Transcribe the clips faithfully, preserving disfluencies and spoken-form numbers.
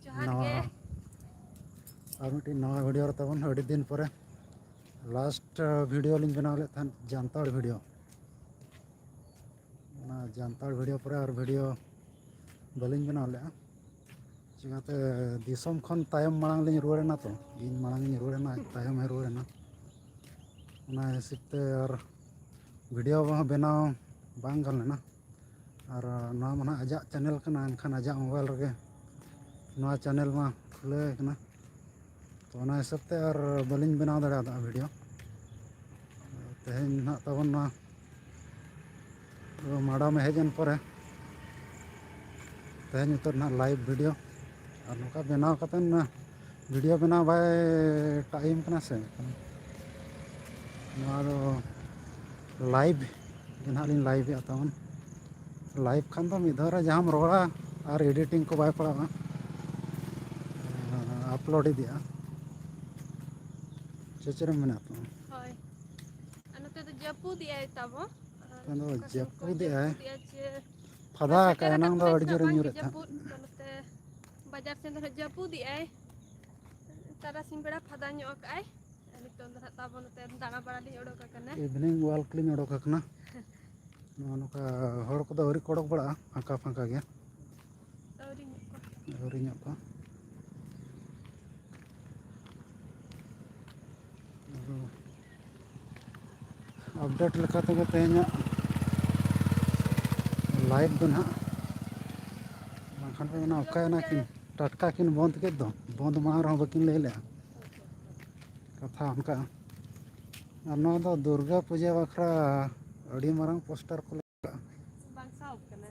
ᱡᱚᱦᱟᱨ ᱱᱟᱣᱟ ᱜᱮ᱾ ᱟᱨ ᱢᱤᱫᱴᱤᱡ ᱱᱟᱣᱟ ᱵᱷᱤᱰᱤᱭᱳ ᱨᱮ ᱛᱟᱵᱚᱱ ᱟᱹᱰᱤ ᱫᱤᱱ ᱯᱚᱨᱮ ᱞᱟᱥᱴ ᱵᱷᱤᱰᱤᱭᱳ ᱞᱤᱧ ᱵᱮᱱᱟᱣ ᱞᱮᱫ ᱛᱟᱦᱮᱸᱫ, ᱡᱟᱱᱛᱟᱲ ᱵᱷᱤᱰᱤᱭᱳ᱾ ᱚᱱᱟ ᱡᱟᱱᱛᱟᱲ ᱵᱷᱤᱰᱤᱭᱳ ᱯᱚᱨᱮ ᱟᱨ ᱵᱷᱤᱰᱤᱭᱳ ᱵᱟᱹᱞᱤᱧ ᱵᱮᱱᱟᱣ ᱞᱮᱫᱼᱟ᱾ ᱪᱤᱠᱟᱹᱛᱮ ᱫᱤᱥᱚᱢ ᱠᱷᱚᱱ ᱛᱟᱭᱚᱢ ᱢᱟᱲᱟᱝ ᱞᱤᱧ ᱨᱩᱣᱟᱹᱲ ᱮᱱᱟ ᱛᱚ, ᱤᱧ ᱢᱟᱲᱟᱝ ᱤᱧ ᱨᱩᱣᱟᱹᱲ ᱮᱱᱟ, ᱛᱟᱭᱚᱢ ᱮ ᱨᱩᱣᱟᱹᱲ ᱮᱱᱟ᱾ ᱚᱱᱟ ᱦᱤᱥᱟᱹᱵ ᱛᱮ ᱟᱨ ᱵᱷᱤᱰᱤᱭᱳ ᱦᱚᱸ ᱵᱮᱱᱟᱣ ᱵᱟᱝ ᱜᱟᱱ ᱞᱮᱱᱟ᱾ ᱟᱨ ᱱᱚᱣᱟ ᱢᱟ ᱱᱟᱦᱟᱜ ᱟᱡᱟᱜ ᱪᱮᱱᱮᱞ ᱠᱟᱱᱟ, ᱮᱱᱠᱷᱟᱱ ᱟᱡᱟᱜ ᱢᱳᱵᱟᱭᱤᱞ ᱨᱮᱜᱮ ᱱᱚᱣᱟ ᱪᱮᱱᱮᱞ ᱢᱟ ᱠᱷᱩᱞᱟᱹᱣ ᱠᱟᱱᱟ᱾ ᱛᱚ ᱚᱱᱟ ᱦᱤᱥᱟᱹᱵ ᱛᱮ ᱟᱨ ᱵᱟᱹᱞᱤᱧ ᱵᱮᱱᱟᱣ ᱫᱟᱲᱮᱭᱟᱫᱟ ᱵᱷᱤᱰᱤᱭᱳ᱾ ᱛᱮᱦᱮᱧ ᱱᱟᱦᱟᱜ ᱛᱟᱵᱚᱱ ᱱᱚᱣᱟ ᱢᱟᱰᱟᱢ ᱦᱮᱡ ᱮᱱ ᱯᱚᱨᱮ ᱛᱮᱦᱮᱧ ᱩᱛᱟᱹᱨ ᱱᱟᱦᱟᱜ ᱞᱟᱭᱤᱵᱷ ᱵᱷᱤᱰᱤᱭᱳ᱾ ᱟᱨ ᱱᱚᱝᱠᱟ ᱵᱮᱱᱟᱣ ᱠᱟᱛᱮᱫ ᱵᱷᱤᱰᱤᱭᱳ ᱵᱮᱱᱟᱣ ᱵᱟᱭ ᱴᱟᱭᱤᱢ ᱠᱟᱱᱟ ᱥᱮ, ᱱᱚᱣᱟ ᱫᱚ ᱞᱟᱭᱤᱵᱷ ᱜᱮ ᱱᱟᱦᱟᱜ ᱞᱤᱧ ᱞᱟᱭᱤᱵᱷ ᱮᱫᱟ ᱛᱟᱵᱚᱱ᱾ ᱞᱟᱭᱤᱵᱷ ᱠᱷᱟᱱ ᱫᱚ ᱢᱤᱫ ᱫᱷᱟᱣ ᱨᱮ ᱡᱟᱦᱟᱸᱢ ᱨᱚᱲᱟ ᱟᱨ ᱮᱰᱤᱴᱤᱝ ᱠᱚ ᱵᱟᱭ ᱯᱟᱲᱟᱜᱼᱟ, ᱟᱯᱞᱳᱰ ᱤᱫᱤᱜᱼᱟ᱾ ᱪᱮᱫ ᱪᱮᱫ ᱮᱢ ᱢᱮᱱᱟ ᱛᱚ? ᱦᱳᱭ, ᱟᱨ ᱱᱚᱛᱮ ᱫᱚ ᱡᱟᱹᱯᱩᱫ ᱮᱜᱼᱟᱭ ᱛᱟᱵᱚ᱾ ᱟᱨ ᱱᱚᱛᱮ ᱫᱚ ᱚᱠᱟ ᱥᱮᱱ ᱠᱚ ᱡᱟᱹᱯᱩᱫ ᱮᱜᱼᱟᱭ᱾ ᱡᱟᱹᱯᱩᱫ ᱮᱜᱼᱟ ᱪᱮ ᱯᱷᱟᱫᱟ ᱚᱱᱟ ᱟᱠᱟᱜᱼᱟᱭ, ᱥᱮᱴᱮᱨ ᱮᱱᱟᱝ ᱟᱠᱟᱱ ᱫᱚ ᱠᱚᱨᱮ ᱟᱹᱰᱤ ᱥᱮᱱᱟᱜ ᱡᱳᱨᱮ ᱵᱟᱝ ᱜᱮ ᱧᱩᱨᱮᱫ ᱛᱟᱦᱮᱸᱫ᱾ ᱡᱟᱹᱯᱩᱫ, ᱛᱚ ᱱᱚᱛᱮ ᱵᱟᱡᱟᱨ ᱥᱮᱱ ᱫᱚ ᱱᱟᱦᱟᱜ ᱡᱟᱹᱯᱩᱫ ᱮᱜᱼᱟᱭ᱾ ᱛᱟᱨᱟᱥᱤᱧ ᱵᱮᱲᱟ ᱯᱷᱟᱫᱟ ᱧᱚᱜ ᱟᱠᱟᱜᱼᱟᱭ᱾ ᱟᱨ ᱱᱤᱛᱚᱝ ᱫᱚ ᱱᱟᱦᱟᱜ ᱛᱟᱵᱚ ᱱᱚᱛᱮ ᱫᱟᱬᱟ ᱵᱟᱲᱟ ᱞᱤᱧ ᱚᱰᱚᱠ ᱟᱠᱟᱱᱟ᱾ Evening walk ᱞᱤᱧ ᱚᱰᱚᱠ ᱟᱠᱟᱱᱟ᱾ ᱱᱚᱜᱼᱚ ᱱᱚᱝᱠᱟ ᱦᱚᱲ ᱠᱚᱫᱚ ᱟᱹᱣᱨᱤ ᱠᱚ ᱚᱰᱚᱠ ᱵᱟᱲᱟᱜᱼᱟ, ᱯᱷᱟᱸᱠᱟ ᱯᱷᱟᱸᱠᱟ ᱜᱮᱭᱟ᱾ ᱟᱹᱣᱨᱤ ᱧᱚᱜ ᱠᱚ᱾ ᱟᱹᱣᱨᱤ ᱧᱚᱜ ᱠᱚ᱾ ᱟᱫᱚ ᱟᱯᱰᱮᱴ ᱞᱮᱠᱟ ᱛᱮᱜᱮ ᱛᱮᱦᱮᱧᱟᱜ ᱞᱟᱭᱤᱵᱷ ᱫᱚ ᱱᱟᱦᱟᱜ, ᱵᱟᱝᱠᱷᱟᱱ ᱯᱮ ᱢᱮᱱᱟ ᱚᱠᱟᱭᱮᱱᱟ ᱠᱤᱱ, ᱴᱟᱴᱠᱟ ᱠᱤᱱ ᱵᱚᱱᱫᱽ ᱠᱮᱫ ᱫᱚ, ᱵᱚᱱᱫᱽ ᱢᱟᱲᱟᱝ ᱨᱮᱦᱚᱸ ᱵᱟᱹᱠᱤᱱ ᱞᱟᱹᱭ ᱞᱮᱜᱼᱟ᱾ ᱠᱟᱛᱷᱟ ᱚᱱᱠᱟ᱾ ᱟᱨ ᱱᱚᱣᱟ ᱫᱚ ᱫᱩᱨᱜᱟ ᱯᱩᱡᱟᱹ ᱵᱟᱠᱷᱨᱟ ᱟᱹᱰᱤ ᱢᱟᱨᱟᱝ ᱯᱳᱥᱴᱟᱨ ᱠᱚ ᱞᱟᱜᱟᱜᱼᱟ᱾ ᱵᱟᱝ ᱥᱟᱵ ᱠᱟᱱᱟ᱾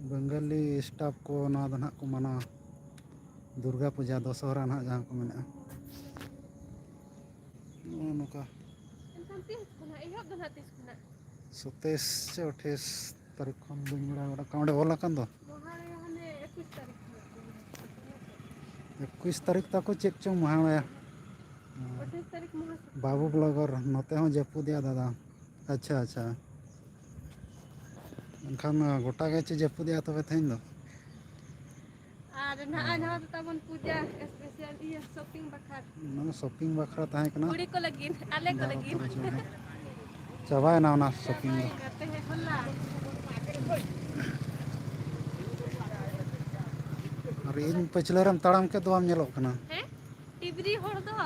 ᱵᱮᱝᱜᱟᱞᱤ ᱥᱴᱟᱯ ᱠᱚ ᱱᱚᱣᱟ ᱫᱚ ᱱᱟᱦᱟᱜ ᱠᱚ ᱢᱟᱱᱟᱣᱟ᱾ ᱫᱩᱨᱜᱟ ᱯᱩᱡᱟ, ᱫᱚᱥᱚᱦᱨᱟ ᱱᱟᱦᱟᱜ ᱡᱟᱦᱟᱸ ᱠᱚ ᱢᱮᱱᱮᱜᱼᱟ᱾ ᱱᱚᱜᱼᱚ ᱱᱚᱝᱠᱟ᱾ ᱮᱱᱠᱷᱟᱱ ᱛᱤᱥ ᱠᱷᱚᱱᱟᱜ? ᱮᱦᱚᱵ ᱫᱚ ᱱᱟᱦᱟᱜ ᱛᱤᱥ ᱠᱷᱚᱱᱟᱜ? ᱥᱟᱛᱟᱥ ᱥᱮ ᱟᱴᱷᱟᱥ ᱛᱟᱹᱨᱤᱠᱷ ᱠᱷᱚᱱ ᱵᱟᱹᱧ ᱵᱟᱲᱟᱭ ᱵᱟᱲᱟ ᱠᱟᱜᱼᱟ᱾ ᱚᱸᱰᱮ ᱚᱞ ᱟᱠᱟᱱ ᱫᱚ᱾ ᱢᱚᱦᱟᱞᱚᱭᱟ ᱦᱟᱱᱮ ᱮᱠᱩᱥ ᱛᱟᱹᱨᱤᱠᱷ ᱠᱷᱚᱱᱟᱜ ᱠᱚ ᱮᱦᱚᱵ ᱠᱟᱱᱟ᱾ ᱮᱠᱩᱥ ᱛᱟᱹᱨᱤᱠᱷ ᱛᱟᱠᱚ ᱪᱮᱫ ᱪᱚᱝ ᱢᱟᱦᱟᱞᱚᱭᱟ᱾ ᱟᱴᱷᱟᱥ ᱛᱟᱹᱨᱤᱠᱷ ᱢᱚᱦᱟ ᱥᱩᱠᱨᱚ᱾ ᱵᱟᱹᱵᱩ ᱵᱞᱚᱜᱟᱨ, ᱱᱚᱛᱮ ᱦᱚᱸ ᱡᱟᱹᱯᱩᱫᱮᱜᱼᱟ ᱫᱟᱫᱟ᱾ ᱟᱪᱪᱷᱟ, ᱟᱪᱪᱷᱟ᱾ ᱮᱱᱠᱷᱟᱱ ᱜᱚᱴᱟ ᱜᱮ ᱪᱮᱫ ᱡᱟᱹᱯᱩᱫᱮᱜᱼᱟ ᱛᱚᱵᱮ ᱛᱮᱦᱮᱧ ᱫᱚ? ᱟᱨ ᱱᱟᱦᱟᱜ ᱱᱚᱣᱟ ᱫᱚ ᱛᱟᱵᱚᱱ ᱯᱩᱡᱟ ᱥᱯᱮᱥᱟᱞ ᱤᱭᱟᱹ ᱥᱚᱯᱤᱝ ᱵᱟᱠᱷᱨᱟ᱾ ᱚᱱᱟ ᱥᱚᱯᱤᱝ ᱵᱟᱠᱷᱨᱟ ᱛᱟᱦᱮᱸ ᱠᱟᱱᱟ᱾ ᱠᱩᱲᱤ ᱠᱚ ᱞᱟᱹᱜᱤᱫ, ᱟᱞᱮ ᱠᱚ ᱵᱟᱨᱚ ᱞᱟᱹᱜᱤᱫ᱾ ᱛᱟᱹᱨᱤᱠᱷ ᱨᱮ᱾ ᱪᱟᱵᱟᱭᱮᱱᱟ ᱚᱱᱟ ᱥᱚᱯᱤᱝ ᱫᱚ᱾ ᱪᱟᱵᱟᱭᱮᱱᱟ, ᱛᱮᱦᱮᱧ ᱦᱚᱞᱟ᱾ ᱟᱨ ᱤᱧ ᱯᱟᱹᱪᱷᱞᱟᱹ ᱨᱮᱢ ᱛᱟᱲᱟᱢ ᱠᱮᱫ ᱫᱚ ᱵᱟᱢ ᱧᱮᱞᱚᱜ ᱠᱟᱱᱟ᱾ ᱦᱮᱸ? ᱴᱤᱵᱨᱤ ᱦᱚᱲ ᱫᱚ᱾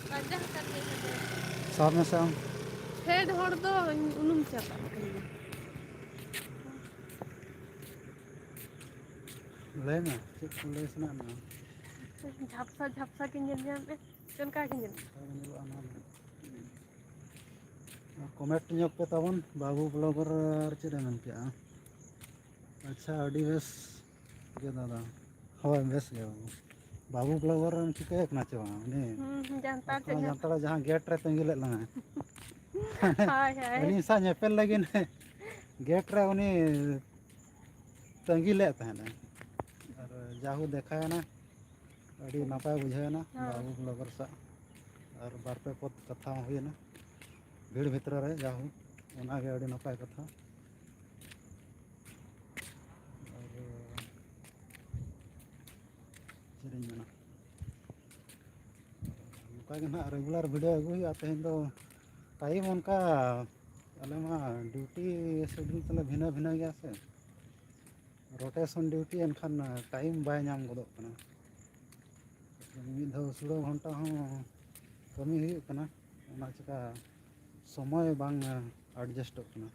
ᱯᱟᱸᱡᱟ ᱦᱟᱛᱟᱲ ᱠᱟᱹᱧ ᱦᱟᱯᱮ᱾ ᱥᱟᱵ ᱢᱮᱥᱮ ᱟᱢ᱾ ᱯᱷᱮᱰ ᱦᱚᱲ ᱫᱚ ᱩᱱᱩᱢ ᱪᱟᱵᱟᱜ ᱠᱟᱱᱟ᱾ ᱞᱟᱹᱭ ᱢᱮ, ᱪᱮᱫ ᱠᱚ ᱞᱟᱹᱭ ᱥᱟᱱᱟᱭᱮᱫ ᱢᱮᱭᱟ? ᱡᱷᱟᱯᱥᱟ ᱡᱷᱟᱯᱥᱟ ᱜᱮ ᱧᱮᱞ ᱧᱟᱢᱮᱫ, ᱪᱮᱫ ᱞᱮᱠᱟ ᱜᱮ ᱧᱮᱞ ᱚᱱᱠᱟ ᱜᱮ ᱧᱮᱞᱚᱜᱼᱟ ᱱᱚᱣᱟ ᱫᱚ᱾ ᱟᱨ ᱠᱚᱢᱮᱱᱴ ᱧᱚᱜ ᱯᱮ ᱛᱟᱵᱚᱱ, ᱵᱟᱹᱵᱩ ᱵᱞᱚᱜᱟᱨ ᱟᱨ ᱪᱮᱫ ᱮ ᱢᱮᱱ ᱠᱮᱜᱼᱟ? ᱟᱪᱪᱷᱟ, ᱟᱹᱰᱤ ᱵᱮᱥ ᱜᱮ ᱫᱟᱫᱟ᱾ ᱦᱳᱭ, ᱵᱮᱥ ᱜᱮ ᱵᱟᱹᱵᱩ᱾ ᱵᱟᱹᱵᱩ ᱵᱞᱚᱜᱟᱨ ᱨᱮᱢ ᱴᱷᱤᱠᱟᱹᱭᱮ ᱠᱟᱱᱟ ᱪᱮ ᱵᱟᱝ? ᱩᱱᱤ ᱦᱩᱸ, ᱦᱩᱸ, ᱡᱟᱱᱛᱟᱲ ᱟᱥᱛᱟ ᱪᱮ ᱡᱟᱱᱛᱟᱲ ᱡᱟᱦᱟᱸ ᱜᱮᱴ ᱨᱮ ᱛᱟᱺᱜᱤ ᱞᱮᱫ ᱞᱟᱝᱟ᱾ ᱦᱳᱭ, ᱦᱳᱭ᱾ ᱟᱹᱞᱤᱧ ᱥᱟᱶ ᱧᱮᱯᱮᱞ ᱞᱟᱹᱜᱤᱫ ᱜᱮᱴ ᱨᱮ ᱩᱱᱤ ᱛᱟᱺᱜᱤ ᱞᱮᱫ ᱛᱟᱦᱮᱱᱟᱭ᱾ ᱟᱨ ᱡᱟᱦᱳ ᱫᱮᱠᱷᱟᱭᱮᱱᱟ, ᱟᱹᱰᱤ ᱱᱟᱯᱟᱭ ᱵᱩᱡᱷᱟᱹᱣᱮᱱᱟ ᱦᱳᱭ᱾ ᱵᱟᱹᱵᱩ ᱵᱞᱚᱜᱟᱨ ᱥᱟᱶ᱾ ᱟᱨ ᱵᱟᱨ ᱯᱮ ᱯᱚᱫ ᱠᱟᱛᱷᱟ ᱦᱚᱸ ᱦᱩᱭᱮᱱᱟ ᱵᱷᱤᱲ ᱵᱷᱤᱛᱨᱤ ᱨᱮ, ᱡᱟᱦᱳ ᱚᱱᱟᱜᱮ ᱟᱹᱰᱤ ᱱᱟᱯᱟᱭ ᱠᱟᱛᱷᱟ᱾ ᱟᱨ ᱪᱮᱫ ᱤᱧ ᱢᱮᱱᱟ, ᱱᱚᱝᱠᱟ ᱜᱮ ᱱᱟᱦᱟᱜ ᱨᱮᱜᱩᱞᱟᱨ ᱵᱷᱤᱰᱤᱭᱳ ᱟᱹᱜᱩ ᱦᱩᱭᱩᱜᱼᱟ᱾ ᱛᱮᱦᱮᱧ ᱫᱚ ᱴᱟᱭᱤᱢ ᱚᱱᱠᱟ, ᱟᱞᱮ ᱢᱟ ᱰᱤᱭᱩᱴᱤ ᱥᱮᱰᱩᱞ ᱛᱟᱞᱮ ᱵᱷᱤᱱᱟᱹ ᱵᱷᱤᱱᱟᱹ ᱜᱮᱭᱟ ᱥᱮ, ᱨᱳᱴᱮᱥᱚᱱ ᱰᱤᱭᱩᱴᱤ, ᱮᱱᱠᱷᱟᱱ ᱴᱟᱭᱤᱢ ᱵᱟᱭ ᱧᱟᱢ ᱜᱚᱫᱚᱜ ᱠᱟᱱᱟ᱾ ᱢᱤᱫ ᱫᱷᱟᱣ ᱥᱳᱞᱳ ᱜᱷᱚᱱᱴᱟ ᱦᱚᱸ ᱠᱟᱹᱢᱤ ᱦᱩᱭᱩᱜ ᱠᱟᱱᱟ, ᱚᱱᱟ ᱪᱤᱠᱟ ᱥᱚᱢᱚᱭ ᱵᱟᱝ ᱮᱰᱡᱟᱥᱴᱚᱜ ᱠᱟᱱᱟ᱾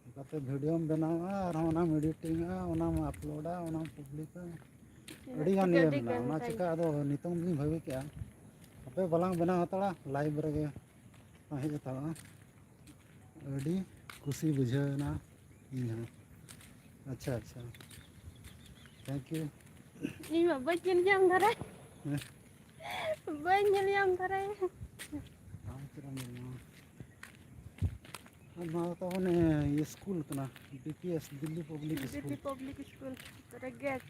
ᱚᱱᱠᱟᱛᱮ ᱵᱷᱤᱰᱤᱭᱳᱢ ᱵᱮᱱᱟᱣᱟ, ᱟᱨᱦᱚᱸ ᱚᱱᱟᱢ ᱮᱰᱤᱴᱤᱝᱟ, ᱚᱱᱟᱢ ᱟᱯᱞᱳᱰᱟ, ᱚᱱᱟᱢ ᱯᱟᱵᱽᱞᱤᱠᱟ, ᱟᱹᱰᱤ ᱜᱟᱱ ᱤᱭᱟᱹ ᱟᱹᱰᱤ ᱢᱮᱱᱟᱜᱼᱟ᱾ ᱜᱟᱱ ᱚᱱᱟ ᱴᱟᱭᱤᱢ᱾ ᱪᱤᱠᱟ ᱟᱫᱚ ᱱᱤᱛᱚᱝ ᱜᱤᱧ ᱵᱷᱟᱹᱵᱤ ᱠᱮᱜᱼᱟ, ᱦᱟᱯᱮ ᱵᱟᱞᱟᱝ ᱵᱮᱱᱟᱣ ᱦᱟᱛᱟᱲᱟ, ᱞᱟᱭᱤᱵᱷ ᱨᱮᱜᱮ ᱦᱮᱡ ᱦᱟᱛᱟᱲᱚᱜᱼᱟ᱾ ᱟᱹᱰᱤ ᱠᱩᱥᱤ ᱵᱩᱡᱷᱟᱹᱣᱮᱱᱟ ᱤᱧ ᱦᱚᱸ᱾ ᱟᱪᱪᱷᱟ, ᱟᱪᱪᱷᱟ, ᱛᱷᱮᱝᱠ ᱭᱩ᱾ ᱤᱧ ᱢᱟ ᱵᱟᱹᱧ ᱧᱮᱞ ᱧᱟᱢ ᱫᱷᱟᱨᱟ᱾ ᱦᱮᱸ᱾ ᱵᱟᱹᱧ ᱧᱮᱞ ᱧᱟᱢ ᱫᱷᱟᱨᱟᱭᱟ᱾ ᱟᱢ ᱪᱮᱫ ᱮᱢ ᱧᱮᱞ ᱧᱟᱢᱟ? ᱟᱨ ᱱᱚᱣᱟ ᱫᱚ ᱛᱟᱵᱚᱱ, ᱮ, ᱤᱭᱟᱹ ᱥᱠᱩᱞ ᱠᱟᱱᱟ, D P S, Delhi public Delhi school. Public school ᱨᱮ ᱜᱮᱴ᱾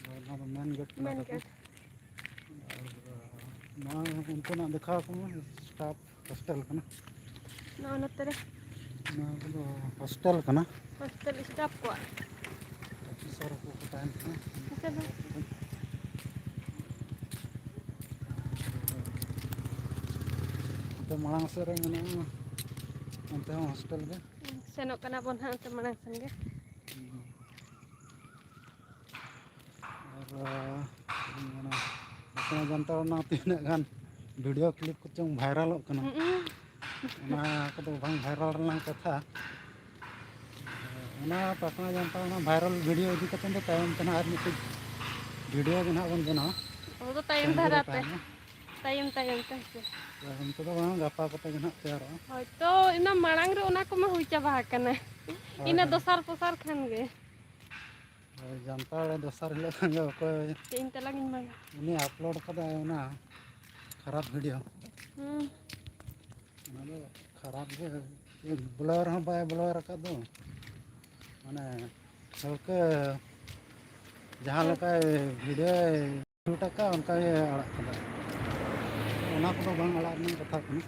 ᱦᱳᱭ, ᱱᱚᱣᱟ ᱫᱚ ᱢᱮᱱ ᱜᱮᱴ ᱠᱟᱱᱟ ᱢᱮᱱ ᱛᱟᱠᱚ᱾ ᱜᱮᱴ᱾ ᱟᱨ, ᱮ, ᱱᱚᱣᱟ ᱩᱱᱠᱩᱱᱟᱜ ᱫᱮᱠᱷᱟᱣ ᱠᱚᱢᱟ, ᱥᱴᱟᱯ ᱦᱳᱥᱴᱮᱞ ᱠᱟᱱᱟ᱾ ᱱᱚᱜᱼᱚ ᱱᱚᱛᱮ ᱨᱮ᱾ ᱱᱚᱣᱟ ᱠᱚᱫᱚ ᱦᱳᱥᱴᱮᱞ ᱠᱟᱱᱟ᱾ ᱦᱳᱥᱴᱮᱞ ᱥᱴᱟᱯ ᱠᱚᱣᱟᱜ᱾ ᱚᱯᱷᱤᱥᱟᱨ ᱠᱚ ᱠᱚ ᱛᱟᱦᱮᱱ ᱠᱟᱱᱟ᱾ ᱦᱳᱥᱴᱮᱞ ᱦᱚᱸ᱾ ᱚᱱᱛᱮ ᱢᱟᱲᱟᱝ ᱥᱮᱫ ᱨᱮ ᱢᱮᱱᱟᱜᱼᱟ, ᱚᱱᱛᱮ ᱦᱚᱸ ᱦᱳᱥᱴᱮᱞ ᱜᱮ᱾ ᱥᱮᱱᱚᱜ ᱠᱟᱱᱟ ᱵᱚᱱ ᱦᱟᱸᱜ ᱚᱱᱛᱮ ᱢᱟᱲᱟᱝ ᱥᱮᱱ ᱜᱮ᱾ ᱟᱨ ᱚᱱᱟ ᱯᱟᱠᱷᱱᱟ ᱡᱟᱱᱛᱷᱟᱲ ᱨᱮᱱᱟᱜ ᱛᱤᱱᱟᱹᱜ ᱜᱟᱱ ᱵᱷᱤᱰᱤᱭᱳ ᱠᱞᱤᱯ ᱠᱚᱪᱚᱝ ᱵᱷᱟᱭᱨᱟᱞᱚᱜ ᱠᱟᱱᱟ᱾ ᱦᱩᱸ᱾ ᱚᱱᱟ ᱠᱚᱫᱚ ᱵᱟᱝ ᱵᱷᱟᱭᱨᱟᱞ ᱨᱮᱱᱟᱜ ᱠᱟᱛᱷᱟ᱾ ᱚᱱᱟ ᱯᱟᱠᱷᱱᱟ ᱡᱟᱱᱛᱷᱟᱲ ᱨᱮᱱᱟᱜ ᱵᱷᱟᱭᱨᱟᱞ ᱵᱷᱤᱰᱤᱭᱳ ᱤᱫᱤ ᱠᱟᱛᱮ ᱫᱚ ᱛᱟᱭᱚᱢ ᱛᱮ ᱱᱟᱦᱟᱜ ᱟᱨ ᱢᱤᱫᱴᱤᱡ ᱵᱷᱤᱰᱤᱭᱳ ᱜᱮ ᱱᱟᱦᱟᱜ ᱵᱚᱱ ᱵᱮᱱᱟᱣᱟ᱾ ᱚᱱᱟ ᱫᱚ ᱛᱟᱭᱚᱢ ᱛᱟᱺᱜᱤ ᱨᱮ ᱫᱷᱟᱨᱟ ᱛᱮ᱾ ᱛᱟᱦᱮᱱ ᱢᱟ᱾ ᱛᱟᱭᱚᱢ, ᱛᱟᱭᱚᱢ ᱛᱮ ᱦᱮᱸᱥᱮ᱾ ᱛᱟᱭᱚᱢ ᱛᱮᱫᱚ ᱵᱟᱝ, ᱜᱟᱯᱟ ᱠᱚᱛᱮ ᱜᱮ ᱱᱟᱦᱟᱜ ᱛᱮᱭᱟᱨᱚᱜᱼᱟ᱾ ᱦᱳᱭ ᱛᱚ, ᱤᱱᱟᱹ ᱢᱟᱲᱟᱝ ᱨᱮ ᱚᱱᱟ ᱠᱚᱢᱟ ᱦᱩᱭ ᱪᱟᱵᱟ ᱟᱠᱟᱱᱟ᱾ ᱦᱳᱭ, ᱤᱱᱟᱹ ᱦᱳᱭ᱾ ᱫᱚᱥᱟᱨ ᱯᱚᱥᱟᱨ ᱠᱷᱟᱱ ᱜᱮ᱾ ᱦᱳᱭ, ᱡᱟᱱᱛᱷᱟᱲ ᱫᱚᱥᱟᱨ ᱦᱤᱞᱳᱜ ᱠᱷᱟᱱ ᱜᱮ ᱚᱠᱚᱭ ᱪᱮᱫ ᱤᱧ ᱛᱟᱞᱟᱝ ᱤᱧ ᱢᱟ᱾ ᱩᱱᱤ ᱟᱯᱞᱳᱰ ᱠᱟᱫᱟᱭ ᱚᱱᱟ ᱠᱷᱟᱨᱟᱯ ᱵᱷᱤᱰᱤᱭᱳ᱾ ᱦᱩᱸ᱾ ᱚᱱᱟ ᱫᱚ ᱠᱷᱟᱨᱟᱯ ᱜᱮ, ᱵᱞᱟᱨ ᱦᱚᱸ ᱵᱟᱭ ᱵᱞᱟᱨ ᱟᱠᱟᱫ ᱫᱚ᱾ ᱢᱟᱱᱮ ᱴᱷᱟᱹᱣᱠᱟᱹ ᱡᱟᱦᱟᱸ ᱦᱮᱸ᱾ ᱞᱮᱠᱟᱭ ᱵᱷᱤᱰᱤᱭᱳᱭ ᱥᱩᱴ ᱟᱠᱟᱫ, ᱚᱱᱠᱟ ᱜᱮ ᱟᱲᱟᱜ ᱠᱟᱫᱟ᱾ ᱚᱱᱟ ᱠᱚᱫᱚ ᱵᱟᱝ ᱟᱲᱟᱜ ᱨᱮᱱᱟᱜ ᱠᱟᱛᱷᱟ ᱠᱟᱱᱟ᱾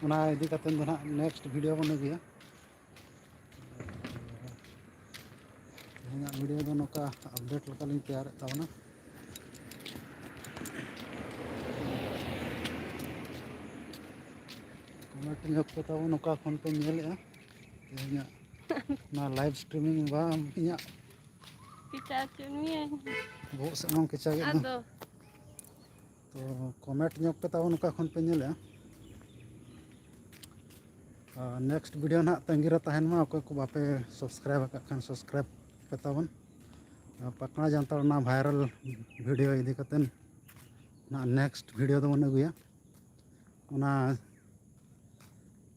ᱚᱱᱟ ᱤᱫᱤ ᱠᱟᱛᱮ ᱫᱚ ᱱᱟᱦᱟᱜ ᱱᱮᱠᱥᱴ ᱵᱷᱤᱰᱤᱭᱳ ᱵᱚᱱ ᱟᱹᱜᱩᱭᱟ᱾ ᱛᱮᱦᱮᱧᱟᱜ ᱵᱷᱤᱰᱤᱭᱳ ᱫᱚ ᱱᱚᱝᱠᱟ ᱟᱯᱰᱮᱴ ᱞᱮᱠᱟᱞᱤᱧ ᱛᱮᱭᱟᱨᱮᱫ ᱛᱟᱵᱚᱱᱟ᱾ ᱠᱚᱢᱮᱱᱴ ᱧᱚᱜ ᱯᱮ ᱛᱟᱵᱚᱱ, ᱚᱠᱟ ᱠᱷᱚᱱ ᱯᱮ ᱧᱮᱞᱮᱫᱼᱟ ᱛᱮᱦᱮᱧᱟᱜ ᱱᱚᱣᱟ ᱞᱟᱭᱤᱵᱷ ᱥᱴᱨᱤᱢᱤᱝ? ᱵᱟᱝ, ᱤᱧᱟᱹᱜ ᱠᱮᱪᱟ ᱦᱚᱪᱚ ᱢᱮᱭᱟᱹᱧ᱾ ᱵᱚᱦᱚᱜ ᱥᱮᱫ ᱦᱚᱸ ᱠᱮᱪᱟ ᱜᱮᱫ ᱫᱚ᱾ ᱟᱫᱚ᱾ ᱛᱚ, ᱠᱚᱢᱮᱱᱴ ᱧᱚᱜ ᱯᱮ ᱛᱟᱵᱚᱱ, ᱚᱠᱟ ᱠᱷᱚᱱ ᱯᱮ ᱧᱮᱞᱮᱫᱼᱟ᱾ ᱟᱨ ᱱᱮᱠᱥᱴ ᱵᱷᱤᱰᱤᱭᱳ ᱱᱟᱦᱟᱜ ᱛᱟᱺᱜᱤ ᱨᱮ ᱛᱟᱦᱮᱱ ᱢᱟ᱾ ᱚᱠᱚᱭ ᱠᱚ ᱵᱟᱯᱮ ᱥᱟᱵᱥᱠᱨᱟᱭᱤᱵ ᱟᱠᱟᱫ ᱠᱷᱟᱱ, ᱥᱟᱵᱥᱠᱨᱟᱭᱤᱵ ᱯᱮ ᱛᱟᱵᱚᱱ᱾ ᱟᱨ ᱯᱟᱠᱷᱱᱟ ᱡᱟᱱᱛᱷᱟᱲ ᱨᱮᱱᱟᱜ ᱵᱷᱟᱭᱨᱟᱞ ᱵᱷᱤᱰᱤᱭᱳ ᱤᱫᱤ ᱠᱟᱛᱮᱫ ᱱᱟᱦᱟᱜ ᱱᱮᱠᱥᱴ ᱵᱷᱤᱰᱤᱭᱳ ᱫᱚᱵᱚᱱ ᱟᱹᱜᱩᱭᱟ᱾ ᱚᱱᱟ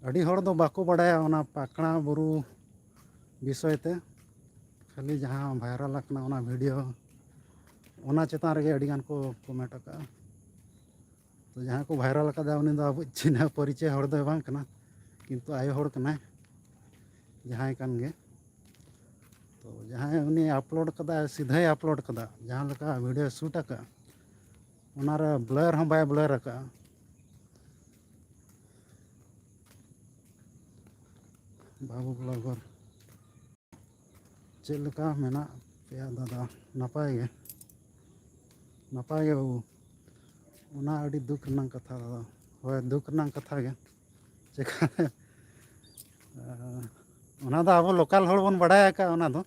ᱟᱹᱰᱤ ᱦᱚᱲ ᱫᱚ ᱵᱟᱠᱚ ᱵᱟᱰᱟᱭᱟ ᱚᱱᱟ ᱯᱟᱠᱷᱱᱟ ᱵᱩᱨᱩ ᱵᱤᱥᱚᱭ ᱛᱮ, ᱠᱷᱟᱹᱞᱤ ᱡᱟᱦᱟᱸ ᱵᱷᱟᱭᱨᱟᱞ ᱟᱠᱟᱱᱟ ᱚᱱᱟ ᱵᱷᱤᱰᱤᱭᱳ, ᱚᱱᱟ ᱪᱮᱛᱟᱱ ᱨᱮᱜᱮ ᱟᱹᱰᱤ ᱜᱟᱱ ᱠᱚ ᱠᱚᱢᱮᱱᱴ ᱟᱠᱟᱫᱼᱟ᱾ ᱛᱚ, ᱡᱟᱦᱟᱸᱭ ᱠᱚ ᱵᱷᱟᱭᱨᱟᱞ ᱟᱠᱟᱫᱟ, ᱩᱱᱤ ᱫᱚ ᱟᱵᱚ ᱪᱤᱱᱦᱟᱹ ᱯᱚᱨᱤᱪᱚᱭ ᱦᱚᱲ ᱫᱚᱭ ᱵᱟᱝ ᱠᱟᱱᱟ, ᱠᱤᱱᱛᱩ ᱟᱭᱳ ᱦᱚᱲ ᱠᱟᱱᱟᱭ, ᱡᱟᱦᱟᱸᱭ ᱠᱟᱱ ᱜᱮ᱾ ᱛᱚ, ᱡᱟᱦᱟᱸᱭ ᱩᱱᱤ ᱟᱯᱞᱳᱰ ᱠᱟᱫᱟᱭ, ᱥᱤᱫᱷᱟᱹᱭ ᱟᱯᱞᱳᱰ ᱠᱟᱫᱟ, ᱡᱟᱦᱟᱸ ᱞᱮᱠᱟ ᱵᱷᱤᱰᱤᱭᱳ ᱥᱩᱴ ᱟᱠᱟᱫ, ᱚᱱᱟᱨᱮ ᱵᱞᱟᱨ ᱦᱚᱸ ᱵᱟᱭ ᱵᱞᱟᱨ ᱟᱠᱟᱫᱼᱟ᱾ ᱵᱟᱹᱵᱩ ᱵᱞᱚᱜᱟᱨ, ᱪᱮᱫ ᱞᱮᱠᱟ ᱢᱮᱱᱟᱜ ᱯᱮᱭᱟ ᱫᱟᱫᱟ? ᱱᱟᱯᱟᱭ ᱜᱮ? ᱱᱟᱯᱟᱭ ᱜᱮ ᱵᱟᱹᱵᱩ? ᱚᱱᱟ ᱟᱹᱰᱤ ᱫᱩᱠ ᱨᱮᱱᱟᱜ ᱠᱟᱛᱷᱟ ᱫᱟᱫᱟ᱾ ᱦᱳᱭ, ᱫᱩᱠ ᱨᱮᱱᱟᱜ ᱠᱟᱛᱷᱟ ᱜᱮ᱾ ᱪᱮᱠᱟ? ᱚᱱᱟ ᱫᱚ ᱟᱵᱚ ᱞᱳᱠᱟᱞ ᱦᱚᱲ ᱵᱚᱱ ᱵᱟᱲᱟᱭ ᱟᱠᱟᱫ ᱚᱱᱟ ᱫᱚ,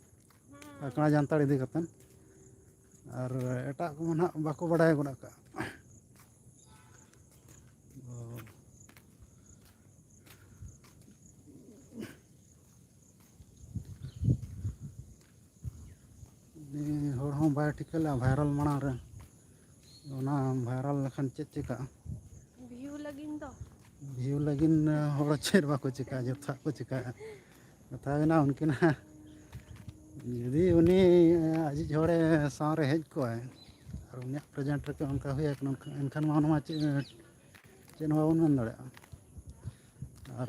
ᱯᱟᱠᱲᱟ ᱡᱟᱱᱛᱟᱲ ᱤᱫᱤ ᱠᱟᱛᱮᱫ᱾ ᱟᱨ ᱮᱴᱟᱜ ᱠᱚᱢᱟ ᱱᱟᱦᱟᱜ ᱵᱟᱠᱚ ᱵᱟᱲᱟᱭ ᱜᱚᱫ ᱟᱠᱟᱫ᱾ ᱩᱱᱤ ᱦᱚᱲ ᱦᱚᱸ ᱵᱟᱭ ᱴᱷᱤᱠᱟᱹ ᱞᱮᱫᱼᱟ ᱵᱷᱟᱭᱨᱟᱞ ᱢᱟᱲᱟᱝ ᱨᱮ᱾ ᱚᱱᱟ ᱵᱷᱟᱭᱨᱟᱞ ᱞᱮᱠᱷᱟᱱ ᱪᱮᱫ ᱪᱤᱠᱟᱹᱜᱼᱟ? ᱵᱷᱤᱭᱩ ᱞᱟᱹᱜᱤᱫ ᱫᱚ᱾ ᱵᱷᱤᱭᱩ ᱞᱟᱹᱜᱤᱫ ᱦᱚᱲ ᱪᱮᱫ ᱵᱟᱠᱚ ᱪᱤᱠᱟᱹᱜᱼᱟ, ᱡᱚᱛᱚᱣᱟᱜ ᱠᱚ ᱪᱤᱠᱟᱹᱜᱼᱟ᱾ ᱠᱟᱛᱷᱟ ᱦᱩᱭᱱᱟ ᱩᱱᱠᱤᱱᱟᱜ ᱡᱩᱫᱤ ᱩᱱᱤ ᱟᱡᱤᱡ ᱦᱚᱲᱮ ᱥᱟᱶᱨᱮ ᱦᱮᱡ ᱠᱚᱜᱼᱟᱭ ᱟᱨ ᱩᱱᱤᱭᱟᱜ ᱯᱨᱮᱡᱮᱱᱴ ᱨᱮ ᱚᱱᱠᱟ ᱦᱩᱭ ᱟᱠᱟᱱᱟ, ᱮᱱᱠᱷᱟᱱ ᱢᱟ ᱚᱱᱟ ᱢᱟ ᱪᱮᱫ, ᱪᱮᱫ ᱦᱚᱸ ᱵᱟᱵᱚᱱ ᱢᱮᱱ ᱫᱟᱲᱮᱭᱟᱜᱼᱟ᱾ ᱟᱨ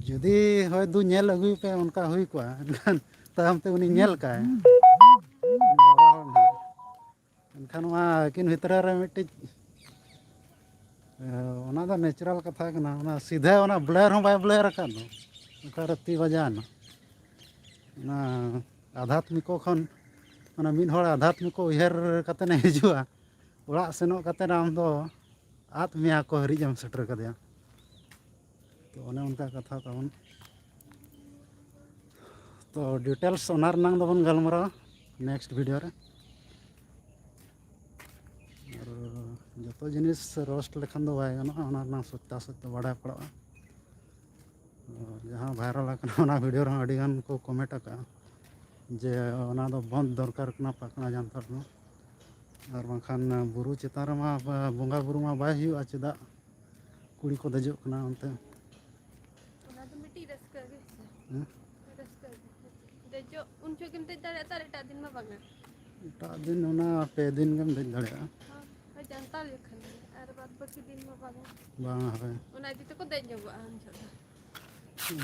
ᱡᱩᱫᱤ ᱦᱚᱭ ᱫᱩ ᱧᱮᱞ ᱟᱹᱜᱩᱭ ᱯᱮ ᱚᱱᱠᱟ ᱦᱩᱭ ᱠᱚᱜᱼᱟ, ᱮᱱᱠᱷᱟᱱ ᱛᱟᱭᱚᱢ ᱛᱮ ᱩᱱᱤ ᱧᱮᱞ ᱠᱟᱭ ᱩᱱᱤ ᱵᱟᱵᱟ ᱦᱚᱲ ᱱᱟᱦᱟᱜ᱾ ᱮᱱᱠᱷᱟᱱ ᱱᱚᱣᱟ ᱟᱹᱠᱤᱱ ᱵᱷᱤᱛᱨᱤ ᱨᱮ ᱢᱤᱫᱴᱤᱡ, ᱮ, ᱚᱱᱟ ᱫᱚ ᱱᱮᱪᱟᱨᱟᱞ ᱠᱟᱛᱷᱟ ᱠᱟᱱᱟ᱾ ᱚᱱᱟ ᱥᱤᱫᱷᱟᱹ ᱚᱱᱟ ᱵᱞᱮᱨ ᱦᱚᱸ ᱵᱟᱭ ᱵᱞᱮᱨ ᱟᱠᱟᱫ ᱫᱚ, ᱚᱠᱟᱨᱮ ᱛᱤ ᱵᱟᱡᱟᱣ ᱮᱱᱟ᱾ ᱚᱱᱟ ᱟᱫᱷᱟᱛᱢᱤᱠᱚ ᱠᱷᱚᱱ, ᱚᱱᱟ ᱢᱤᱫ ᱦᱚᱲ ᱟᱫᱷᱟᱛᱢᱤᱠᱚ ᱩᱭᱦᱟᱹᱨ ᱠᱟᱛᱮᱫ ᱮ ᱦᱤᱡᱩᱜᱼᱟ, ᱚᱲᱟᱜ ᱥᱮᱱᱚᱜ ᱠᱟᱛᱮᱫ ᱟᱢ ᱫᱚ ᱟᱫ ᱢᱮᱭᱟ ᱠᱚ ᱦᱟᱹᱨᱤᱡ ᱮᱢ ᱥᱮᱴᱮᱨ ᱠᱟᱫᱮᱭᱟ᱾ ᱛᱚ ᱚᱱᱮ ᱚᱱᱠᱟ ᱠᱟᱛᱷᱟ ᱛᱟᱵᱚᱱ᱾ ᱛᱚ ᱰᱤᱴᱮᱞᱥ ᱚᱱᱟ ᱨᱮᱱᱟᱝ ᱫᱚᱵᱚᱱ ᱜᱟᱞᱢᱟᱨᱟᱣᱟ ᱱᱮᱠᱥᱴ ᱵᱷᱤᱰᱤᱭᱳ ᱨᱮ᱾ ᱟᱨ ᱡᱚᱛᱚ ᱡᱤᱱᱤᱥ ᱨᱳᱥᱴ ᱞᱮᱠᱷᱟᱱ ᱫᱚ ᱵᱟᱭ ᱜᱟᱱᱚᱜᱼᱟ, ᱚᱱᱟ ᱨᱮᱱᱟᱜ ᱥᱚᱪᱪᱟ ᱥᱚᱪ ᱫᱚ ᱵᱟᱰᱟᱭ ᱯᱟᱲᱟᱜᱼᱟ᱾ ᱡᱟᱦᱟᱸ ᱵᱷᱟᱭᱨᱟᱞ ᱟᱠᱟᱱᱟ ᱚᱱᱟ ᱵᱷᱤᱰᱤᱭᱳ ᱨᱮᱦᱚᱸ ᱟᱹᱰᱤ ᱜᱟᱱ ᱠᱚ ᱠᱚᱢᱮᱱᱴ ᱟᱠᱟᱫᱼᱟ ᱡᱮ ᱚᱱᱟ ᱫᱚ ᱵᱚᱱᱫ ᱫᱚᱨᱠᱟᱨ ᱠᱟᱱᱟ ᱯᱟᱠᱲᱟ ᱡᱟᱱᱛᱷᱟᱲ ᱫᱚ, ᱟᱨ ᱵᱟᱝᱠᱷᱟᱱ ᱵᱩᱨᱩ ᱪᱮᱛᱟᱱ ᱨᱮᱢᱟ ᱵᱚᱸᱜᱟ ᱵᱩᱨᱩ ᱢᱟ ᱵᱟᱭ ᱦᱩᱭᱩᱜᱼᱟ, ᱪᱮᱫᱟᱜ ᱠᱩᱲᱤ ᱠᱚ ᱫᱮᱡᱚᱜ ᱠᱟᱱᱟ ᱚᱱᱛᱮ᱾ ᱚᱱᱟ ᱫᱚ ᱢᱤᱫᱴᱤᱡ ᱨᱟᱹᱥᱠᱟᱹ ᱜᱮ ᱥᱮ? ᱦᱮᱸ? ᱨᱟᱹᱥᱠᱟᱹ ᱜᱮ᱾ ᱫᱮᱡᱚᱜ ᱩᱱ ᱡᱚᱦᱚᱜ ᱜᱮᱢ ᱫᱮᱡ ᱫᱟᱲᱮᱭᱟᱜᱼᱟ, ᱛᱚ ᱟᱨ ᱮᱴᱟᱜ ᱫᱤᱱ ᱢᱟ ᱵᱟᱝᱟ᱾ ᱮᱴᱟᱜ ᱫᱤᱱ ᱚᱱᱟ ᱯᱮ ᱫᱤᱱ ᱜᱮᱢ ᱫᱮᱡ ᱫᱟᱲᱮᱭᱟᱜᱼᱟ᱾ ᱦᱳᱭ, ᱦᱳᱭ, ᱡᱟᱱᱛᱟᱲ ᱡᱚᱠᱷᱚᱱ ᱜᱮ, ᱟᱨ ᱵᱟᱫ ᱵᱟᱹᱠᱤ ᱫᱤᱱ ᱢᱟ ᱵᱟᱝᱟ᱾ ᱵᱟᱝᱟ, ᱦᱳᱭ᱾ ᱚᱱᱟ ᱤᱫᱤ ᱛᱮᱠᱚ ᱫᱮᱡ ᱧᱚᱜᱚᱜᱼᱟ ᱩᱱ ᱡᱚᱦᱚᱜ ᱫᱚ᱾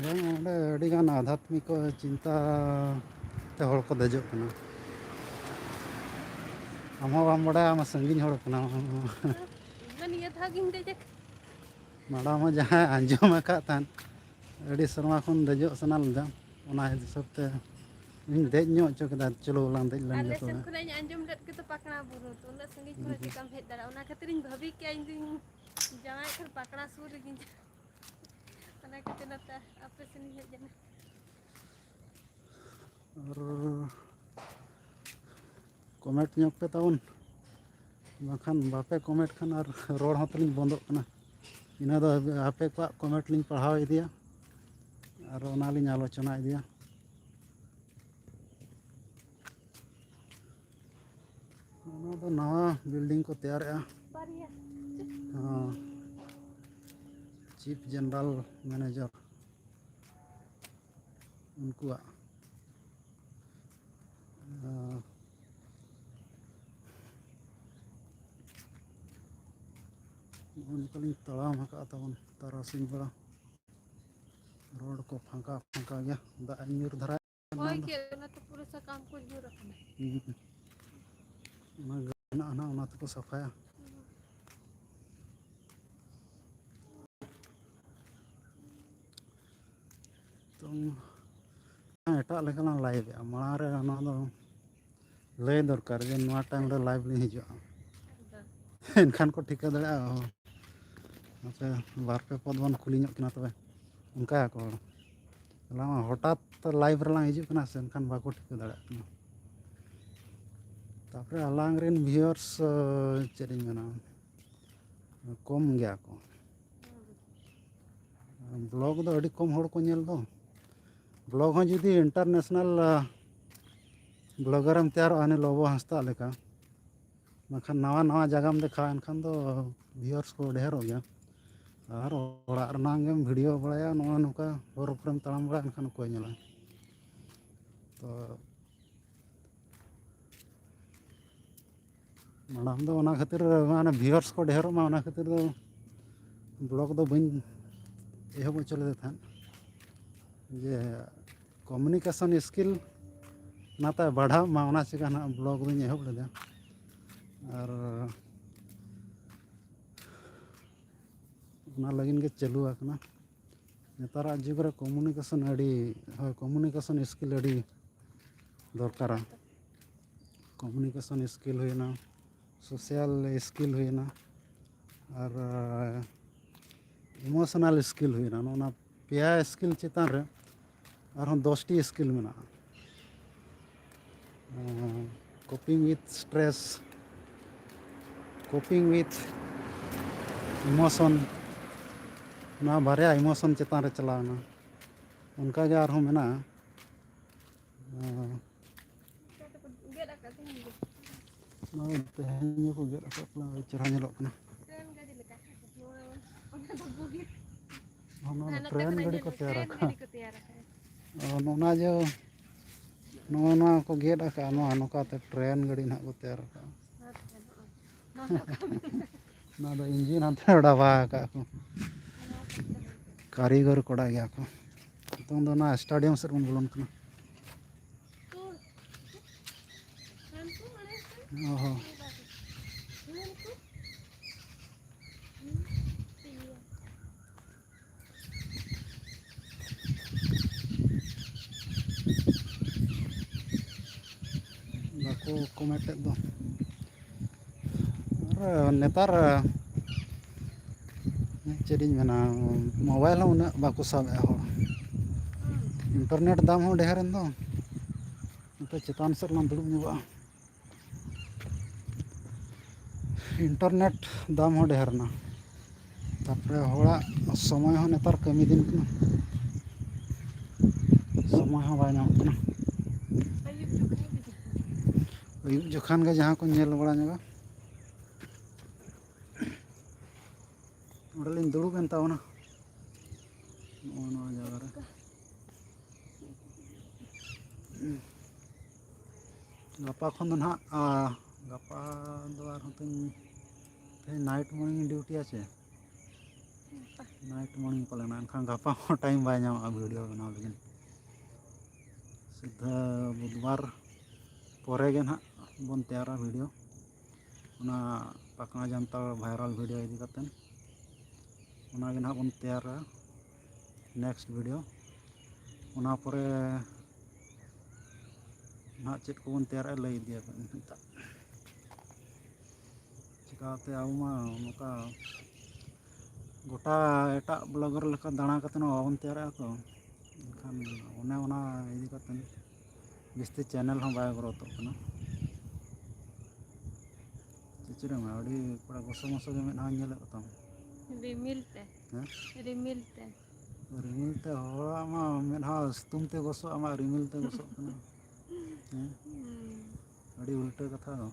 ᱵᱟᱝ, ᱚᱸᱰᱮ ᱟᱹᱰᱤᱜᱟᱱ ᱟᱫᱷᱟᱛᱢᱤᱠ ᱪᱤᱱᱛᱟ ᱛᱮ ᱦᱚᱲ ᱠᱚ ᱫᱮᱡᱚᱜ ᱠᱟᱱᱟ᱾ ᱟᱢ ᱦᱚᱸ ᱵᱟᱢ ᱵᱟᱰᱟᱭᱟ, ᱟᱢ ᱢᱟ ᱥᱟᱺᱜᱤᱧ ᱦᱚᱲ ᱠᱟᱱᱟᱢ᱾ ᱤᱧ ᱢᱟ ᱱᱤᱭᱟᱹ ᱫᱷᱟᱣ ᱜᱤᱧ ᱫᱮᱡ ᱟᱠᱟᱱᱟ᱾ ᱢᱟᱲᱟᱝ ᱢᱟ ᱡᱟᱦᱟᱸᱭ ᱟᱸᱡᱚᱢ ᱟᱠᱟᱫ ᱛᱟᱦᱮᱸᱫ, ᱟᱹᱰᱤ ᱥᱮᱨᱢᱟ ᱠᱷᱚᱱ ᱫᱮᱡᱚᱜ ᱥᱟᱱᱟ ᱞᱮᱫᱟ, ᱚᱱᱟ ᱦᱤᱥᱟᱹᱵ ᱛᱮ ᱤᱧ ᱫᱮᱡ ᱧᱚᱜ ᱦᱚᱪᱚ ᱠᱮᱫᱟ᱾ ᱪᱚᱞᱚ ᱞᱟᱝ ᱫᱮᱡ ᱞᱮᱱ ᱟᱞᱮ ᱜᱮ ᱥᱮᱱ ᱛᱚᱵᱮ᱾ ᱠᱷᱚᱱᱟᱜ ᱤᱧ ᱟᱸᱡᱚᱢ ᱞᱮᱫ ᱜᱮᱛᱚ ᱯᱟᱠᱲᱟ ᱵᱩᱨᱩ, ᱛᱚ ᱩᱱᱟᱹᱜ ᱥᱟᱺᱜᱤᱧ ᱠᱷᱚᱱᱟᱜ ᱦᱩᱸ᱾ ᱪᱮᱠᱟᱢ ᱦᱮᱡ ᱫᱟᱲᱮᱭᱟᱜᱼᱟ? ᱚᱱᱟ ᱠᱷᱟᱹᱛᱤᱨ ᱤᱧ ᱵᱷᱟᱹᱵᱤ ᱠᱮᱜᱼᱟ, ᱤᱧ ᱫᱩᱧ ᱡᱟᱶᱟᱭ ᱠᱷᱟᱱ ᱯᱟᱠᱲᱟ ᱥᱩᱨ ᱨᱮᱜᱤᱧ ᱪᱟᱞᱟᱜᱼᱟ᱾ ᱚᱱᱟ ᱠᱷᱟᱹᱛᱤᱨ ᱱᱚᱛᱮ ᱟᱯᱮ ᱥᱮᱱᱤᱧ ᱦᱮᱡ ᱮᱱᱟ᱾ ᱟᱨ comment ᱧᱚᱜ ᱯᱮ ᱛᱟᱵᱚᱱ, ᱵᱟᱝᱠᱷᱟᱱ ᱵᱟᱯᱮ comment ᱠᱷᱟᱱ ᱟᱨ ᱨᱚᱲ ᱦᱚᱸ ᱛᱟᱹᱞᱤᱧ ᱵᱚᱱᱫᱚᱜ ᱠᱟᱱᱟ᱾ ᱤᱱᱟᱹ ᱫᱚ ᱟᱯᱮ ᱠᱚᱣᱟᱜ comment ᱞᱤᱧ ᱯᱟᱲᱦᱟᱣ ᱤᱫᱤᱭᱟ ᱟᱨ ᱚᱱᱟᱞᱤᱧ ᱟᱞᱳᱪᱚᱱᱟ ᱤᱫᱤᱭᱟ᱾ ᱚᱱᱟ ᱫᱚ ᱱᱟᱣᱟ building ᱠᱚ ᱛᱮᱭᱟᱨᱮᱜᱼᱟ᱾ ᱵᱟᱨᱭᱟ᱾ ᱦᱚᱸ᱾ Chief General Manager ᱩᱱᱠᱩᱣᱟᱜ᱾ ᱟᱨ ᱱᱚᱜᱼᱚ ᱱᱚᱝᱠᱟ ᱞᱤᱧ ᱛᱟᱲᱟᱢ ᱟᱠᱟᱫᱼᱟ ᱛᱟᱵᱚᱱ ᱛᱟᱨᱟᱥᱤᱧ ᱵᱮᱲᱟ᱾ Road ᱠᱚ ᱯᱷᱟᱸᱠᱟ ᱯᱷᱟᱸᱠᱟ ᱜᱮᱭᱟ, ᱫᱟᱜ ᱮ ᱧᱩᱨ ᱫᱷᱟᱨᱟᱭᱟ᱾ ᱦᱳᱭ ᱜᱮ, ᱚᱱᱟ ᱛᱮ ᱯᱩᱨᱟᱹ ᱥᱟᱠᱟᱢ ᱠᱚ ᱧᱩᱨ ᱟᱠᱟᱱᱟ᱾ ᱦᱩᱸ᱾ ᱚᱱᱟ ᱜᱟᱹᱰᱤ ᱢᱮᱱᱟᱜᱼᱟ ᱱᱟᱦᱟᱜ, ᱚᱱᱟ ᱛᱮᱠᱚ ᱥᱟᱯᱷᱟᱭᱟ᱾ ᱛᱚ, ᱮᱴᱟᱜ ᱞᱮᱠᱟᱱᱟᱜ live ᱮᱜᱼᱟ, ᱢᱟᱲᱟᱝ ᱨᱮ ᱚᱱᱟ ᱫᱚ ᱞᱟᱹᱭ ᱫᱚᱨᱠᱟᱨ ᱡᱮ ᱱᱚᱣᱟ time ᱨᱮ live ᱞᱤᱧ ᱦᱤᱡᱩᱜᱼᱟ, ᱮᱱᱠᱷᱟᱱ ᱠᱚ ᱴᱷᱤᱠᱟᱹ ᱫᱟᱲᱮᱭᱟᱜᱼᱟ᱾ ᱚ, ᱟᱪᱪᱷᱟ, ᱵᱟᱨ ᱯᱮ ᱯᱚᱫ ᱵᱚᱱ ᱠᱩᱞᱤ ᱧᱚᱜ ᱠᱤᱱᱟ ᱛᱚᱵᱮ, ᱚᱱᱠᱟᱭᱟᱠᱚ ᱦᱚᱲ᱾ ᱟᱞᱟᱝ ᱢᱟ ᱦᱚᱴᱟᱛ live ᱨᱮᱞᱟᱝ ᱦᱤᱡᱩᱜ ᱠᱟᱱᱟ ᱥᱮ, ᱮᱱᱠᱷᱟᱱ ᱵᱟᱠᱚ ᱴᱷᱤᱠᱟᱹ ᱫᱟᱲᱮᱭᱟᱜ ᱠᱟᱱᱟ᱾ ᱛᱟᱯᱚᱨᱮ ᱟᱞᱟᱝ ᱨᱮᱱ viewers, ᱪᱮᱫ ᱤᱧ ᱢᱮᱱᱟ, ᱠᱚᱢ ᱜᱮᱭᱟ ᱠᱚ᱾ Vlog ᱫᱚ ᱟᱹᱰᱤ ᱠᱚᱢ ᱦᱚᱲ ᱠᱚ ᱧᱮᱞ ᱫᱚ᱾ Vlog ᱦᱚᱸ ᱡᱩᱫᱤ international blogger ᱮᱢ ᱛᱮᱭᱟᱨᱚᱜᱼᱟ, ᱦᱟᱹᱱᱤ ᱞᱚᱵᱚ ᱦᱟᱸᱥᱫᱟ ᱞᱮᱠᱟ, ᱵᱟᱝᱠᱷᱟᱱ ᱱᱟᱣᱟ ᱱᱟᱣᱟ ᱡᱟᱭᱜᱟᱢ ᱫᱮᱠᱷᱟᱣᱟ, ᱮᱱᱠᱷᱟᱱ ᱫᱚ viewers ᱠᱚ ᱰᱷᱮᱨᱚᱜ ᱜᱮᱭᱟ᱾ ᱟᱨ ᱚᱲᱟᱜ ᱨᱮᱱᱟᱜ ᱜᱮᱢ video ᱵᱟᱲᱟᱭᱟ, ᱱᱚᱜᱼᱚ ᱱᱚᱝᱠᱟ ᱦᱚᱨ ᱠᱚᱨᱮᱢ ᱛᱟᱲᱟᱢ ᱵᱟᱲᱟᱭᱟ, ᱮᱱᱠᱷᱟᱱ ᱚᱠᱚᱭ ᱧᱮᱞᱟ? ᱛᱚ ᱢᱟᱲᱟᱝ ᱫᱚ ᱚᱱᱟ ᱠᱷᱟᱹᱛᱤᱨ, ᱢᱟᱱᱮ, viewers ᱠᱚ ᱰᱷᱮᱨᱚᱜ ᱢᱟ, ᱚᱱᱟ ᱠᱷᱟᱹᱛᱤᱨ ᱫᱚ vlog ᱫᱚ ᱵᱟᱹᱧ ᱮᱦᱚᱵ ᱦᱚᱪᱚ ᱞᱮᱫᱟ ᱛᱟᱦᱮᱸᱫ, ᱡᱮ communication skill ᱚᱱᱟᱛᱮ ᱵᱟᱲᱦᱟᱜ ᱢᱟ, ᱚᱱᱟ ᱪᱤᱠᱟ ᱱᱟᱜ vlog ᱫᱚᱧ ᱮᱦᱚᱵ ᱞᱮᱫᱟ᱾ ᱟᱨ ᱚᱱᱟ ᱞᱟᱹᱜᱤᱫ ᱜᱮ ᱪᱟᱹᱞᱩ ᱟᱠᱟᱱᱟ᱾ ᱱᱮᱛᱟᱨᱟᱜ ᱡᱩᱜᱽ ᱨᱮ ᱠᱚᱢᱤᱭᱩᱱᱤᱠᱮᱥᱚᱱ ᱟᱹᱰᱤ, ᱦᱳᱭ, ᱠᱚᱢᱤᱭᱩᱱᱤᱠᱮᱥᱚᱱ ᱥᱠᱤᱞ ᱟᱹᱰᱤ ᱫᱚᱨᱠᱟᱨᱟ᱾ ᱠᱚᱢᱤᱭᱩᱱᱤᱠᱮᱥᱚᱱ ᱥᱠᱤᱞ ᱦᱩᱭᱱᱟ, ᱥᱳᱥᱟᱞ ᱥᱠᱤᱞ ᱦᱩᱭᱱᱟ, ᱟᱨ ᱤᱢᱳᱥᱚᱱᱟᱞ ᱥᱠᱤᱞ ᱦᱩᱭᱱᱟ᱾ ᱱᱚᱜᱼᱚ ᱱᱟ ᱯᱮᱭᱟ ᱥᱠᱤᱞ ᱪᱮᱛᱟᱱ ᱨᱮ ᱟᱨᱦᱚᱸ ᱫᱚᱥᱴᱤ ᱥᱠᱤᱞ ᱢᱮᱱᱟᱜᱼᱟ᱾ ᱠᱳᱯᱤᱝ ᱣᱤᱛᱷ ᱥᱴᱨᱮᱥ, ᱠᱳᱯᱤᱝ ᱣᱤᱛᱷ ᱤᱢᱳᱥᱚᱱ, ᱱᱚᱣᱟ ᱵᱟᱨᱭᱟ ᱤᱢᱳᱥᱚᱱ ᱪᱮᱛᱟᱱ ᱨᱮ ᱪᱟᱞᱟᱣ ᱮᱱᱟ᱾ ᱚᱱᱠᱟᱜᱮ ᱟᱨᱦᱚᱸ ᱢᱮᱱᱟᱜᱼᱟ᱾ ᱱᱚᱜᱼᱚᱭ ᱛᱮᱦᱮᱧ ᱜᱮᱠᱚ ᱜᱮᱫ ᱟᱠᱟᱫ ᱛᱟᱞᱮ, ᱟᱹᱰᱤ ᱪᱮᱦᱨᱟ ᱧᱮᱞᱚᱜ ᱠᱟᱱᱟ᱾ ᱚᱱᱟ ᱫᱚ ᱴᱨᱮᱱ ᱜᱟᱹᱰᱤ ᱠᱚ ᱛᱮᱭᱟᱨ ᱟᱠᱟᱫᱼᱟ᱾ ᱚ, ᱱᱚᱜᱼᱚ ᱱᱟ ᱡᱮ, ᱱᱚᱜᱼᱚ ᱱᱚᱣᱟ ᱠᱚ ᱜᱮᱫ ᱟᱠᱟᱫᱼᱟ, ᱱᱚᱣᱟ ᱱᱚᱝᱠᱟᱛᱮ ᱴᱨᱮᱱ ᱜᱟᱹᱰᱤ ᱱᱟᱦᱟᱜ ᱠᱚ ᱛᱮᱭᱟᱨ ᱟᱠᱟᱫᱼᱟ᱾ ᱚᱱᱟ ᱫᱚ ᱤᱧᱡᱤᱱ ᱦᱟᱱᱛᱮ ᱰᱟᱵᱟ ᱟᱠᱟᱫ ᱠᱚ᱾ ᱠᱟᱹᱨᱤᱜᱚᱨ ᱠᱚᱲᱟ ᱜᱮᱭᱟ ᱠᱚ᱾ ᱱᱤᱛᱚᱝ ᱫᱚ ᱚᱱᱟ ᱥᱴᱮᱰᱤᱭᱟᱢ ᱥᱮᱫ ᱵᱚᱱ ᱵᱚᱞᱚᱱ ᱠᱟᱱᱟ᱾ ᱚ ᱦᱚᱸ᱾ ᱵᱟᱠᱚ ᱠᱚᱢᱮᱱᱴ ᱮᱫ ᱫᱚ᱾ ᱟᱨ ᱱᱮᱛᱟᱨ ᱪᱮᱫ ᱤᱧ ᱢᱮᱱᱟ, ᱢᱳᱵᱟᱭᱤᱞ ᱦᱚᱸ ᱩᱱᱟᱹᱜ ᱵᱟᱠᱚ ᱥᱟᱵᱮᱫᱼᱟ ᱦᱚᱲ᱾ ᱤᱱᱴᱟᱨᱱᱮᱴ ᱫᱟᱢ ᱦᱚᱸ ᱰᱷᱮᱨ ᱮᱱ ᱫᱚ᱾ ᱱᱚᱛᱮ ᱪᱮᱛᱟᱱ ᱥᱮᱫ ᱞᱟᱝ ᱫᱩᱲᱩᱵ ᱧᱚᱜᱚᱜᱼᱟ᱾ ᱤᱱᱴᱟᱨᱱᱮᱴ ᱫᱟᱢ ᱦᱚᱸ ᱰᱷᱮᱨ ᱮᱱᱟ, ᱛᱟᱨᱯᱚᱨᱮ ᱦᱚᱲᱟᱜ ᱥᱚᱢᱚᱭ ᱦᱚᱸ ᱱᱮᱛᱟᱨ ᱠᱟᱹᱢᱤ ᱫᱤᱱ ᱠᱟᱱᱟ, ᱥᱚᱢᱚᱭ ᱦᱚᱸ ᱵᱟᱭ ᱧᱟᱢᱚᱜ ᱠᱟᱱᱟ᱾ ᱟᱹᱭᱩᱵ ᱡᱚᱠᱷᱟᱱ ᱜᱮ ᱡᱟᱦᱟᱸ ᱠᱚ ᱧᱮᱞ ᱵᱟᱲᱟ ᱧᱚᱜᱟ᱾ ᱚᱸᱰᱮᱞᱤᱧ ᱫᱩᱲᱩᱵ ᱮᱱ ᱛᱟᱵᱚᱱᱟ, ᱱᱚᱜᱼᱚ ᱱᱚᱣᱟ ᱡᱟᱭᱜᱟ ᱨᱮ᱾ ᱜᱟᱯᱟ ᱠᱷᱚᱱ ᱫᱚ ᱱᱟᱦᱟᱜ, ᱟ, ᱜᱟᱯᱟ ᱫᱚ ᱟᱨᱦᱚᱸ ᱛᱤᱧ, ᱛᱮᱦᱮᱧ ᱱᱟᱭᱤᱴ ᱢᱚᱨᱱᱤᱝ ᱰᱤᱭᱩᱴᱤ ᱟᱪᱷᱮ, ᱱᱟᱭᱤᱴ ᱢᱚᱨᱱᱤᱝ ᱯᱟᱞᱮᱱᱟ, ᱮᱱᱠᱷᱟᱱ ᱜᱟᱯᱟ ᱦᱚᱸ ᱴᱟᱭᱤᱢ ᱵᱟᱭ ᱧᱟᱢᱚᱜᱼᱟ ᱵᱷᱤᱰᱤᱭᱳ ᱵᱮᱱᱟᱣ ᱞᱟᱹᱜᱤᱫ᱾ ᱥᱤᱫᱷᱟᱹ ᱵᱩᱫᱷᱵᱟᱨ ᱯᱚᱨᱮ ᱜᱮ ᱱᱟᱦᱟᱜ ᱵᱚᱱ ᱛᱮᱭᱟᱨᱟ ᱵᱷᱤᱰᱤᱭᱳ, ᱚᱱᱟ ᱯᱟᱠᱱᱟ ᱡᱟᱱᱛᱟᱲ ᱵᱷᱟᱭᱨᱟᱞ ᱵᱷᱤᱰᱤᱭᱳ ᱤᱫᱤ ᱠᱟᱛᱮᱫ᱾ ᱚᱱᱟᱜᱮ ᱱᱟᱦᱟᱜ ᱵᱚᱱ ᱛᱮᱭᱟᱨᱟ᱾ next video᱾ ᱚᱱᱟ ᱯᱚᱨᱮ ᱱᱟᱦᱟᱜ ᱪᱮᱫ ᱠᱚᱵᱚᱱ ᱛᱮᱭᱟᱨᱮᱜᱼᱟ, ᱞᱟᱹᱭ ᱤᱫᱤᱭᱟᱵᱚᱱ ᱱᱤᱛᱚᱜ᱾ ᱪᱤᱠᱟᱹᱛᱮ ᱟᱵᱚ ᱢᱟ ᱱᱚᱝᱠᱟ ᱜᱚᱴᱟ ᱮᱴᱟᱜ blogger ᱞᱮᱠᱟ ᱫᱟᱬᱟ ᱠᱟᱛᱮ ᱢᱟ ᱵᱟᱵᱚᱱ ᱛᱮᱭᱟᱨᱮᱜᱼᱟ ᱛᱚ᱾ ᱮᱱᱠᱷᱟᱱ ᱚᱱᱮ ᱚᱱᱟ ᱤᱫᱤ ᱠᱟᱛᱮ ᱡᱟᱹᱥᱛᱤ channel ᱦᱚᱸ ᱵᱟᱭ growthᱚᱜ ᱠᱟᱱᱟ᱾ ᱪᱤᱪᱤᱨᱮ ᱢᱟ ᱟᱹᱰᱤ ᱠᱚᱲᱟ ᱜᱚᱥᱚ ᱢᱚᱥᱚ ᱜᱮ ᱢᱮᱫᱦᱟᱧ ᱧᱮᱞᱮᱫ ᱠᱚ ᱛᱟᱢ᱾ ᱨᱤᱢᱤᱞ ᱛᱮ᱾ ᱦᱮᱸ? ᱨᱤᱢᱤᱞ ᱛᱮ᱾ ᱨᱤᱢᱤᱞ ᱛᱮ ᱦᱚᱲᱟᱜ ᱢᱟ ᱢᱮᱫᱦᱟ ᱥᱤᱛᱩᱝ ᱛᱮ ᱜᱚᱥᱚᱜ, ᱟᱢᱟᱜ ᱨᱤᱢᱤᱞ ᱛᱮ ᱜᱚᱥᱚᱜ ᱠᱟᱱᱟ᱾ ᱦᱮᱸ? ᱦᱩᱸ᱾ ᱟᱹᱰᱤ ᱩᱞᱴᱟᱹ ᱠᱟᱛᱷᱟ ᱫᱚ᱾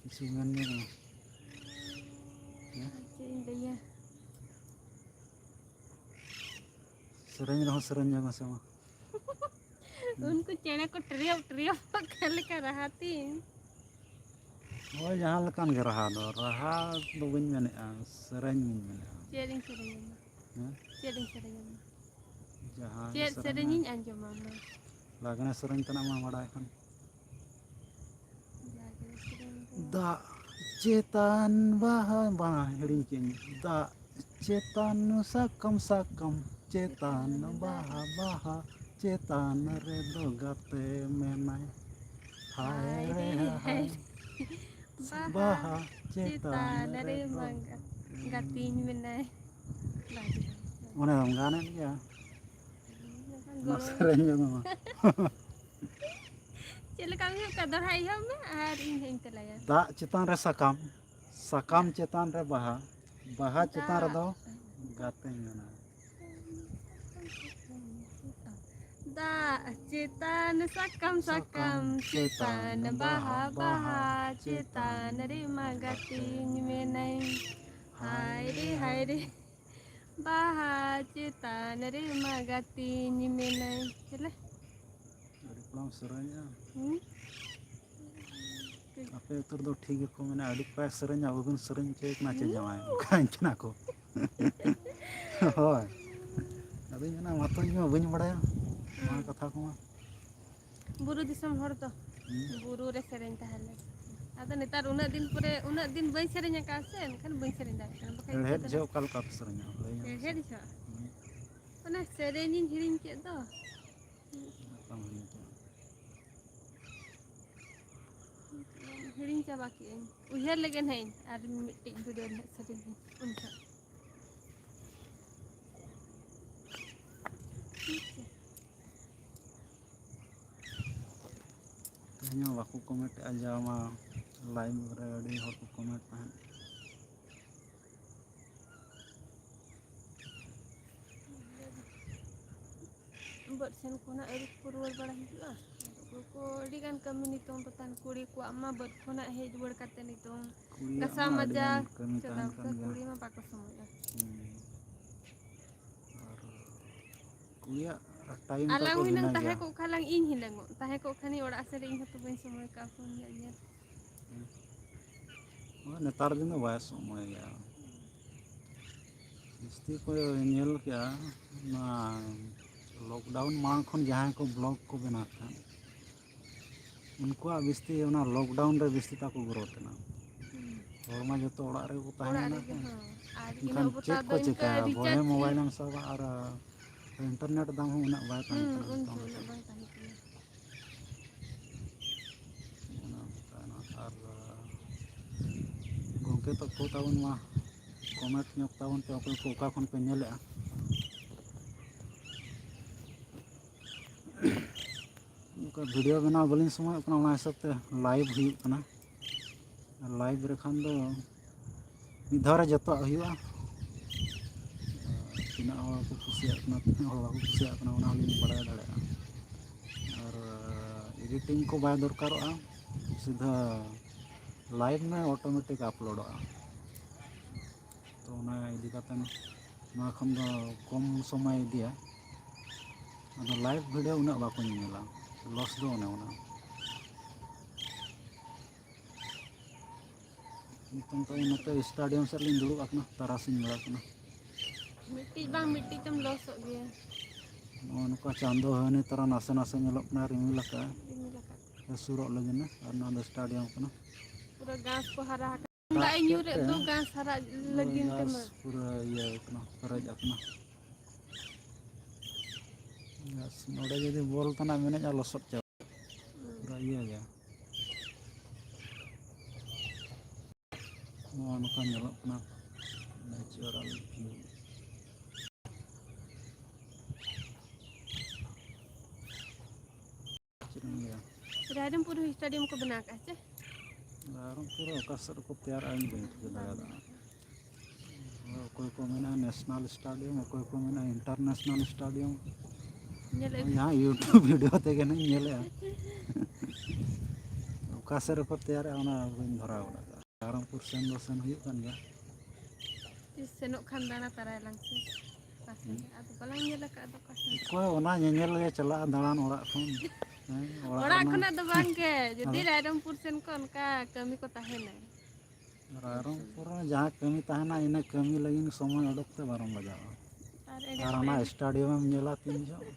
ᱠᱤᱪᱷᱩ ᱢᱮᱱ ᱢᱮ ᱢᱟ᱾ ᱦᱮᱸ? ᱪᱮᱫ ᱤᱧ ᱞᱟᱹᱭᱟ? ᱥᱮᱨᱮᱧ ᱨᱮᱦᱚᱸ ᱥᱮᱨᱮᱧ ᱧᱚᱜ ᱢᱮᱥᱮ ᱢᱟ᱾ ᱩᱱᱠᱩ ᱪᱮᱬᱮ ᱠᱚ ᱴᱨᱤᱭᱚᱯ ᱴᱨᱤᱭᱚᱯ ᱚᱠᱟ ᱞᱮᱠᱟ ᱨᱟᱦᱟ ᱛᱤᱧ᱾ ᱦᱳᱭ, ᱡᱟᱦᱟᱸ ᱞᱮᱠᱟᱱ ᱜᱮ ᱨᱟᱦᱟ ᱫᱚ, ᱨᱟᱦᱟ ᱫᱚ ᱵᱟᱹᱧ ᱢᱮᱱᱮᱫᱼᱟ, ᱥᱮᱨᱮᱧ ᱤᱧ ᱢᱮᱱᱮᱫᱼᱟ᱾ ᱪᱮᱫ ᱤᱧ ᱥᱮᱨᱮᱧ ᱟᱢᱟ? ᱦᱮᱸ? ᱪᱮᱫ ᱤᱧ ᱥᱮᱨᱮᱧ ᱟᱢᱟ? ᱡᱟᱦᱟᱸ ᱜᱮ ᱪᱮᱫ ᱥᱮᱨᱮᱧ ᱥᱮᱨᱮᱧ ᱢᱮ᱾ ᱤᱧ ᱟᱸᱡᱚᱢ ᱟᱢᱟ? ᱞᱟᱜᱽᱬᱮ ᱥᱮᱨᱮᱧ ᱛᱮᱱᱟᱜ ᱢᱟ ᱵᱟᱲᱟᱭ ᱠᱟᱱ᱾ ᱞᱟᱜᱽᱬᱮ ᱥᱮᱨᱮᱧ ᱫᱚ ᱫᱟᱜ ᱪᱮᱛᱟᱱ ᱵᱟᱦᱟ, ᱵᱟᱝ, ᱦᱤᱲᱤᱧ ᱠᱮᱫᱟᱹᱧ᱾ ᱫᱟᱜ ᱪᱮᱛᱟᱱ ᱥᱟᱠᱟᱢ, ᱥᱟᱠᱟᱢ ᱪᱮᱛᱟᱱ ᱵᱟᱦᱟ, ᱵᱟᱦᱟ ᱪᱮᱛᱟᱱ ᱨᱮᱫᱚ ᱜᱟᱛᱮ ᱢᱮᱱᱟᱭ᱾ ᱦᱟᱭ ᱨᱮ ᱦᱟᱭ᱾ ᱵᱟᱦᱟ ᱵᱟᱦᱟ ᱪᱮᱛᱟᱱ ᱪᱮᱛᱟᱱ ᱨᱮ ᱨᱮᱫᱚ ᱵᱟᱝ ᱜᱟ-, ᱜᱟᱛᱮᱧ ᱢᱮᱱᱟᱭ᱾ ᱚᱱᱮ ᱫᱚᱢ ᱜᱟᱱᱮᱫ ᱜᱮᱭᱟ᱾ ᱢᱟ ᱜᱚᱨᱚᱢ᱾ ᱥᱮᱨᱮᱧ ᱢᱮ ᱢᱟ᱾ ᱪᱮᱫ ᱞᱮᱠᱟᱢ ᱦᱩᱭᱩᱜ ᱠᱟᱱᱟ? ᱫᱚᱦᱲᱟ ᱮᱦᱚᱵ ᱢᱮ ᱟᱨ ᱤᱧ ᱦᱟᱸᱜ ᱤᱧ ᱛᱮᱞᱟᱭᱟ᱾ ᱫᱟᱜ ᱪᱮᱛᱟᱱ ᱨᱮ ᱥᱟᱠᱟᱢ, ᱥᱟᱠᱟᱢ ᱪᱮᱛᱟᱱ ᱨᱮ ᱵᱟᱦᱟ, ᱵᱟᱦᱟ ᱪᱮᱛᱟᱱ ᱫᱟᱜ᱾ ᱨᱮᱫᱚ ᱜᱟᱛᱮᱧ ᱢᱮᱱᱟ᱾ ᱫᱟᱜ ᱪᱮᱛᱟᱱ ᱥᱟᱠᱟᱢ, ᱥᱟᱠᱟᱢ ᱥᱟᱠᱟᱢ ᱪᱮᱛᱟᱱ ᱪᱮᱛᱟᱱ ᱵᱟᱦᱟ, ᱵᱟᱦᱟ, ᱵᱟᱦᱟ ᱵᱟᱦᱟ ᱪᱮᱛᱟᱱ ᱪᱮᱛᱟᱱ ᱨᱮᱢᱟ ᱜᱟᱛᱮᱧ ᱢᱮᱱᱟᱹᱧ᱾ ᱦᱟᱭ ᱨᱮ, ᱦᱟᱭ ᱨᱮ᱾ ᱵᱟᱦᱟ ᱪᱮᱛᱟᱱ ᱨᱮᱢᱟ ᱜᱟᱛᱮᱧ ᱢᱮᱱᱟᱹᱧ᱾ ᱪᱮᱞᱮ? ᱟᱹᱰᱤ ᱠᱚᱲᱟᱢ ᱥᱮᱨᱮᱧᱟ᱾ ᱦᱩᱸ? ᱟᱯᱮ ᱟᱹᱛᱩ ᱨᱮᱫᱚ ᱴᱷᱤᱠ ᱜᱮᱠᱚ ᱢᱮᱱᱟ, ᱟᱹᱰᱤ ᱠᱚᱲᱟᱭ ᱥᱮᱨᱮᱧᱟ, ᱟᱵᱚ ᱵᱚᱱ ᱥᱮᱨᱮᱧ ᱦᱚᱪᱚᱭᱮ ᱠᱟᱱᱟ ᱪᱮᱫ ᱦᱩᱸ? ᱡᱟᱶᱟᱭ? ᱚᱱᱠᱟᱧ ᱠᱟᱱᱟ ᱠᱚ᱾ ᱦᱳᱭ᱾ ᱟᱫᱚᱧ ᱢᱮᱱᱟ, ᱢᱟᱛᱚ ᱤᱧ ᱢᱟ ᱵᱟᱹᱧ ᱵᱟᱲᱟᱭᱟ ᱱᱚᱣᱟ ᱦᱩᱸ᱾ ᱠᱟᱛᱷᱟ ᱠᱚᱢᱟ᱾ ᱵᱩᱨᱩ ᱫᱤᱥᱚᱢ ᱦᱚᱲ ᱫᱚ᱾ ᱦᱩᱸ᱾ ᱵᱩᱨᱩ ᱨᱮ ᱥᱮᱨᱮᱧ ᱛᱟᱦᱮᱸ ᱞᱮᱱ᱾ ᱟᱫᱚ ᱱᱮᱛᱟᱨ ᱩᱱᱟᱹᱜ ᱫᱤᱱ ᱯᱚᱨᱮ, ᱩᱱᱟᱹᱜ ᱫᱤᱱ ᱵᱟᱹᱧ ᱥᱮᱨᱮᱧ ᱟᱠᱟᱫᱼᱟ ᱥᱮ, ᱮᱱᱠᱷᱟᱱ ᱵᱟᱹᱧ ᱥᱮᱨᱮᱧ ᱫᱟᱲᱮᱭᱟᱜ ᱠᱟᱱᱟ᱾ ᱵᱟᱠᱷᱟᱡ ᱦᱮᱲᱦᱮᱫ ᱤᱧ ᱫᱚ ᱡᱚᱦᱚᱜ ᱚᱠᱟ ᱞᱮᱠᱟ ᱯᱮ ᱥᱮᱨᱮᱧᱟ? ᱞᱟᱹᱭ ᱧᱚᱜ ᱦᱮᱲᱦᱮᱫ ᱢᱮᱥᱮ᱾ ᱡᱚᱦᱚᱜ? ᱦᱩᱸ᱾ ᱚᱱᱟ ᱥᱮᱨᱮᱧᱤᱧ ᱦᱤᱲᱤᱧ ᱠᱮᱫ ᱫᱚ᱾ ᱵᱟᱢ ᱦᱤᱲᱤᱧ ᱠᱮᱫᱼᱟ? ᱦᱤᱲᱤᱧ ᱪᱟᱵᱟ ᱠᱮᱫᱟᱹᱧ᱾ ᱩᱭᱦᱟᱹᱨ ᱞᱮᱜᱮ ᱱᱟᱦᱟᱜ ᱤᱧ, ᱟᱨ ᱢᱤᱫᱴᱤᱡ video ᱱᱟᱦᱟᱜ ᱥᱮᱨᱮᱧ ᱤᱧ ᱩᱱ ᱡᱚᱦᱚᱜ᱾ ᱛᱮᱦᱮᱧ ᱦᱚᱸ ᱵᱟᱠᱚ comment ᱮᱫᱼᱟ, ᱡᱟ ᱢᱟ live ᱨᱮ ᱟᱹᱰᱤ ᱦᱚᱲ ᱠᱚ comment ᱛᱟᱦᱮᱸᱫ᱾ ᱵᱟᱹᱫᱽ ᱥᱮᱱ ᱠᱷᱚᱱᱟᱜ ᱟᱹᱣᱨᱤ ᱠᱚ ᱨᱩᱣᱟᱹᱲ ᱵᱟᱲᱟ ᱦᱤᱡᱩᱜᱼᱟ᱾ ᱟᱫᱚ ᱠᱚ ᱟᱹᱰᱤ ᱜᱟᱱ ᱠᱟᱹᱢᱤ ᱱᱤᱛᱚᱝ ᱫᱚ ᱛᱟᱦᱮᱱ, ᱠᱩᱲᱤ ᱠᱚᱣᱟᱜ ᱢᱟ ᱵᱟᱹᱫᱽ ᱠᱷᱚᱱᱟᱜ ᱦᱮᱡ ᱨᱩᱣᱟᱹᱲ ᱠᱟᱛᱮ ᱱᱤᱛᱚᱝ ᱠᱩᱲᱤᱭᱟᱜ ᱜᱷᱟᱥᱟᱣ ᱢᱟ ᱟᱹᱰᱤ ᱢᱟᱡᱟ ᱜᱟᱱ ᱠᱟᱹᱢᱤ ᱪᱚᱸᱫᱟ ᱛᱟᱦᱮᱱ ᱠᱟᱱ ᱠᱚ, ᱜᱮᱭᱟ᱾ ᱠᱩᱲᱤ ᱢᱟ ᱵᱟᱠᱚ ᱥᱚᱢᱚᱭᱚᱜᱼᱟ᱾ ᱦᱩᱸ᱾ ᱟᱨ ᱠᱩᱲᱤᱭᱟᱜ time ᱟᱞᱟᱝ ᱛᱟᱠᱚ ᱦᱩᱭᱱᱟᱝ ᱵᱷᱤᱱᱟᱹ ᱛᱟᱦᱮᱸ ᱜᱮᱭᱟ᱾ ᱠᱚᱜ ᱠᱷᱟᱱ ᱞᱟᱝ ᱤᱧ ᱦᱤᱞᱟᱹᱝᱚᱜ, ᱛᱟᱦᱮᱸ ᱠᱚᱜ ᱠᱷᱟᱱᱤᱧ ᱚᱲᱟᱜ ᱥᱮᱫ ᱨᱮ, ᱤᱧ ᱦᱚᱸᱛᱚ ᱵᱟᱹᱧ ᱥᱚᱢᱚᱭ ᱠᱟᱜᱼᱟ ᱯᱷᱳᱱ ᱧᱮᱞ ᱧᱮᱞ᱾ ᱦᱩᱸ᱾ ᱱᱚᱜᱼᱚᱭ ᱱᱮᱛᱟᱨ ᱫᱤᱱ ᱫᱚ ᱵᱟᱭ ᱥᱚᱢᱚᱭ ᱜᱮᱭᱟ᱾ ᱡᱟᱹᱥᱛᱤ ᱠᱚ ᱧᱮᱞ ᱠᱮᱜᱼᱟ, ᱚᱱᱟ lockdown ᱢᱟᱲᱟᱝ ᱠᱷᱚᱱ ᱡᱟᱦᱟᱸᱭ ᱠᱚ vlog ᱠᱚ ᱵᱮᱱᱟᱣ ᱛᱟᱦᱮᱸᱫ, ᱩᱱᱠᱩᱣᱟᱜ ᱵᱤᱥᱛᱤ ᱚᱱᱟ lockdown ᱨᱮ ᱵᱤᱥᱛᱤ ᱛᱟᱠᱚ growth ᱮᱱᱟ᱾ ᱦᱩᱸ᱾ ᱦᱚᱲ ᱢᱟ ᱡᱚᱛᱚ ᱚᱲᱟᱜ ᱨᱮᱜᱮ ᱠᱚ ᱛᱟᱦᱮᱸ ᱚᱲᱟᱜ ᱞᱮᱱᱟ ᱨᱮᱜᱮ, ᱠᱚ᱾ ᱦᱮᱸ᱾ ᱟᱨ ᱤᱱᱟᱹᱜ ᱮᱱᱠᱷᱟᱱ ᱚᱵᱚᱥᱛᱟ ᱪᱮᱫ ᱫᱚ ᱠᱚ ᱤᱱᱠᱟ ᱪᱮᱠᱟᱭᱟ? ᱵᱚᱭᱮ recharge ᱢᱳᱵᱟᱭᱤᱞ ᱮᱢ ᱥᱟᱵᱟ ᱟᱨ internet ᱫᱟᱢ ᱦᱚᱸ ᱩᱱᱟᱹᱜ ᱵᱟᱭ ᱛᱟᱦᱮᱸ ᱦᱩᱸ, ᱠᱟᱱᱟ ᱩᱱ ᱱᱤᱛᱚᱝ ᱡᱚᱦᱚᱜ ᱞᱮᱠᱟ᱾ ᱩᱱᱟᱹᱜ ᱵᱟᱝ ᱛᱟᱦᱮᱸ ᱠᱟᱱᱟ᱾ ᱚᱱᱟ ᱚᱱᱠᱟᱱᱟ᱾ ᱟᱨ ᱜᱚᱢᱠᱮ ᱛᱟᱠᱚ ᱛᱟᱵᱚᱱ ᱢᱟ comment ᱧᱚᱜ ᱛᱟᱵᱚᱱ ᱯᱮ, ᱚᱠᱚᱭ ᱠᱚ ᱚᱠᱟ ᱠᱷᱚᱱ ᱯᱮ ᱧᱮᱞᱮᱜᱼᱟ᱾ ᱚᱱᱠᱟ video ᱵᱮᱱᱟᱣ ᱵᱟᱹᱞᱤᱧ ᱥᱚᱢᱚᱭᱚᱜ ᱠᱟᱱᱟ, ᱚᱱᱟ ᱦᱤᱥᱟᱹᱵ ᱛᱮ live ᱦᱩᱭᱩᱜ ᱠᱟᱱᱟ᱾ Live ᱨᱮᱠᱷᱟᱱ ᱫᱚ ᱢᱤᱫ ᱫᱷᱟᱣ ᱨᱮ ᱡᱚᱛᱚᱣᱟᱜ ᱦᱩᱭᱩᱜᱼᱟ᱾ ᱛᱤᱱᱟᱹᱜ ᱦᱚᱲ ᱠᱚ ᱠᱩᱥᱤᱭᱟᱜ ᱠᱟᱱᱟ, ᱛᱤᱱᱟᱹᱜ ᱦᱚᱲ ᱵᱟᱠᱚ ᱠᱩᱥᱤᱭᱟᱜ ᱠᱟᱱᱟ, ᱚᱱᱟ ᱦᱚᱸᱞᱤᱧ ᱵᱟᱲᱟᱭ ᱫᱟᱲᱮᱭᱟᱜᱼᱟ᱾ ᱟᱨ editing ᱠᱚ ᱵᱟᱭ ᱫᱚᱨᱠᱟᱨᱚᱜᱼᱟ, ᱥᱤᱫᱷᱟᱹ live ᱢᱮ, automatic uploadᱚᱜᱼᱟ᱾ ᱛᱚ ᱚᱱᱟ ᱤᱫᱤ ᱠᱟᱛᱮ ᱱᱚᱣᱟ ᱠᱷᱚᱱ ᱫᱚ ᱠᱚᱢ ᱥᱚᱢᱚᱭ ᱤᱫᱤᱭᱟ᱾ ᱟᱫᱚ live video ᱩᱱᱟᱹᱜ ᱵᱟᱠᱚ ᱧᱮᱧᱮᱞᱟ, loss ᱫᱚ ᱚᱱᱮ ᱚᱱᱟ᱾ ᱱᱤᱛᱚᱝ ᱫᱚ ᱱᱚᱛᱮ stadium ᱥᱮᱫ ᱞᱤᱧ ᱫᱩᱲᱩᱵ ᱟᱠᱟᱱᱟ, ᱛᱟᱨᱟᱥᱤᱧ ᱵᱮᱲᱟ ᱠᱟᱱᱟ᱾ ᱢᱤᱫᱴᱤᱡ ᱵᱟᱝ ᱢᱤᱫᱴᱤᱡ ᱛᱮᱢ lossᱚᱜ ᱜᱮᱭᱟ᱾ ᱱᱚᱜᱼᱚ ᱱᱚᱝᱠᱟ ᱪᱟᱸᱫᱚ ᱦᱟᱹᱱᱤ ᱛᱚᱨᱟ ᱱᱟᱥᱮ ᱱᱟᱥᱮ ᱧᱮᱞᱚᱜ ᱠᱟᱱᱟ, ᱨᱤᱢᱤᱞ ᱟᱠᱟᱫᱼᱟ᱾ ᱨᱤᱢᱤᱞ ᱟᱠᱟᱫ᱾ ᱥᱩᱨᱚᱜ ᱞᱟᱹᱜᱤᱫ ᱟᱨ ᱱᱚᱣᱟ ᱫᱚ ᱥᱴᱮᱰᱤᱭᱟᱢ ᱠᱟᱱᱟ᱾ ᱯᱩᱨᱟᱹ ᱜᱷᱟᱥ ᱠᱚ ᱦᱟᱨᱟ ᱟᱠᱟᱱᱟ᱾ ᱫᱟᱜ ᱮ ᱧᱩᱨᱮᱫ ᱫᱚ ᱜᱷᱟᱥ ᱦᱟᱨᱟ ᱞᱟᱹᱜᱤᱫ ᱛᱮ ᱢᱟ᱾ ᱯᱩᱨᱟᱹ ᱤᱭᱟᱹ ᱠᱟᱱᱟ, ᱯᱮᱨᱮᱡ ᱟᱠᱟᱱᱟ᱾ ᱜᱷᱟᱥ, ᱱᱚᱰᱮ ᱡᱩᱫᱤ ᱵᱚᱞ ᱛᱟᱱᱟᱜ ᱢᱮᱱᱮᱡᱼᱟ, ᱞᱚᱥᱚᱫ ᱪᱟᱵᱟᱜᱼᱟ᱾ ᱯᱩᱨᱟᱹ ᱤᱭᱟᱹ ᱜᱮ᱾ ᱱᱚᱜᱼᱚ ᱱᱚᱝᱠᱟ ᱧᱮᱞᱚᱜ ᱠᱟᱱᱟ natural view᱾ ᱪᱮᱫ ᱮᱢ ᱞᱟᱹᱭᱟ? ᱨᱟᱭᱨᱚᱝᱯᱩᱨ ᱦᱚᱸ stadium ᱠᱚ ᱵᱮᱱᱟᱣ ᱠᱟᱜᱼᱟ ᱪᱮ? ᱨᱟᱭᱨᱚᱝᱯᱩᱨ ᱨᱮ ᱚᱠᱟ ᱥᱮᱫ ᱨᱮᱠᱚ ᱛᱮᱭᱟᱨᱟ, ᱤᱧ ᱵᱟᱹᱧ ᱴᱷᱤᱠᱟᱹ ᱫᱟᱲᱮᱭᱟᱫᱟ᱾ ᱚᱠᱚᱭ ᱠᱚ ᱢᱮᱱᱟ national stadium, ᱚᱠᱚᱭ ᱠᱚ ᱢᱮᱱᱟ international stadium᱾ ᱧᱮᱞ ᱟᱹᱜᱩ᱾ ᱡᱟᱦᱟᱸ YouTube video ᱛᱮᱜᱮ ᱱᱟᱜ ᱤᱧ ᱧᱮᱞᱮᱜᱼᱟ᱾ ᱚᱠᱟ ᱥᱮᱫ ᱨᱮᱠᱚ ᱛᱮᱭᱟᱨᱮᱜᱼᱟ, ᱚᱱᱟ ᱵᱟᱹᱧ ᱫᱷᱚᱨᱟᱣ ᱜᱚᱫ ᱟᱠᱟᱫᱟ᱾ ᱨᱟᱭᱨᱚᱝᱯᱩᱨ ᱥᱮᱱ ᱫᱚ ᱥᱮᱱ ᱦᱩᱭᱩᱜ ᱠᱟᱱ ᱜᱮᱭᱟ᱾ ᱛᱤᱥ ᱥᱮᱱᱚᱜ ᱠᱷᱟᱱ ᱫᱟᱬᱟ ᱛᱟᱨᱟᱭ ᱞᱟᱝ ᱥᱮ᱾ ᱚᱠᱟ ᱥᱮᱫ? ᱦᱩᱸ᱾ ᱟᱫᱚ ᱵᱟᱞᱟᱝ ᱧᱮᱞ ᱟᱠᱟᱫ ᱫᱚ ᱚᱠᱟ ᱥᱮᱫ᱾ ᱚᱠᱚᱭ ᱚᱱᱟ ᱧᱮᱧᱮᱞ ᱜᱮ ᱪᱟᱞᱟᱜᱼᱟ ᱫᱟᱬᱟᱱ ᱚᱲᱟᱜ ᱠᱷᱚᱱ? ᱦᱮᱸ, ᱚᱲᱟᱜ ᱚᱲᱟᱜ ᱨᱮᱱᱟᱜ ᱠᱷᱚᱱᱟᱜ ᱫᱚ ᱵᱟᱝ ᱜᱮ, ᱡᱩᱫᱤ ᱟᱫᱚ? ᱨᱟᱭᱨᱚᱝᱯᱩᱨ ᱥᱮᱱ ᱠᱚ ᱚᱱᱠᱟ ᱠᱟᱹᱢᱤ ᱠᱚ ᱛᱟᱦᱮᱱᱟ᱾ ᱨᱟᱭᱨᱚᱝᱯᱩᱨ ᱨᱮ ᱡᱟᱦᱟᱸ ᱠᱟᱹᱢᱤ ᱛᱟᱦᱮᱱᱟ, ᱤᱱᱟᱹ ᱠᱟᱹᱢᱤ ᱞᱟᱹᱜᱤᱫ ᱥᱚᱢᱚᱭ ᱚᱰᱚᱠ ᱛᱮ ᱵᱟᱨᱚᱱ ᱵᱟᱡᱟᱜᱼᱟ᱾ ᱟᱨ ᱮᱱᱮᱡ ᱟᱨ ᱚᱱᱟ ᱥᱮᱨᱮᱧ᱾ Stadium ᱮᱢ ᱧᱮᱞᱟ ᱛᱤᱱ ᱡᱚᱦᱚᱜ?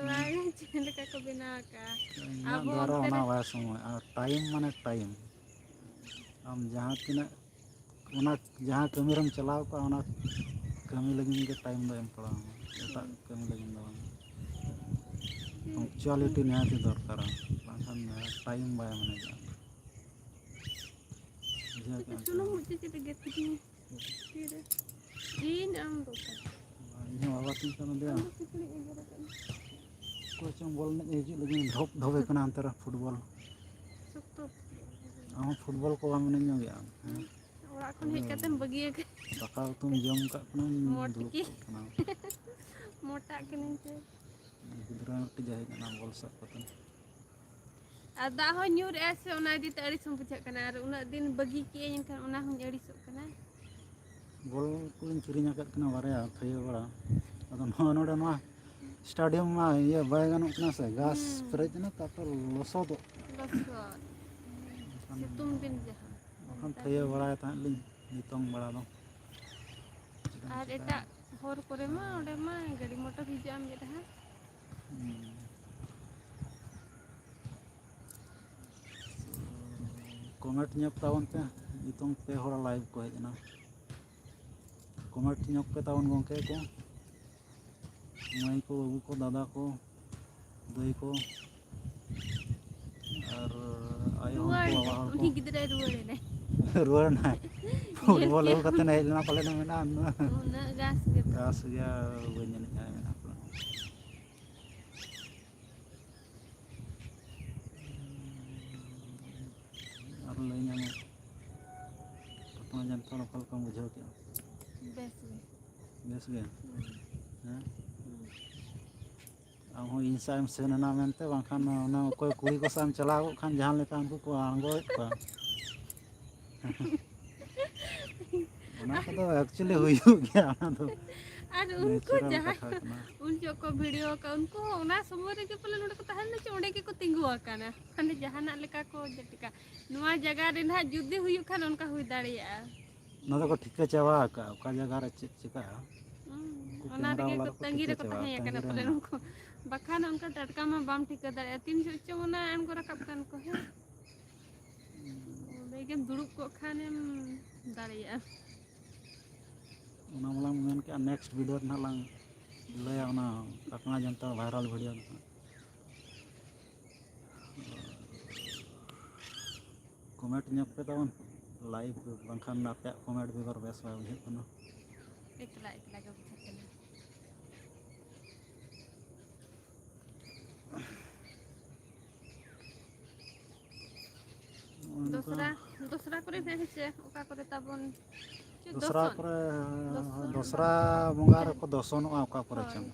ᱵᱟᱝ, ᱪᱮᱫ ᱞᱮᱠᱟ ᱠᱚ ᱵᱮᱱᱟᱣ ᱟᱠᱟᱜᱼᱟ᱾ ᱤᱧᱟᱹᱜ ᱟᱵᱚ ᱫᱚ ᱟᱨᱚ ᱚᱱᱛᱮ ᱚᱱᱟ ᱨᱮ ᱵᱟᱭ ᱥᱚᱢᱚᱭ, ᱟᱨ time ᱢᱟᱱᱮ time᱾ ᱟᱢ ᱡᱟᱦᱟᱸ ᱛᱤᱱᱟᱹᱜ ᱚᱱᱟ ᱡᱟᱦᱟᱸ ᱠᱟᱹᱢᱤ ᱨᱮᱢ ᱪᱟᱞᱟᱣ ᱠᱚᱜᱼᱟ, ᱚᱱᱟ ᱠᱟᱹᱢᱤ ᱞᱟᱹᱜᱤᱫ ᱜᱮ time ᱫᱚ ᱮᱢ ᱯᱟᱲᱟᱣ ᱟᱢᱟ, ᱮᱴᱟᱜ ᱠᱟᱹᱢᱤ ᱞᱟᱹᱜᱤᱫ ᱫᱚ ᱵᱟᱝ᱾ Punctuality ᱱᱤᱦᱟᱹᱛᱤ ᱫᱚᱨᱠᱟᱨᱟ, ᱵᱟᱝᱠᱷᱟᱱ time ᱵᱟᱭ ᱢᱮᱱᱮᱡᱚᱜᱼᱟ᱾ ᱵᱩᱡᱷᱟᱹᱣ ᱠᱮᱜᱼᱟᱢ ᱥᱮ ᱥᱩᱱᱩᱢ ᱵᱟᱝ? ᱢᱩᱪᱤ ᱪᱮᱫ ᱯᱮ ᱜᱮᱫ ᱠᱤᱫᱤᱧᱟ? ᱛᱤᱨᱮ? ᱤᱧ ᱟᱢ ᱫᱚ ᱚᱠᱟ? ᱤᱧ ᱦᱚᱸ ᱵᱟᱵᱟ ᱛᱤᱧ ᱠᱟᱱᱟ ᱫᱮᱭᱟ᱾ ᱟᱢ ᱫᱚ ᱠᱤᱪᱨᱤᱡ ᱮ ᱜᱮᱫ ᱟᱠᱟᱫ ᱢᱮ᱾ ᱚᱠᱚᱭ ᱪᱚᱝ ᱵᱚᱞ ᱮᱱᱮᱡ ᱮ ᱦᱤᱡᱩᱜ ᱞᱟᱹᱜᱤᱫ, ᱰᱷᱚᱯ ᱰᱷᱚᱯᱮ ᱠᱟᱱᱟ ᱚᱱᱛᱮ ᱨᱮ ᱯᱷᱩᱴᱵᱚᱞ᱾ ᱥᱚᱠᱛᱚ᱾ ᱟᱢ ᱦᱚᱸ ᱯᱷᱩᱴᱵᱚᱞ ᱠᱚ ᱵᱟᱢ ᱮᱱᱮᱡ ᱧᱚᱜ ᱜᱮᱭᱟ? ᱦᱮᱸ? ᱚᱲᱟᱜ ᱠᱷᱚᱱ ᱦᱮᱡ ᱠᱟᱛᱮᱢ ᱵᱟᱹᱜᱤ ᱟᱠᱟᱫ᱾ ᱫᱟᱠᱟ ᱩᱛᱩᱢ ᱡᱚᱢ ᱠᱟᱜ ᱠᱷᱟᱱᱮᱢ ᱢᱚᱴ ᱫᱩᱲᱩᱵ ᱠᱤ? ᱠᱚᱜ ᱠᱟᱱᱟ᱾ ᱢᱚᱴᱟᱜ ᱠᱟᱹᱱᱟᱹᱧ ᱪᱮ? ᱜᱤᱫᱽᱨᱟᱹ ᱢᱤᱫᱴᱤᱡ ᱡᱟᱦᱟᱸᱭ ᱠᱟᱱᱟ ᱵᱚᱞ ᱥᱟᱵ ᱠᱟᱛᱮ᱾ ᱟᱨ ᱫᱟᱜ ᱦᱚᱸ ᱧᱩᱨᱮᱜᱼᱟ ᱥᱮ, ᱚᱱᱟ ᱤᱫᱤ ᱛᱮ ᱟᱹᱲᱤᱥ ᱦᱚᱸ ᱵᱩᱡᱷᱟᱹᱜ ᱠᱟᱱᱟ᱾ ᱟᱨ ᱩᱱᱟᱹᱜ ᱫᱤᱱ ᱵᱟᱹᱜᱤ ᱠᱮᱜᱼᱟᱹᱧ, ᱮᱱᱠᱷᱟᱱ ᱚᱱᱟ ᱦᱚᱸᱧ ᱟᱹᱲᱤᱥᱚᱜ ᱠᱟᱱᱟ᱾ ᱵᱚᱞ ᱠᱚᱧ ᱠᱤᱨᱤᱧ ᱟᱠᱟᱫ ᱠᱤᱱᱟ ᱵᱟᱨᱭᱟ, ᱛᱷᱟᱹᱭᱟᱹ ᱵᱟᱲᱟ᱾ ᱟᱫᱚ ᱱᱚᱣᱟ ᱱᱚᱰᱮ ᱱᱚᱣᱟ stadium ᱢᱟ ᱤᱭᱟᱹ ᱵᱟᱭ ᱜᱟᱱᱚᱜ ᱠᱟᱱᱟ ᱥᱮ, ᱜᱷᱟᱥ ᱦᱩᱸ᱾ ᱯᱮᱨᱮᱡ ᱮᱱᱟ, ᱛᱟᱨᱯᱚᱨ ᱞᱚᱥᱚᱫᱚᱜ᱾ ᱞᱚᱥᱚᱫ᱾ ᱵᱟᱠᱷᱟᱱ, ᱥᱤᱛᱩᱝ ᱫᱤᱱ ᱡᱟᱦᱟᱸ᱾ ᱵᱟᱠᱷᱟᱱ ᱱᱮᱛᱟᱨ ᱛᱷᱟᱹᱭᱟᱹ ᱫᱤᱱ᱾ ᱵᱟᱲᱟᱭ ᱛᱟᱦᱮᱸᱫ ᱞᱤᱧ ᱱᱤᱛᱚᱝ ᱵᱮᱲᱟ ᱫᱚ᱾ ᱪᱮᱫ ᱮᱢ ᱟᱨ ᱪᱤᱠᱟᱹᱭᱟ? ᱮᱴᱟᱜ ᱦᱚᱨ ᱠᱚᱨᱮ ᱢᱟ, ᱚᱸᱰᱮ ᱢᱟ ᱜᱟᱹᱰᱤ ᱢᱚᱴᱚᱨ ᱦᱤᱡᱩᱜᱼᱟ ᱢᱤᱫ ᱰᱟᱦᱟᱨ᱾ ᱦᱩᱸ᱾ ᱠᱚᱢᱮᱱᱴ ᱧᱚᱜ ᱛᱟᱵᱚᱱ ᱯᱮ᱾ ᱱᱤᱛᱚᱝ ᱯᱮ ᱦᱚᱲ ᱞᱟᱭᱤᱵᱷ ᱠᱚ ᱦᱮᱡ ᱮᱱᱟ᱾ ᱠᱚᱢᱮᱱᱴ ᱧᱚᱜ ᱯᱮ ᱛᱟᱵᱚᱱ ᱜᱚᱢᱠᱮ ᱠᱚ, ᱢᱟᱹᱭ ᱠᱚ, ᱵᱟᱹᱵᱩ ᱠᱚ, ᱫᱟᱫᱟ ᱠᱚ, ᱫᱟᱹᱭ ᱠᱚ, ᱟᱨ ᱟᱭᱳ ᱦᱚᱲ ᱠᱚ, ᱨᱩᱣᱟᱹᱲ ᱵᱟᱵᱟ ᱮᱱᱟᱭ, ᱦᱚᱲ ᱠᱚ᱾ ᱩᱱᱤ ᱜᱤᱫᱽᱨᱟᱹᱭ ᱨᱩᱣᱟᱹᱲ ᱮᱱᱟᱭ᱾ ᱨᱩᱣᱟᱹᱲ ᱮᱱᱟᱭ᱾ ᱧᱮᱞ ᱯᱷᱩᱴᱵᱚᱞ ᱠᱮᱫ ᱟᱹᱜᱩ ᱠᱟᱛᱮ ᱦᱮᱡ ᱞᱮᱱᱟ ᱯᱟᱞᱮ, ᱢᱮᱱᱟᱜᱼᱟ᱾ ᱩᱱᱟᱹᱜ ᱜᱷᱟᱥ ᱜᱮ᱾ ᱜᱷᱟᱥ ᱜᱮ, ᱵᱟᱹᱧ ᱮᱱᱮᱡᱼᱟ, ᱢᱮᱱᱟᱜ ᱠᱚᱣᱟ᱾ ᱟᱨ ᱞᱟᱹᱭ ᱧᱟᱢᱟ, ᱯᱟᱛᱱᱟ ᱡᱟᱱᱛᱷᱟᱲ ᱚᱠᱟ ᱞᱮᱠᱟᱢ ᱵᱩᱡᱷᱟᱹᱣ ᱠᱮᱫᱼᱟ? ᱵᱮᱥ ᱜᱮ᱾ ᱵᱮᱥ ᱜᱮ? ᱦᱩᱸ᱾ ᱦᱮᱸ? ᱦᱩᱸ᱾ ᱟᱢ ᱦᱚᱸ ᱤᱧ ᱥᱟᱶ ᱮᱢ ᱥᱮᱱ ᱮᱱᱟ ᱢᱮᱱᱛᱮ, ᱵᱟᱝᱠᱷᱟᱱ ᱚᱱᱟ ᱚᱠᱚᱭ ᱠᱩᱲᱤ ᱠᱚ ᱥᱟᱶ ᱮᱢ ᱪᱟᱞᱟᱣ ᱠᱚᱜ ᱠᱷᱟᱱ ᱡᱟᱦᱟᱸ ᱞᱮᱠᱟ ᱩᱱᱠᱩ ᱠᱚ ᱟᱬᱜᱚᱭᱮᱫ ᱠᱚᱣᱟ᱾ ᱚᱱᱟ ᱠᱚᱫᱚ actually ᱦᱩᱭᱩᱜ ᱜᱮᱭᱟ, ᱚᱱᱟ ᱫᱚ ᱟᱨ ᱩᱱᱠᱩ natural ᱡᱟᱦᱟᱸᱭ ᱠᱟᱛᱷᱟ ᱠᱟᱱᱟ᱾ ᱩᱱ ᱡᱚᱦᱚᱜ ᱠᱚ ᱵᱷᱤᱰᱤᱭᱳ ᱟᱠᱟᱫ, ᱩᱱᱠᱩ ᱦᱚᱸ ᱚᱱᱟ ᱥᱚᱢᱚᱭ ᱨᱮᱜᱮ ᱯᱟᱞᱮ ᱱᱚᱰᱮ ᱠᱚ ᱛᱟᱦᱮᱸ ᱞᱮᱱᱟ ᱪᱚ, ᱚᱸᱰᱮ ᱜᱮᱠᱚ ᱛᱤᱸᱜᱩ ᱟᱠᱟᱱᱟ᱾ ᱢᱟᱱᱮ ᱡᱟᱦᱟᱱᱟᱜ ᱞᱮᱠᱟ ᱠᱚ ᱪᱮᱫ ᱞᱮᱠᱟ, ᱱᱚᱣᱟ ᱡᱟᱭᱜᱟ ᱨᱮ ᱱᱟᱦᱟᱜ ᱡᱩᱫᱤ ᱦᱩᱭᱩᱜ ᱠᱷᱟᱱ ᱚᱱᱠᱟ ᱦᱩᱭ ᱫᱟᱲᱮᱭᱟᱜᱼᱟ᱾ ᱚᱱᱟ ᱫᱚᱠᱚ ᱴᱷᱤᱠᱟᱹ ᱪᱟᱵᱟ ᱟᱠᱟᱫᱼᱟ, ᱚᱠᱟ ᱡᱟᱭᱜᱟ ᱨᱮ ᱪᱮᱫ ᱪᱤᱠᱟᱹᱜᱼᱟ᱾ ᱦᱩᱸ, ᱩᱱᱠᱩ ᱚᱱᱟ camera ᱨᱮᱜᱮ ᱵᱟᱞᱟ ᱠᱚ ᱫᱚᱠᱚ ᱛᱟᱺᱜᱤ ᱴᱷᱤᱠᱟᱹ ᱨᱮᱠᱚ ᱪᱟᱵᱟ, ᱛᱟᱦᱮᱸ ᱛᱟᱺᱜᱤ ᱟᱠᱟᱱᱟ ᱨᱮ ᱯᱟᱞᱮ ᱢᱮᱱᱟᱜ ᱩᱱᱠᱩ᱾ ᱠᱚᱣᱟ᱾ ᱵᱟᱠᱷᱟᱱ ᱚᱱᱠᱟ ᱴᱟᱴᱠᱟ ᱢᱟ ᱵᱟᱢ ᱴᱷᱤᱠᱟᱹ ᱫᱟᱲᱮᱭᱟᱜᱼᱟ, ᱛᱤᱱ ᱡᱚᱦᱚᱜ ᱪᱚᱝ ᱚᱱᱟ ᱟᱬᱜᱚ ᱨᱟᱠᱟᱵ ᱠᱟᱱ ᱠᱚ, ᱦᱮᱸ᱾ ᱚᱸᱰᱮ ᱜᱮᱢ ᱫᱩᱲᱩᱵ ᱠᱚᱜ ᱠᱷᱟᱱᱮᱢ ᱫᱟᱲᱮᱭᱟᱜᱼᱟ᱾ ᱚᱱᱟ ᱢᱟᱞᱟᱝ ᱢᱮᱱ ᱠᱮᱜᱼᱟ, next video ᱨᱮ ᱱᱟᱦᱟᱜ ᱞᱟᱝ ᱞᱟᱹᱭᱟ ᱚᱱᱟ ᱯᱟᱴᱱᱟ ᱡᱟᱱᱛᱷᱟᱲ viral video ᱫᱚ ᱦᱟᱸᱜ᱾ ᱠᱚᱢᱮᱱᱴ ᱧᱚᱜ ᱯᱮ ᱛᱟᱵᱚᱱ, ᱞᱟᱭᱤᱵᱷ ᱵᱟᱝᱠᱷᱟᱱ ᱟᱯᱮᱭᱟᱜ ᱠᱚᱢᱮᱱᱴ ᱵᱮᱜᱚᱨ ᱵᱮᱥ ᱵᱟᱭ ᱵᱩᱡᱷᱟᱹᱜ ᱠᱟᱱᱟ᱾ ᱮᱠᱞᱟ ᱮᱠᱞᱟ ᱜᱮ ᱵᱩᱡᱷᱟᱹᱜ ᱠᱟᱱᱟ᱾ ᱱᱚᱜᱼᱚ ᱱᱚᱝᱠᱟ᱾ ᱫᱚᱥᱨᱟ, ᱫᱚᱥᱨᱟ ᱠᱚᱨᱮ ᱦᱮᱸ ᱥᱮ ᱚᱠᱟ ᱠᱚᱨᱮ ᱛᱟᱵᱚᱱ? ᱪᱮᱫ ᱫᱚᱥᱨᱟ ᱫᱚᱥᱚᱱ? ᱠᱚᱨᱮ, ᱫᱚᱥᱚᱱ ᱫᱚᱥᱨᱟ ᱵᱟᱝ? ᱵᱚᱸᱜᱟ ᱨᱮᱠᱚ ᱫᱚᱥᱚᱱᱚᱜᱼᱟ ᱚᱠᱟ ᱠᱚᱨᱮ ᱦᱳᱭ᱾ ᱪᱚᱝ᱾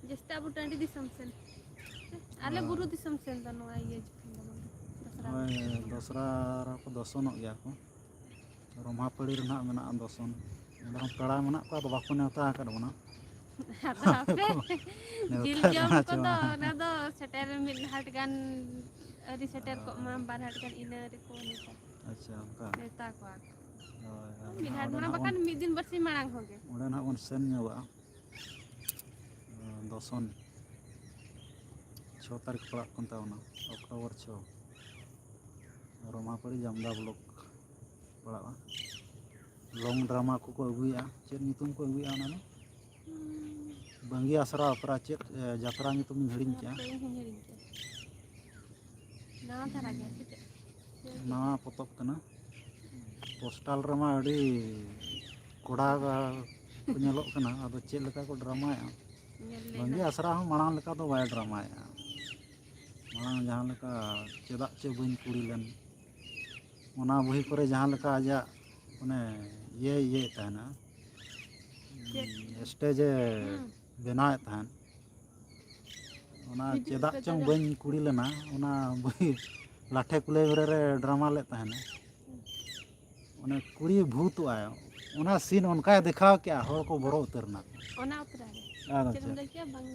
ᱡᱟᱹᱥᱛᱤ ᱟᱵᱚ ᱴᱟᱺᱰᱤ ᱫᱤᱥᱚᱢ ᱥᱮᱱ᱾ ᱟᱞᱮ ᱦᱳᱭ᱾ ᱵᱩᱨᱩ ᱫᱤᱥᱚᱢ ᱥᱮᱱ ᱫᱚ ᱱᱚᱣᱟ ᱤᱭᱟᱹ ᱡᱚᱠᱷᱚᱱ ᱫᱚ ᱵᱟᱝ, ᱫᱚᱥᱨᱟ ᱦᱳᱭ, ᱵᱚᱸᱜᱟ᱾ ᱫᱚᱥᱨᱟ ᱨᱮᱠᱚ ᱫᱚᱥᱚᱱᱚᱜ ᱜᱮᱭᱟ ᱠᱚ᱾ ᱨᱚᱢᱦᱟᱯᱟᱹᱲᱤ ᱨᱮ ᱱᱟᱦᱟᱜ ᱢᱮᱱᱟᱜᱼᱟ ᱫᱚᱥᱚᱱ᱾ ᱚᱸᱰᱮ ᱦᱚᱸ ᱯᱮᱲᱟ ᱢᱮᱱᱟᱜ ᱠᱚᱣᱟ, ᱟᱫᱚ ᱵᱟᱠᱚ ᱱᱮᱣᱛᱟ ᱟᱠᱟᱫ ᱵᱚᱱᱟ᱾ ᱟᱫᱚ ᱦᱟᱯᱮ, ᱱᱮᱣᱛᱟ ᱡᱤᱞ ᱡᱚᱢ ᱠᱟᱱᱟ ᱪᱮ ᱠᱚᱫᱚ ᱵᱟᱝ? ᱚᱱᱟ ᱫᱚ ᱥᱮᱴᱮᱨ ᱢᱤᱫ ᱦᱟᱴ ᱜᱟᱱ ᱟᱹᱣᱨᱤ ᱥᱮᱴᱮᱨ ᱠᱚᱜ ᱢᱟ, ᱚ᱾ ᱵᱟᱨ ᱦᱟᱴ ᱜᱟᱱ ᱤᱱᱟᱹ ᱨᱮᱠᱚ ᱱᱮᱣᱛᱟ, ᱟᱪᱪᱷᱟ, ᱚᱱᱠᱟ᱾ ᱱᱮᱣᱛᱟ ᱠᱚᱣᱟ ᱠᱚ᱾ ᱦᱳᱭ, ᱟᱫᱚ ᱢᱤᱫ ᱱᱟᱦᱟᱜ ᱦᱟᱴ ᱚᱸᱰᱮ ᱢᱟᱲᱟᱝ ᱱᱟᱦᱟᱜ ᱵᱟᱠᱷᱟᱱ ᱵᱚᱱ, ᱢᱤᱫ ᱫᱤᱱ ᱵᱟᱨᱥᱤᱧ ᱢᱟᱲᱟᱝ ᱠᱷᱚᱱ ᱜᱮ᱾ ᱚᱸᱰᱮ ᱱᱟᱦᱟᱜ ᱵᱚᱱ ᱥᱮᱱ ᱧᱚᱜᱚᱜᱼᱟ᱾ ᱫᱚᱥᱚᱱ ᱪᱷᱚ ᱛᱟᱹᱨᱤᱠᱷ ᱯᱟᱲᱟᱜ ᱠᱟᱱ ᱛᱟᱵᱚᱱᱟ, ᱚᱠᱴᱳᱵᱚᱨ ᱪᱷᱚ᱾ ᱨᱚᱢᱟᱯᱟᱹᱲᱤ ᱡᱟᱢᱫᱟ ᱵᱞᱚᱠ ᱯᱟᱲᱟᱜᱼᱟ᱾ ᱞᱚᱝ ᱰᱨᱟᱢᱟ ᱠᱚᱠᱚ ᱟᱹᱜᱩᱭᱟ᱾ ᱪᱮᱫ ᱧᱩᱛᱩᱢ ᱠᱚ ᱟᱹᱜᱩᱭᱟ ᱚᱱᱟ ᱫᱚ? ᱵᱟᱝᱜᱤ ᱟᱥᱨᱟ ᱚᱯᱮᱨᱟ ᱪᱮᱫ, ᱮ, ᱡᱟᱛᱨᱟ ᱧᱩᱛᱩᱢ ᱤᱧ ᱦᱤᱲᱤᱧ ᱠᱮᱜᱼᱟ᱾ ᱦᱟᱯᱮ, ᱤᱧ ᱦᱚᱸᱧ ᱦᱤᱲᱤᱧ ᱠᱮᱜᱼᱟ᱾ ᱱᱟᱣᱟ ᱫᱷᱟᱨᱟ ᱜᱮᱭᱟ ᱥᱮ ᱪᱮᱫ? ᱱᱟᱣᱟ ᱯᱚᱛᱚᱵ ᱠᱟᱱᱟ᱾ ᱯᱳᱥᱴᱟᱞ ᱨᱮᱢᱟ ᱟᱹᱰᱤ ᱠᱚᱲᱟ ᱠᱚ ᱧᱮᱞᱚᱜ ᱠᱟᱱᱟ, ᱟᱫᱚ ᱪᱮᱫ ᱞᱮᱠᱟ ᱠᱚ ᱰᱨᱟᱢᱟᱭᱮᱫᱼᱟ? ᱧᱮᱞ ᱞᱮ ᱵᱟᱝᱜᱤ ᱱᱟᱦᱟᱜ᱾ ᱟᱥᱨᱟ ᱦᱚᱸ ᱢᱟᱲᱟᱝ ᱞᱮᱠᱟ ᱫᱚ ᱵᱟᱭ ᱰᱨᱟᱢᱟᱭᱮᱫᱼᱟ᱾ ᱢᱟᱲᱟᱝ ᱡᱟᱦᱟᱸ ᱞᱮᱠᱟ ᱪᱮᱫᱟᱜ ᱪᱚ ᱵᱟᱹᱧ ᱠᱩᱲᱤ ᱞᱮᱱ, ᱚᱱᱟ ᱵᱚᱦᱤ ᱠᱚᱨᱮ ᱡᱟᱦᱟᱸ ᱞᱮᱠᱟ ᱟᱡᱟᱜ ᱚᱱᱮ ᱤᱭᱟᱹᱭ ᱤᱭᱟᱹᱭᱮᱫ ᱛᱟᱦᱮᱱᱟ, ᱪᱮᱫ? ᱥᱴᱮᱡᱮ ᱦᱩᱸ᱾ ᱵᱮᱱᱟᱣᱮᱫ ᱛᱟᱦᱮᱸᱫ, ᱚᱱᱟ ᱦᱤᱡᱩᱜ ᱪᱮᱫᱟᱜ ᱯᱮ ᱪᱚᱝ ᱫᱟᱫᱟ᱾ ᱵᱟᱹᱧ ᱠᱩᱲᱤ ᱞᱮᱱᱟ, ᱚᱱᱟ ᱵᱚᱦᱤ ᱞᱟᱴᱷᱮ ᱠᱩᱞᱟᱹᱭ ᱵᱮᱨᱮ ᱨᱮ ᱰᱨᱟᱢᱟ ᱞᱮᱫ ᱛᱟᱦᱮᱱᱟ᱾ ᱚᱱᱮ ᱠᱩᱲᱤ ᱵᱷᱩᱛᱩᱜᱼᱟᱭ, ᱚᱱᱟ ᱥᱤᱱ ᱚᱱᱠᱟᱭ ᱫᱮᱠᱷᱟᱣ ᱠᱮᱜᱼᱟ, ᱦᱚᱲ ᱠᱚ ᱵᱚᱨᱚ ᱩᱛᱟᱹᱨ ᱮᱱᱟ᱾ ᱚᱱᱟ ᱚᱯᱮᱨᱟ ᱨᱮ? ᱟᱫᱚ ᱪᱮᱫ ᱮᱢ ᱪᱮᱫ? ᱞᱟᱹᱭ ᱠᱮᱜᱼᱟ? ᱵᱟᱝ᱾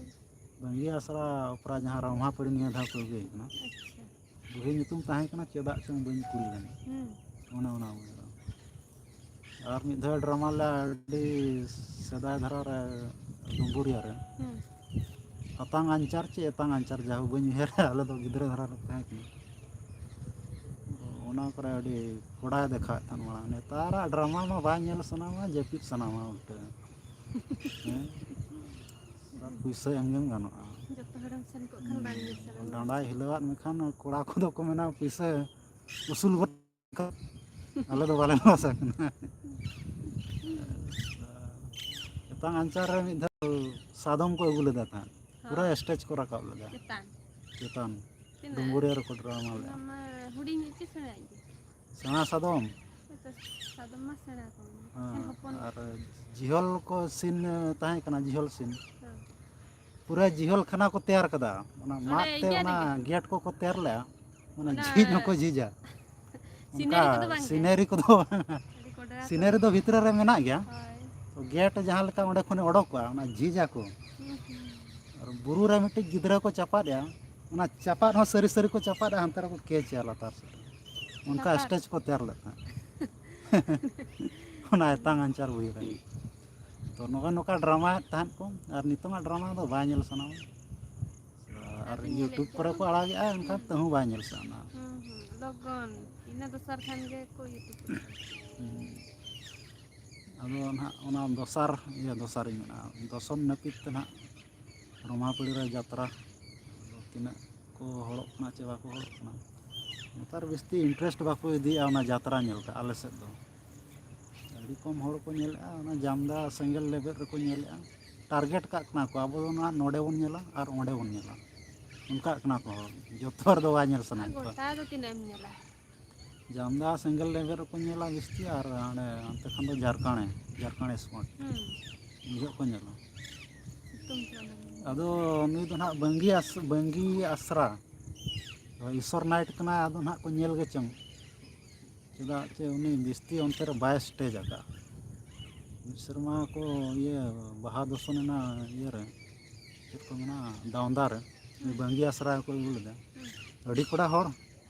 ᱵᱟᱝᱜᱤ ᱟᱥᱨᱟ ᱚᱯᱮᱨᱟ ᱡᱟᱦᱟᱸ ᱨᱟᱢᱦᱟᱯᱟᱹᱲᱤ ᱱᱤᱭᱟᱹ ᱫᱷᱟᱣ ᱠᱚ ᱟᱹᱜᱩᱭᱮ ᱠᱟᱱᱟ᱾ ᱟᱪᱪᱷᱟ᱾ ᱵᱩᱦᱤ ᱧᱩᱛᱩᱢ ᱛᱟᱦᱮᱸ ᱠᱟᱱᱟ ᱪᱮᱫᱟᱜ ᱪᱚᱝ ᱵᱟᱹᱧ ᱠᱩᱞ ᱞᱮᱱᱟ᱾ ᱦᱩᱸ᱾ ᱚᱱᱮ ᱚᱱᱟ ᱵᱩᱦᱤ ᱫᱚ᱾ ᱟᱨ ᱢᱤᱫ ᱫᱷᱟᱣ ᱰᱨᱟᱢᱟ ᱞᱮ ᱟᱹᱰᱤ ᱥᱮᱫᱟᱭ ᱫᱷᱟᱨᱟ ᱨᱮ ᱰᱩᱢᱵᱩᱨᱤᱭᱟ ᱨᱮ᱾ ᱦᱩᱸ᱾ ᱟᱛᱟᱝ ᱟᱧᱪᱟᱨ ᱪᱮ ᱮᱛᱟᱝ ᱟᱧᱪᱟᱨ, ᱡᱟᱦᱳ ᱵᱟᱹᱧ ᱩᱭᱦᱟᱹᱨᱟ, ᱟᱞᱮ ᱫᱚ ᱜᱤᱫᱽᱨᱟᱹ ᱫᱷᱟᱨᱟ ᱞᱮ ᱛᱟᱦᱮᱸ ᱠᱟᱱᱟ᱾ ᱚᱱᱟ ᱠᱚᱨᱮ ᱟᱹᱰᱤ ᱠᱚᱲᱟᱭ ᱫᱮᱠᱷᱟᱣᱮᱫ ᱛᱟᱦᱮᱱ ᱢᱟᱲᱟᱝ᱾ ᱱᱮᱛᱟᱨᱟᱜ ᱰᱨᱟᱢᱟ ᱢᱟ ᱵᱟᱭ ᱧᱮᱞ ᱥᱟᱱᱟᱣᱟ, ᱡᱟᱹᱯᱤᱫ ᱥᱟᱱᱟᱣᱟ ᱩᱞᱴᱟᱹ᱾ ᱦᱮᱸ? ᱯᱩᱭᱥᱟᱹ ᱮᱢ ᱜᱮᱢ ᱜᱟᱱᱚᱜᱼᱟ᱾ ᱡᱚᱛᱚ ᱦᱚᱲᱮᱢ ᱥᱮᱱ ᱠᱚᱜ ᱠᱷᱟᱱ ᱵᱟᱝ ᱧᱮᱞ ᱥᱟᱱᱟᱣᱟ᱾ ᱰᱟᱸᱰᱟᱭ ᱦᱤᱞᱟᱹᱣᱟᱫ ᱢᱮᱠᱷᱟᱱ ᱠᱚᱲᱟ ᱠᱚᱫᱚ ᱠᱚ ᱢᱮᱱᱟ, "ᱯᱩᱭᱥᱟᱹ ᱩᱥᱩᱞ ᱜᱚᱫ ᱟᱞᱮ ᱫᱚ ᱵᱟᱞᱮ ᱞᱚᱥ ᱟᱠᱟᱱᱟ᱾" ᱮᱛᱟᱝ ᱟᱧᱪᱟᱨ ᱨᱮ ᱢᱤᱫ ᱫᱷᱟᱣ ᱥᱟᱫᱚᱢ ᱠᱚ ᱟᱹᱜᱩ ᱞᱮᱫᱟ ᱛᱟᱦᱮᱸᱫ, ᱯᱩᱨᱟᱹ ᱦᱚᱸ᱾ ᱥᱴᱮᱡᱽ ᱠᱚ ᱨᱟᱠᱟᱵ ᱞᱮᱫᱟ᱾ ᱪᱮᱛᱟᱱ᱾ ᱪᱮᱛᱟᱱ᱾ ᱛᱤᱱᱟᱹᱜ? ᱰᱩᱢᱵᱩᱨᱤᱭᱟᱹ ᱨᱮᱠᱚ ᱰᱨᱟᱢᱟ ᱞᱮᱫᱟ᱾ ᱚᱱᱟ ᱢᱟ ᱦᱩᱰᱤᱧ ᱜᱮ ᱥᱮᱬᱟ ᱜᱮ? ᱥᱮᱬᱟ ᱥᱟᱫᱚᱢ᱾ ᱦᱳᱭᱛᱚ, ᱥᱟᱫᱚᱢ ᱢᱟ ᱥᱮᱬᱟ ᱠᱚ ᱢᱮ᱾ ᱦᱮᱸ, ᱦᱚᱯᱚᱱ᱾ ᱟᱨ ᱡᱤᱦᱚᱞ ᱠᱚ ᱥᱤᱱ ᱛᱟᱦᱮᱸ ᱠᱟᱱᱟ, ᱡᱤᱦᱚᱞ ᱥᱤᱱ᱾ ᱦᱮᱸ᱾ ᱯᱩᱨᱟᱹ ᱡᱤᱦᱚᱞ ᱠᱷᱟᱱᱟ ᱠᱚ ᱛᱮᱭᱟᱨ ᱠᱟᱫᱟ᱾ ᱚᱱᱟ ᱚᱸᱰᱮ ᱢᱟᱫ ᱛᱮ ᱤᱭᱟᱹ ᱚᱱᱟ ᱨᱮᱜᱮ? ᱜᱮᱴ ᱠᱚᱠᱚ ᱛᱮᱭᱟᱨ ᱞᱮᱜᱼᱟ᱾ ᱚᱱᱟ ᱚᱱᱟ ᱡᱷᱤᱡ ᱦᱚᱸᱠᱚ ᱡᱷᱤᱡᱟ᱾ ᱥᱤᱱᱟᱹᱨᱤ ᱚᱱᱠᱟ ᱠᱚᱫᱚ ᱵᱟᱝ ᱜᱮ? ᱥᱤᱱᱟᱹᱨᱤ ᱠᱚᱫᱚ ᱵᱟᱝ᱾ ᱟᱹᱰᱤ ᱠᱚᱰᱨᱟ ᱠᱚ᱾ ᱥᱤᱱᱟᱹᱨᱤ ᱫᱚ ᱵᱷᱤᱛᱨᱤ ᱨᱮ ᱢᱮᱱᱟᱜ ᱜᱮᱭᱟ᱾ ᱦᱳᱭ᱾ ᱛᱚ ᱜᱮᱴ ᱡᱟᱦᱟᱸ ᱞᱮᱠᱟ ᱚᱸᱰᱮ ᱠᱷᱚᱱ ᱚᱰᱚᱠᱚᱜᱼᱟ, ᱚᱱᱟ ᱡᱷᱤᱡ ᱟᱠᱚ᱾ ᱦᱩᱸ, ᱦᱩᱸ᱾ ᱟᱨ ᱵᱩᱨᱩ ᱨᱮ ᱢᱤᱫᱴᱤᱡ ᱜᱤᱫᱽᱨᱟᱹ ᱠᱚ ᱪᱟᱯᱟᱫ ᱮᱭᱟ, ᱚᱱᱟ ᱪᱟᱯᱟᱫ ᱦᱚᱸ ᱥᱟᱹᱨᱤ ᱥᱟᱹᱨᱤ ᱠᱚ ᱪᱟᱯᱟᱫ ᱮᱭᱟ, ᱦᱟᱱᱛᱮ ᱨᱮᱠᱚ ᱠᱮᱪ ᱮᱭᱟ ᱞᱟᱛᱟᱨ ᱥᱮᱫ᱾ ᱚᱱᱠᱟ ᱞᱟᱛᱟᱨ᱾ ᱥᱴᱮᱡᱽ ᱠᱚ ᱛᱮᱭᱟᱨ ᱞᱮᱫ ᱛᱟᱦᱮᱸᱫ᱾ ᱚᱱᱟ ᱮᱛᱟᱝ ᱟᱧᱪᱟᱨ ᱵᱚᱦᱤ ᱨᱮ᱾ ᱛᱚ ᱱᱚᱜᱼᱚᱭ ᱱᱚᱝᱠᱟ ᱰᱨᱟᱢᱟᱭᱮᱫ ᱛᱟᱦᱮᱸᱫ ᱠᱚ, ᱟᱨ ᱱᱤᱛᱚᱝᱟᱜ ᱰᱨᱟᱢᱟ ᱫᱚ ᱵᱟᱭ ᱧᱮᱞ ᱥᱟᱱᱟᱣᱟ᱾ ᱟᱨ ᱟᱫᱚᱧ ᱧᱮᱞᱮᱫ YouTube ᱠᱚᱨᱮ ᱠᱚ ᱜᱮᱭᱟ᱾ ᱟᱲᱟᱜᱮᱜᱼᱟ, ᱮᱱᱠᱷᱟᱱ ᱦᱩᱸ᱾ ᱛᱟᱹᱦᱩᱸ ᱵᱟᱭ ᱧᱮᱞ ᱥᱟᱱᱟᱣᱟ᱾ ᱦᱩᱸ, ᱦᱩᱸ᱾ ᱞᱚᱜᱚᱱ ᱤᱱᱟᱹ ᱫᱚᱥᱟᱨ ᱠᱷᱟᱱ ᱜᱮ ᱠᱚ YouTube ᱨᱮ᱾ ᱦᱩᱸ᱾ ᱟᱫᱚ ᱱᱟᱦᱟᱜ ᱚᱱᱟ ᱫᱚᱥᱟᱨ, ᱤᱭᱟᱹ, ᱫᱚᱥᱟᱨ ᱤᱧ ᱢᱮᱱᱟ, ᱫᱚᱥᱚᱢ ᱱᱟᱹᱯᱤᱛ ᱛᱮ ᱱᱟᱦᱟᱜ ᱨᱚᱢᱟᱯᱟᱹᱲᱤ ᱨᱮ ᱡᱟᱛᱨᱟ, ᱟᱫᱚ ᱛᱤᱱᱟᱹᱜ ᱠᱚ ᱦᱚᱲᱚᱜ ᱠᱟᱱᱟ ᱪᱮ ᱵᱟᱠᱚ ᱦᱚᱲᱚᱜ ᱠᱟᱱᱟ, ᱱᱮᱛᱟᱨ ᱵᱤᱥᱛᱤ interest ᱵᱟᱠᱚ ᱤᱫᱤᱭᱮᱫᱼᱟ ᱚᱱᱟ ᱡᱟᱛᱨᱟ ᱧᱮᱞ ᱛᱮ ᱟᱞᱮ ᱥᱮᱫ ᱫᱚ᱾ ᱟᱹᱰᱤ ᱠᱚᱢ ᱦᱚᱲ ᱠᱚ ᱧᱮᱞᱮᱫᱼᱟ, ᱚᱱᱟ ᱡᱟᱢᱫᱟ ᱥᱮᱸᱜᱮᱞ ᱞᱮᱵᱮᱫ ᱨᱮᱠᱚ ᱧᱮᱞᱮᱫᱼᱟ᱾ Target ᱠᱟᱜ ᱠᱟᱱᱟ ᱠᱚ, ᱟᱵᱚ ᱫᱚ ᱱᱚᱣᱟ ᱱᱚᱰᱮ ᱵᱚᱱ ᱧᱮᱞᱟ ᱟᱨ ᱚᱸᱰᱮ ᱵᱚᱱ ᱧᱮᱞᱟ, ᱚᱱᱠᱟᱜ ᱠᱟᱱᱟ ᱠᱚ ᱦᱚᱲ᱾ ᱡᱚᱛᱚ ᱨᱮᱫᱚ ᱵᱟᱭ ᱧᱮᱞ ᱥᱟᱱᱟᱭᱮᱫ ᱠᱚᱣᱟ᱾ ᱜᱚᱴᱟ ᱫᱚ ᱛᱤᱱᱟᱹᱜ ᱮᱢ ᱧᱮᱞᱟ? ᱡᱟᱢᱫᱟ ᱥᱮᱸᱜᱮᱞ ᱞᱮᱵᱮᱫ ᱨᱮᱠᱚ ᱧᱮᱞᱟ ᱵᱤᱥᱛᱤ, ᱟᱨ ᱦᱟᱸᱰᱮ ᱚᱱᱛᱮ ᱠᱷᱚᱱ ᱫᱚ ᱡᱟᱨᱠᱟᱬᱮ, ᱡᱟᱨᱠᱟᱬᱮ spot ᱦᱩᱸ᱾ ᱩᱱ ᱡᱚᱦᱚᱜ ᱠᱚ ᱧᱮᱞᱟ᱾ ᱥᱤᱛᱩᱝ ᱛᱮ ᱚᱱᱟ ᱫᱚ᱾ ᱟᱫᱚ ᱱᱩᱭ ᱫᱚ ᱱᱟᱦᱟᱜ ᱵᱟᱝᱜᱤ ᱟᱥ-, ᱵᱟᱝᱜᱤ ᱟᱥᱨᱟ, ᱤᱥᱚᱨ night ᱠᱟᱱᱟᱭ, ᱟᱫᱚ ᱱᱟᱦᱟᱜ ᱠᱚ ᱧᱮᱞ ᱜᱮ ᱪᱚᱝ᱾ ᱪᱮᱫᱟᱜ ᱪᱮ ᱩᱱᱤ ᱵᱤᱥᱛᱤ ᱚᱱᱛᱮ ᱨᱮ ᱵᱟᱭ stage ᱟᱠᱟᱫᱼᱟ᱾ ᱢᱤᱫ ᱥᱮᱨᱢᱟ ᱠᱚ ᱤᱭᱟᱹ ᱵᱟᱦᱟ ᱫᱚᱥᱚᱱ ᱮᱱᱟ ᱤᱭᱟᱹ ᱨᱮ, ᱪᱮᱫ ᱠᱚ ᱢᱮᱱᱟ, ᱫᱟᱣᱫᱟ ᱨᱮ, ᱦᱩᱸ᱾ ᱵᱟᱝᱜᱤ ᱟᱥᱨᱟ ᱠᱚ ᱟᱹᱜᱩ ᱞᱮᱫᱟ᱾ ᱦᱩᱸ᱾ ᱟᱹᱰᱤ ᱠᱚᱲᱟ ᱦᱚᱲ᱾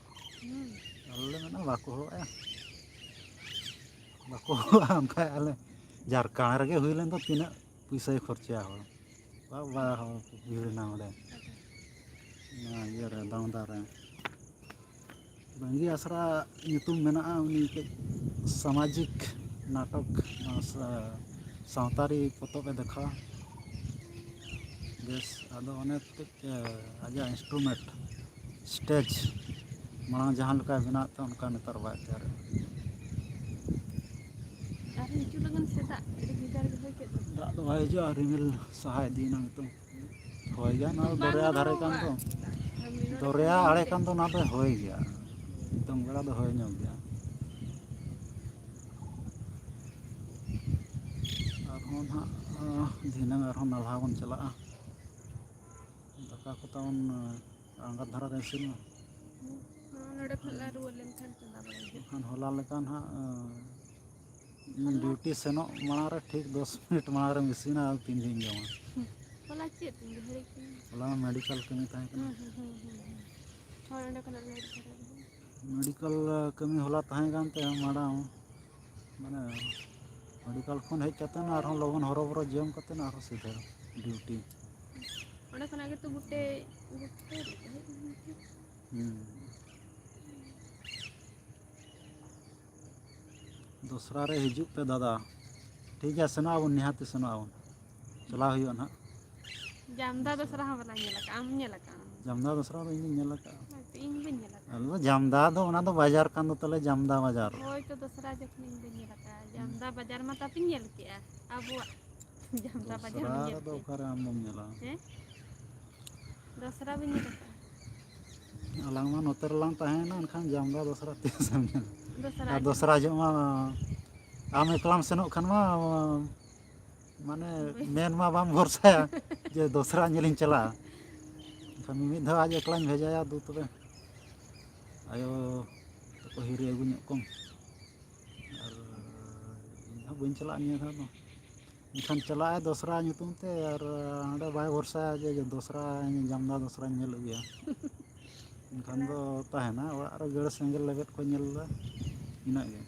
ᱦᱩᱸ᱾ ᱟᱞᱮ ᱞᱮ ᱢᱮᱱᱟ ᱵᱟᱠᱚ ᱦᱚᱲᱚᱜᱼᱟ, ᱵᱟᱠᱚ ᱦᱚᱲᱚᱜᱼᱟ᱾ ᱚᱱᱠᱟ ᱟᱞᱮ ᱡᱟᱨᱠᱟᱬ ᱨᱮᱜᱮ ᱦᱩᱭ ᱞᱮᱱ ᱫᱚ ᱛᱤᱱᱟᱹᱜ ᱯᱩᱭᱥᱟᱹᱭ ᱠᱷᱚᱨᱪᱟᱭᱟ ᱦᱚᱲ᱾ ᱵᱟᱵᱟ ᱦᱚᱲ ᱠᱚ ᱵᱷᱤᱲ ᱮᱱᱟ ᱚᱸᱰᱮ, ᱱᱚᱣᱟ ᱤᱭᱟᱹ ᱨᱮ, ᱫᱟᱣᱫᱟ ᱨᱮ᱾ ᱵᱟᱝᱜᱤ ᱟᱥᱨᱟ ᱧᱩᱛᱩᱢ ᱢᱮᱱᱟᱜᱼᱟ, ᱩᱱᱤ ᱠᱟᱹᱡ ᱥᱟᱢᱟᱡᱤᱠ ᱱᱟᱴᱚᱠ, ᱱᱚᱣᱟ ᱥᱟ-, ᱥᱟᱶᱛᱟᱨᱤ ᱯᱚᱛᱚᱵ ᱮ ᱫᱮᱠᱷᱟᱣᱟ᱾ ᱵᱮᱥ, ᱟᱫᱚ ᱚᱱᱮ ᱠᱟᱹᱡ, ᱮ, ᱟᱡᱟᱜ instrument, stage, ᱢᱟᱲᱟᱝ ᱡᱟᱦᱟᱸ ᱞᱮᱠᱟᱭ ᱵᱮᱱᱟᱣᱮᱫ ᱛᱟᱦᱮᱸ, ᱚᱱᱠᱟ ᱱᱮᱛᱟᱨ ᱵᱟᱭ ᱛᱮᱭᱟᱨᱮᱫᱼᱟ᱾ ᱟᱨ ᱦᱤᱡᱩᱜ ᱞᱟᱹᱜᱤᱫ ᱥᱮᱛᱟᱜ ᱟᱹᱰᱤ ᱵᱷᱮᱜᱟᱨ ᱜᱮ ᱦᱚᱭ ᱠᱮᱫ ᱫᱚ᱾ ᱫᱟᱜ ᱫᱚ ᱵᱟᱭ ᱦᱤᱡᱩᱜᱼᱟ, ᱨᱤᱢᱤᱞ ᱥᱟᱦᱟ ᱤᱫᱤᱭᱮᱱᱟ ᱱᱤᱛᱚᱝ᱾ ᱦᱚᱭ ᱜᱮᱭᱟ, ᱱᱚᱣᱟ ᱫᱚ ᱵᱟᱝ ᱫᱚᱨᱭᱟ ᱫᱷᱟᱨᱮ ᱠᱟᱱ ᱫᱚ᱾ ᱩᱰᱩᱠᱚᱜᱼᱟ᱾ ᱫᱚᱨᱭᱟ ᱟᱲᱮ ᱠᱟᱱ ᱫᱚ, ᱚᱱᱟ ᱫᱚᱭ ᱦᱚᱭ ᱜᱮᱭᱟ᱾ ᱱᱤᱛᱚᱝ ᱵᱮᱲᱟ ᱫᱚ ᱦᱚᱭ ᱧᱚᱜ ᱜᱮᱭᱟ᱾ ᱟᱨᱦᱚᱸ ᱱᱟᱦᱟᱜ, ᱟᱸ, ᱫᱷᱤᱱᱟᱹᱝ ᱟᱨᱦᱚᱸ ᱱᱟᱞᱦᱟ ᱵᱚᱱ ᱪᱟᱞᱟᱜᱼᱟ᱾ ᱫᱟᱠᱟ ᱠᱚ ᱛᱟᱵᱚᱱ, ᱟᱸ, ᱟᱬᱜᱟᱛ ᱫᱷᱟᱨᱟ ᱨᱮ ᱤᱥᱤᱱ ᱢᱟ᱾ ᱦᱚᱸ, ᱱᱚᱰᱮ ᱠᱷᱚᱱ ᱞᱮ ᱨᱩᱣᱟᱹᱲ ᱞᱮᱱᱠᱷᱟᱱ ᱪᱚᱸᱫᱟ ᱵᱟᱲᱟᱭ ᱦᱩᱭᱩᱜᱼᱟ᱾ ᱮᱱᱠᱷᱟᱱ ᱦᱚᱞᱟ ᱞᱮᱠᱟ ᱱᱟᱦᱟᱜ, ᱟᱸ, ᱦᱚᱞᱟ? Duty ᱥᱮᱱᱚᱜ ᱢᱟᱲᱟᱝ ᱨᱮ ᱴᱷᱤᱠ ᱫᱚᱥ ᱢᱤᱱᱤᱴ ᱢᱟᱲᱟᱝ ᱨᱮᱢ ᱤᱥᱤᱱᱟ, ᱟᱨ ᱛᱤᱱ ᱫᱤᱱ ᱡᱚᱢᱟ? ᱦᱚᱞᱟ ᱪᱮᱫ ᱫᱤᱱ? ᱦᱤᱲᱤᱡ ᱠᱤᱫᱟᱹᱧ᱾ ᱦᱚᱞᱟ ᱢᱟ medical ᱠᱟᱹᱢᱤ ᱛᱟᱦᱮᱸ ᱠᱟᱱᱟ᱾ ᱦᱩᱸ, ᱦᱩᱸ, ᱦᱩᱸ, ᱦᱩᱸ, ᱦᱩᱸ᱾ ᱦᱳᱭ, ᱚᱸᱰᱮ ᱠᱷᱚᱱᱟᱜ ᱞᱮ ᱦᱮᱡ ᱫᱷᱟᱨᱟ ᱞᱮᱱᱟ᱾ Medical ᱠᱟᱹᱢᱤ ᱦᱚᱞᱟ ᱛᱟᱦᱮᱸ ᱠᱟᱱ ᱛᱟᱭᱟ ᱢᱟᱲᱟᱝ, ᱢᱟᱱᱮ medical ᱠᱷᱚᱱ ᱦᱮᱡ ᱠᱟᱛᱮ ᱟᱨᱦᱚᱸ ᱞᱚᱜᱚᱱ ᱦᱚᱨᱚᱵᱚᱨᱚ ᱡᱚᱢ ᱠᱟᱛᱮ ᱟᱨᱦᱚᱸ ᱥᱤᱫᱷᱟᱹ duty᱾ ᱚᱸᱰᱮ ᱠᱷᱚᱱᱟᱜ ᱜᱮᱛᱚ ᱜᱩᱴᱮ, ᱜᱩᱴᱮ ᱦᱮᱡ ᱮᱱᱟ᱾ ᱦᱩᱸ᱾ ᱫᱚᱥᱨᱟ ᱨᱮ ᱦᱤᱡᱩᱜ ᱯᱮ ᱫᱟᱫᱟ᱾ ᱴᱷᱤᱠ ᱜᱮᱭᱟ, ᱥᱮᱱᱚᱜ ᱟᱵᱚᱱ, ᱱᱤᱦᱟᱹᱛ ᱥᱮᱱᱚᱜ ᱟᱵᱚᱱ᱾ ᱪᱟᱞᱟᱣ ᱦᱩᱭᱩᱜᱼᱟ ᱱᱟᱦᱟᱜ᱾ ᱡᱟᱢᱫᱟ ᱫᱚᱥᱨᱟ ᱦᱚᱸ ᱵᱟᱞᱟᱝ ᱧᱮᱞ ᱟᱠᱟᱫᱼᱟ᱾ ᱟᱢ ᱧᱮᱞ ᱟᱠᱟᱫᱼᱟ? ᱡᱟᱢᱫᱟ ᱫᱚᱥᱨᱟ ᱫᱚ ᱤᱧ ᱫᱚᱧ ᱧᱮᱞ ᱟᱠᱟᱫᱼᱟ᱾ ᱦᱳᱭᱛᱚ, ᱤᱧ ᱵᱟᱹᱧ ᱧᱮᱞ ᱟᱠᱟᱫᱼᱟ᱾ ᱟᱞᱮ ᱫᱚ ᱡᱟᱢᱫᱟ ᱫᱚ, ᱚᱱᱟ ᱫᱚ ᱵᱟᱡᱟᱨ ᱠᱟᱱ ᱫᱚ ᱛᱟᱞᱮ, ᱡᱟᱢᱫᱟ ᱵᱟᱡᱟᱨ᱾ ᱦᱳᱭᱛᱚ, ᱫᱚᱥᱨᱟ ᱡᱚᱠᱷᱚᱱ ᱤᱧ ᱵᱟᱹᱧ ᱧᱮᱞ ᱟᱠᱟᱫᱼᱟ᱾ ᱡᱟᱢᱫᱟ ᱵᱟᱡᱟᱨ ᱢᱟ ᱛᱟᱯᱮᱧ ᱧᱮᱞ ᱠᱮᱫᱼᱟ, ᱟᱵᱚᱣᱟᱜ ᱡᱟᱢᱫᱟ ᱵᱟᱡᱟᱨ ᱫᱚᱥᱨᱟ ᱢᱟ ᱧᱮᱞ ᱨᱮᱫᱚ ᱠᱮᱫᱼᱟ᱾ ᱚᱠᱟᱨᱮ ᱟᱢ ᱫᱚᱢ ᱧᱮᱞᱟ? ᱦᱮᱸ? ᱫᱚᱥᱨᱟ ᱵᱟᱹᱧ ᱧᱮᱞ ᱟᱠᱟᱫᱼᱟ᱾ ᱟᱞᱟᱝ ᱢᱟ ᱱᱚᱛᱮ ᱨᱮᱞᱟᱝ ᱛᱟᱦᱮᱸᱭᱮᱱᱟ, ᱮᱱᱠᱷᱟᱱ ᱡᱟᱢᱫᱟ ᱫᱚᱥᱨᱟ ᱛᱤᱥ ᱮᱢ ᱧᱮᱞᱟ? ᱫᱚᱥᱨᱟ ᱟᱨ ᱟᱸᱡᱚᱢ ᱫᱚᱥᱨᱟ ᱡᱚᱦᱚᱜ ᱢᱟ ᱟᱢ ᱮᱠᱞᱟᱢ ᱥᱮᱱᱚᱜ ᱠᱷᱟᱱ ᱢᱟ, ᱢᱟᱱᱮ, ᱵᱟᱹᱧ ᱢᱮᱱ ᱢᱟ ᱵᱟᱢ ᱵᱷᱚᱨᱥᱟᱭᱟ ᱡᱮ ᱫᱚᱥᱨᱟ ᱧᱮᱞᱤᱧ ᱪᱟᱞᱟᱜᱼᱟ᱾ ᱮᱱᱠᱷᱟᱱ ᱢᱤᱢᱤᱫ ᱫᱷᱟᱣ ᱟᱡ ᱮᱠᱞᱟᱧ ᱵᱷᱮᱡᱟᱭᱟ, ᱫᱩ ᱛᱚᱵᱮ ᱟᱭᱳ ᱛᱟᱠᱚ ᱦᱤᱨᱤ ᱟᱹᱜᱩ ᱧᱚᱜ ᱠᱚᱢ᱾ ᱟᱨ ᱤᱧ ᱦᱚᱸ ᱵᱟᱹᱧ ᱪᱟᱞᱟᱜᱼᱟ ᱱᱤᱭᱟᱹ ᱫᱷᱟᱣ ᱫᱚ᱾ ᱮᱱᱠᱷᱟᱱ ᱪᱟᱞᱟᱜᱼᱟᱭ ᱫᱚᱥᱨᱟ ᱧᱩᱛᱩᱢ ᱛᱮ, ᱟᱨ ᱚᱸᱰᱮ ᱵᱟᱭ ᱵᱷᱚᱨᱥᱟᱭᱟ ᱡᱮ ᱫᱚᱥᱨᱟ, ᱡᱟᱢᱫᱟ ᱫᱚᱥᱨᱟᱧ ᱧᱮᱞ ᱟᱹᱜᱩᱭᱟ᱾ ᱮᱱᱠᱷᱟᱱ ᱫᱚ ᱛᱟᱦᱮᱱᱟ ᱚᱲᱟᱜ ᱨᱮ, ᱜᱟᱹᱲ ᱥᱮᱸᱜᱮᱞ ᱞᱮᱵᱮᱫ ᱠᱚ ᱧᱮᱞ ᱮᱫᱟ, ᱤᱱᱟᱹᱜ ᱜᱮ᱾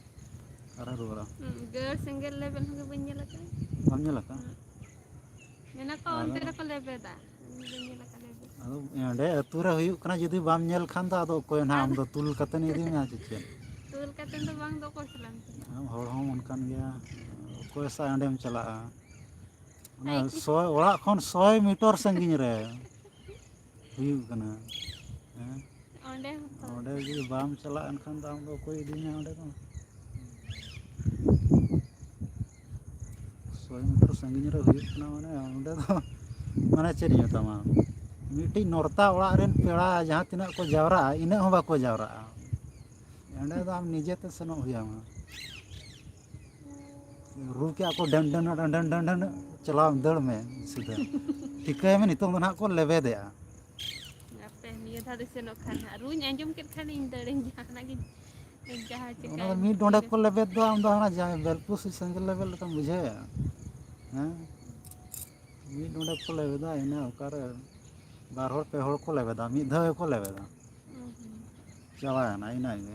ᱟᱨᱮ ᱨᱩᱣᱟᱹᱲᱟ᱾ ᱦᱩᱸ, ᱜᱟᱹᱲ ᱥᱮᱸᱜᱮᱞ ᱞᱮᱵᱮᱫ ᱦᱚᱸ ᱵᱟᱹᱧ ᱧᱮᱞ ᱟᱠᱟᱫᱟ᱾ ᱵᱟᱢ ᱧᱮᱞ ᱟᱠᱟᱫᱟ? ᱦᱩᱸ᱾ ᱢᱮᱱᱟ ᱠᱚ ᱟᱫᱚ ᱚᱱᱛᱮ ᱨᱮᱠᱚ ᱞᱮᱵᱮᱫᱟ, ᱤᱧ ᱵᱟᱹᱧ ᱧᱮᱞ ᱟᱠᱟᱫᱟ ᱞᱮᱵᱮᱫ᱾ ᱟᱫᱚ ᱚᱸᱰᱮ ᱟᱹᱛᱩ ᱨᱮ ᱦᱩᱭᱩᱜ ᱠᱟᱱᱟ, ᱡᱩᱫᱤ ᱵᱟᱢ ᱧᱮᱞ ᱠᱷᱟᱱ ᱫᱚ ᱟᱫᱚ ᱚᱠᱚᱭ ᱱᱟᱦᱟᱜ ᱟᱢ ᱟᱫᱚ ᱫᱚ ᱛᱩᱞ ᱠᱟᱛᱮᱢ ᱤᱫᱤ ᱢᱮᱭᱟ ᱪᱮ ᱪᱮᱫ? ᱛᱩᱞ ᱠᱟᱛᱮ ᱫᱚ ᱵᱟᱝ ᱫᱚ ᱚᱠᱚᱭ ᱥᱟᱞᱟᱜ ᱮᱢ ᱪᱟᱞᱟᱜᱼᱟ? ᱟᱢ ᱦᱚᱲ ᱦᱚᱸ ᱚᱱᱠᱟᱱ ᱜᱮᱭᱟ, ᱚᱠᱚᱭ ᱥᱟᱶ ᱚᱸᱰᱮᱢ ᱪᱟᱞᱟᱜᱼᱟ? ᱚᱱᱟ ᱟᱭ ᱠᱤ- ᱥᱚᱭ, ᱚᱲᱟᱜ ᱠᱷᱚᱱ ᱥᱚᱭ ᱢᱤᱴᱟᱨ ᱥᱟᱺᱜᱤᱧ ᱨᱮ ᱦᱩᱭᱩᱜ ᱠᱟᱱᱟ᱾ ᱦᱮᱸ? ᱚᱸᱰᱮ ᱦᱚᱸᱛᱚ᱾ ᱚᱸᱰᱮ ᱡᱩᱫᱤ ᱵᱟᱢ ᱪᱟᱞᱟᱜ ᱮᱱᱠᱷᱟᱱ ᱫᱚ ᱟᱢ ᱫᱚ ᱚᱠᱚᱭ ᱤᱫᱤ ᱢᱮᱭᱟ ᱚᱸᱰᱮ ᱫᱚ? ᱥᱚᱭ ᱢᱤᱴᱟᱨ ᱥᱟᱺᱜᱤᱧ ᱨᱮ ᱦᱩᱭᱩᱜ ᱠᱟᱱᱟ, ᱢᱟᱱᱮ ᱚᱸᱰᱮ ᱫᱚ, ᱢᱟᱱᱮ ᱪᱮᱫ ᱤᱧ ᱢᱮᱛᱟᱢᱟ, ᱢᱤᱫᱴᱤᱡ ᱱᱚᱨᱛᱟ ᱚᱲᱟᱜ ᱨᱮᱱ ᱯᱮᱲᱟ ᱡᱟᱦᱟᱸ ᱛᱤᱱᱟᱹᱜ ᱠᱚ ᱡᱟᱣᱨᱟᱜᱼᱟ, ᱤᱱᱟᱹᱜ ᱦᱚᱸ ᱵᱟᱠᱚ ᱡᱟᱣᱨᱟᱜᱼᱟ᱾ ᱚᱸᱰᱮ ᱫᱚ ᱟᱢ ᱱᱤᱡᱮ ᱛᱮ ᱥᱮᱱᱚᱜ ᱦᱩᱭ ᱟᱢᱟ᱾ ᱨᱩ ᱠᱮᱜᱼᱟ ᱠᱚ ᱰᱟᱹᱱ ᱰᱟᱹᱱ ᱰᱟᱹᱱ ᱰᱟᱹᱱ ᱰᱟᱹᱱ, ᱪᱟᱞᱟᱣ ᱫᱟᱹᱲ ᱢᱮ ᱥᱤᱫᱷᱟᱹ᱾ ᱴᱷᱤᱠᱟᱹᱭ ᱢᱮ, ᱱᱤᱛᱚᱝ ᱫᱚ ᱱᱟᱦᱟᱜ ᱠᱚ ᱞᱮᱵᱮᱫᱮᱜᱼᱟ᱾ ᱦᱟᱯᱮ, ᱱᱤᱭᱟᱹ ᱫᱷᱟᱣ ᱫᱚ ᱥᱮᱱᱚᱜ ᱠᱷᱟᱱ ᱦᱟᱸᱜ, ᱨᱩᱧ ᱟᱸᱡᱚᱢ ᱠᱮᱫ ᱠᱷᱟᱱ ᱤᱧ ᱫᱟᱹᱲᱟᱹᱧ, ᱡᱟᱦᱟᱱᱟᱜ ᱜᱤᱧ ᱡᱟᱦᱟᱸ ᱚᱱᱟ ᱪᱤᱠᱟᱹᱭ ᱫᱚ ᱢᱤᱫ ᱰᱚᱸᱰᱮᱠ ᱠᱚ ᱞᱮᱵᱮᱫ ᱫᱚ, ᱟᱢ ᱫᱚ ᱦᱟᱱᱟ ᱡᱟᱦᱟᱸ ᱵᱮᱞᱯᱩᱥᱤ ᱥᱮᱸᱜᱮᱞ ᱞᱮᱵᱮᱫ ᱞᱮᱠᱟᱢ ᱵᱩᱡᱷᱟᱹᱣᱮᱫᱼᱟ᱾ ᱦᱮᱸ, ᱢᱤᱫ ᱰᱚᱸᱰᱮᱠ ᱠᱚ ᱞᱮᱵᱮᱫᱟ, ᱤᱱᱟᱹ ᱚᱠᱟᱨᱮ ᱵᱟᱨ ᱦᱚᱲ ᱯᱮ ᱦᱚᱲ ᱠᱚ ᱞᱮᱵᱮᱫᱟ, ᱢᱤᱫ ᱫᱷᱟᱣ ᱜᱮᱠᱚ ᱞᱮᱵᱮᱫᱟ᱾ ᱦᱩᱸ, ᱦᱩᱸ᱾ ᱪᱟᱵᱟᱭᱮᱱᱟ ᱤᱱᱟᱹ ᱜᱮ᱾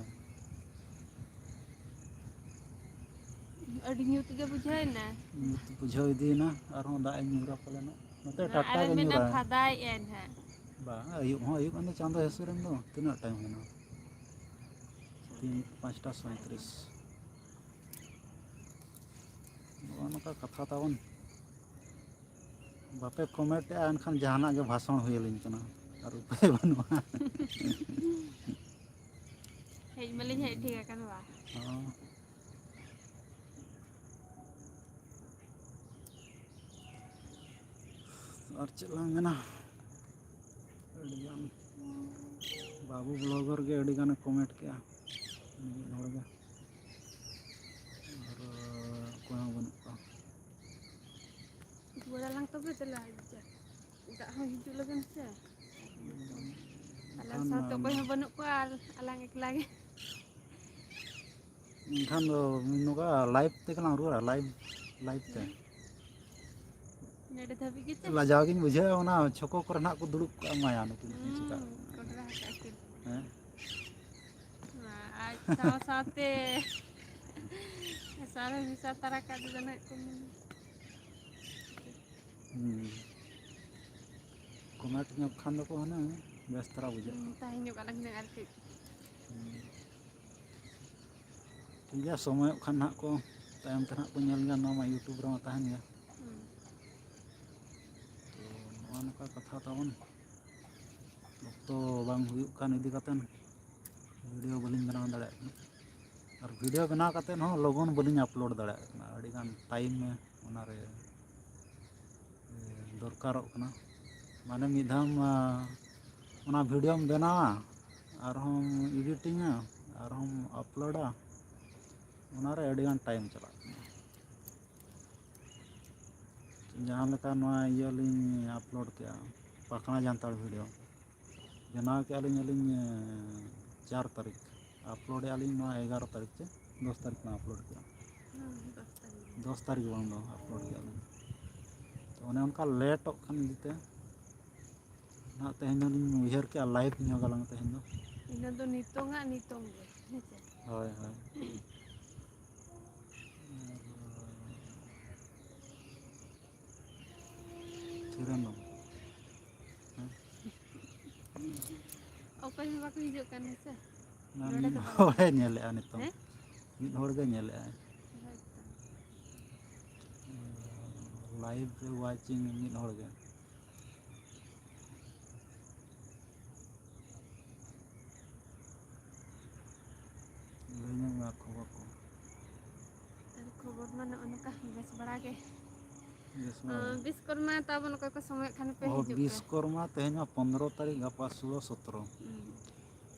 ᱟᱹᱰᱤ ᱧᱩᱛ ᱜᱮ ᱵᱩᱡᱷᱟᱹᱣ ᱮᱱᱟ᱾ ᱧᱩᱛ ᱵᱩᱡᱷᱟᱹᱣ ᱤᱫᱤᱭᱮᱱᱟ, ᱟᱨᱦᱚᱸ ᱫᱟᱜ ᱮ ᱧᱩᱨᱟ ᱯᱟᱞᱮᱱᱚᱜ᱾ ᱱᱚᱛᱮ ᱴᱟᱴᱠᱟ ᱟᱨᱮ ᱜᱮ ᱢᱮᱱᱟ ᱧᱩᱨᱟᱭ᱾ ᱯᱷᱟᱫᱟᱭᱮᱫᱼᱟᱭ ᱱᱟᱦᱟᱜ᱾ ᱵᱟᱝ, ᱟᱹᱭᱩᱵ ᱦᱚᱸ ᱟᱹᱭᱩᱵ ᱮᱱ ᱫᱚ, ᱪᱟᱸᱫᱚ ᱦᱟᱹᱥᱩᱨ ᱮᱱ ᱫᱚ᱾ ᱛᱤᱱᱟᱹᱜ ᱴᱟᱭᱤᱢ ᱦᱩᱭᱱᱟ? ᱛᱤᱱ, ᱯᱟᱸᱪᱴᱟ ᱥᱚᱭᱛᱨᱤᱥ᱾ ᱱᱚᱜᱼᱚ ᱱᱚᱝᱠᱟ ᱠᱟᱛᱷᱟ ᱛᱟᱵᱚᱱ᱾ ᱵᱟᱯᱮ ᱠᱚᱢᱮᱱᱴᱮᱜᱼᱟ, ᱮᱱᱠᱷᱟᱱ ᱡᱟᱦᱟᱱᱟᱜ ᱜᱮ ᱵᱷᱟᱥᱚᱱ ᱦᱩᱭ ᱟᱹᱞᱤᱧ ᱠᱟᱱᱟ, ᱟᱨ ᱩᱯᱟᱹᱭ ᱵᱟᱹᱱᱩᱜᱼᱟ᱾ ᱦᱮᱡ ᱢᱟᱞᱤᱧ ᱦᱮᱡ ᱴᱷᱤᱠ ᱟᱠᱟᱱ ᱵᱟ᱾ ᱦᱚᱸ᱾ ᱟᱨ ᱪᱮᱫ ᱞᱟᱝ ᱢᱮᱱᱟ, ᱟᱹᱰᱤᱜᱟᱱ ᱵᱟᱹᱵᱩ ᱵᱞᱚᱜᱟᱨ ᱜᱮ ᱟᱹᱰᱤᱜᱟᱱᱮ ᱠᱚᱢᱮᱱᱴ ᱠᱮᱜᱼᱟ, ᱢᱤᱫ ᱦᱚᱲ ᱜᱮ, ᱟᱨ ᱚᱠᱚᱭ ᱦᱚᱸ ᱵᱟᱹᱱᱩᱜ ᱠᱚᱣᱟ᱾ ᱨᱩᱣᱟᱹᱲ ᱟᱞᱟᱝ ᱛᱚᱵᱮ ᱫᱮᱞᱟ, ᱫᱟᱜ ᱦᱚᱸ ᱦᱤᱡᱩᱜ ᱞᱟᱹᱜᱤᱫ ᱥᱮ᱾ ᱟᱞᱟᱝ ᱮᱱᱠᱷᱟᱱ, ᱥᱟᱶᱛᱮ ᱚᱠᱚᱭ ᱦᱚᱸ ᱵᱟᱹᱱᱩᱜ ᱠᱚᱣᱟ, ᱟᱨ ᱟᱞᱟᱝ ᱮᱠᱞᱟ ᱜᱮ᱾ ᱮᱱᱠᱷᱟᱱ ᱫᱚ ᱱᱚᱝᱠᱟ ᱞᱟᱭᱤᱵᱷ ᱛᱮᱜᱮ ᱞᱟᱝ ᱨᱩᱣᱟᱹᱲᱟ, ᱞᱟᱭᱤᱵᱷ, ᱞᱟᱭᱤᱵᱷ ᱛᱮ᱾ ᱱᱚᱰᱮ ᱫᱷᱟᱹᱵᱤᱡ ᱜᱮ ᱪᱮ? ᱞᱟᱡᱟᱣ ᱜᱤᱧ ᱵᱩᱡᱷᱟᱹᱣᱟ, ᱚᱱᱟ ᱪᱷᱚᱠᱚ ᱠᱚᱨᱮ ᱱᱟᱜ ᱠᱚ ᱫᱩᱲᱩᱵ ᱠᱚᱜᱼᱟ, ᱢᱟᱭᱟ ᱱᱩᱠᱤᱱ ᱫᱚᱠᱤᱱ ᱪᱮᱠᱟᱜ ᱦᱩᱸ, ᱠᱟᱱᱟ᱾ ᱠᱚᱰᱨᱟ ᱟᱠᱟᱫ ᱠᱤᱱ᱾ ᱦᱮᱸ? ᱟᱡ ᱥᱟᱶ ᱥᱟᱶᱛᱮ ᱥᱟᱨᱮ ᱢᱮᱥᱟ ᱛᱟᱨᱟ ᱠᱟᱜ ᱫᱚ ᱱᱟᱦᱟᱜ ᱠᱚ ᱢᱮᱱᱟ᱾ ᱦᱩᱸ᱾ ᱠᱚᱢᱮᱱᱴ ᱧᱚᱜ ᱠᱷᱟᱱ ᱫᱚᱠᱚ ᱦᱩᱱᱟᱹᱝ ᱵᱮᱥ ᱫᱷᱟᱨᱟ ᱵᱩᱡᱷᱟᱹᱜᱼᱟ᱾ ᱦᱩᱸ, ᱛᱟᱦᱮᱸ ᱧᱚᱜ ᱟᱞᱟᱝ ᱦᱩᱱᱟᱹᱝ ᱟᱨ ᱠᱟᱹᱡ᱾ ᱦᱩᱸ᱾ ᱴᱷᱤᱠ ᱜᱮᱭᱟ, ᱥᱚᱢᱚᱭᱚᱜ ᱠᱷᱟᱱ ᱱᱟᱦᱟᱜ ᱠᱚ, ᱛᱟᱭᱚᱢ ᱛᱮ ᱱᱟᱦᱟᱜ ᱠᱚ ᱧᱮᱞ ᱜᱮᱭᱟ, ᱱᱚᱣᱟ ᱢᱟ YouTube ᱨᱮᱢᱟ ᱛᱟᱦᱮᱱ ᱜᱮᱭᱟ᱾ ᱦᱩᱸ᱾ ᱛᱚ, ᱱᱚᱜᱼᱚ ᱱᱚᱝᱠᱟ ᱠᱟᱛᱷᱟ ᱛᱟᱵᱚᱱ᱾ ᱚᱠᱛᱚ ᱵᱟᱝ ᱦᱩᱭᱩᱜ ᱠᱟᱱ ᱤᱫᱤ ᱠᱟᱛᱮᱱ ᱵᱷᱤᱰᱤᱭᱳ ᱵᱟᱹᱞᱤᱧ ᱵᱮᱱᱟᱣ ᱫᱟᱲᱮᱭᱟᱜ ᱠᱟᱱᱟ᱾ ᱟᱨ ᱵᱷᱤᱰᱤᱭᱳ ᱵᱮᱱᱟᱣ ᱠᱟᱛᱮᱫ ᱦᱚᱸ ᱞᱚᱜᱚᱱ ᱵᱟᱹᱞᱤᱧ ᱟᱯᱞᱳᱰ ᱫᱟᱲᱮᱭᱟᱜ ᱠᱟᱱᱟ, ᱟᱹᱰᱤᱜᱟᱱ ᱴᱟᱭᱤᱢ ᱚᱱᱟᱨᱮ, ᱮ, ᱫᱚᱨᱠᱟᱨᱚᱜ ᱠᱟᱱᱟ᱾ ᱢᱟᱱᱮ ᱢᱤᱫ ᱫᱷᱟᱣ, ᱟ, ᱚᱱᱟ ᱵᱷᱤᱰᱤᱭᱳᱢ ᱵᱮᱱᱟᱣᱟ, ᱟᱨᱦᱚᱸᱢ ᱮᱰᱤᱴᱤᱝᱟ, ᱟᱨᱦᱚᱸᱢ ᱟᱯᱞᱳᱰᱟ, ᱚᱱᱟᱨᱮ ᱟᱹᱰᱤᱜᱟᱱ ᱴᱟᱭᱤᱢ ᱪᱟᱞᱟᱜ ᱠᱟᱱᱟ᱾ ᱡᱟᱦᱟᱸ ᱞᱮᱠᱟ ᱱᱚᱣᱟ ᱤᱭᱟᱹ ᱞᱤᱧ ᱟᱯᱞᱳᱰ ᱠᱮᱜᱼᱟ, ᱯᱟᱠᱷᱱᱟ ᱡᱟᱱᱛᱷᱟᱲ ᱵᱷᱤᱰᱤᱭᱳ, ᱵᱮᱱᱟᱣ ᱠᱮᱜᱼᱟ ᱞᱤᱧ ᱟᱹᱞᱤᱧ, ᱮᱸ, ᱪᱟᱨ ᱛᱟᱹᱨᱤᱠᱷ, ᱟᱯᱞᱳᱰᱮᱜᱼᱟ ᱞᱤᱧ ᱱᱚᱣᱟ ᱮᱜᱟᱨᱚ ᱛᱟᱹᱨᱤᱠᱷ ᱪᱮ ᱫᱚᱥ ᱛᱟᱹᱨᱤᱠᱷ ᱞᱤᱧ ᱟᱯᱞᱳᱰ ᱠᱮᱜᱼᱟ᱾ ᱦᱩᱸ, ᱫᱚᱥ ᱛᱟᱹᱨᱤᱠᱷ᱾ ᱫᱚᱥ ᱛᱟᱹᱨᱤᱠᱷ ᱵᱟᱝ ᱫᱚ ᱟᱯᱞᱳᱰ ᱠᱮᱜᱼᱟ ᱞᱤᱧ᱾ ᱛᱚ, ᱚᱱᱮ ᱚᱱᱠᱟ ᱞᱮᱴᱚᱜ ᱠᱟᱱ ᱤᱫᱤ ᱛᱮ ᱱᱟᱦᱟᱜ ᱛᱮᱦᱮᱧ ᱫᱚᱞᱤᱧ ᱩᱭᱦᱟᱹᱨ ᱠᱮᱜᱼᱟ, ᱞᱟᱭᱤᱵᱷ ᱧᱚᱜ ᱟᱞᱟᱝ ᱛᱮᱦᱮᱧ ᱫᱚ᱾ ᱤᱱᱟᱹ ᱫᱚ ᱱᱤᱛᱚᱝᱟᱜ ᱱᱤᱛᱚᱝ ᱜᱮ, ᱦᱮᱸ ᱪᱮ? ᱦᱳᱭ, ᱦᱳᱭ᱾ ᱛᱷᱤᱨᱮᱱ ᱫᱚ᱾ ᱦᱮᱸ? ᱚᱠᱚᱭ ᱦᱚᱸ ᱵᱟᱠᱚ ᱦᱤᱡᱩᱜ ᱠᱟᱱᱟ ᱥᱮ? ᱚᱱᱟ ᱱᱚᱰᱮ ᱢᱤᱫ ᱫᱚ ᱵᱟᱝ᱾ ᱦᱚᱲᱮ ᱧᱮᱞᱮᱜᱼᱟ ᱱᱤᱛᱚᱝ᱾ ᱦᱮᱸ? ᱢᱤᱫ ᱦᱚᱲ ᱜᱮ ᱧᱮᱞᱮᱜᱼᱟᱭ᱾ ᱦᱳᱭᱛᱚ᱾ ᱞᱟᱭᱤᱵᱷ ᱨᱮ ᱣᱟᱪᱤᱝ ᱢᱤᱫ ᱦᱚᱲ ᱜᱮ᱾ ᱞᱟᱹᱭ ᱧᱚᱜ ᱢᱮ ᱠᱷᱚᱵᱚᱨ ᱠᱚ᱾ ᱟᱨ ᱠᱷᱚᱵᱚᱨ ᱢᱟ ᱱᱚᱜᱼᱚ ᱱᱚᱝᱠᱟ ᱵᱮᱥ ᱵᱟᱲᱟ ᱜᱮ᱾ ᱵᱮᱥ ᱵᱟᱲᱟ ᱜᱮ᱾ ᱵᱤᱥᱠᱚᱨᱢᱟ ᱛᱟᱵᱚᱱ ᱚᱠᱟ ᱠᱚ ᱥᱚᱢᱚᱭᱚᱜ ᱠᱷᱟᱱ ᱯᱮ ᱚ, ᱦᱤᱡᱩᱜ ᱯᱮ᱾ ᱵᱤᱥᱠᱚᱨᱢᱟ ᱛᱮᱦᱮᱧ ᱢᱟ ᱯᱚᱱᱫᱽᱨᱚ ᱛᱟᱹᱨᱤᱠᱷ, ᱜᱟᱯᱟ ᱥᱳᱞᱳ ᱥᱚᱛᱨᱚ᱾ ᱦᱩᱸ᱾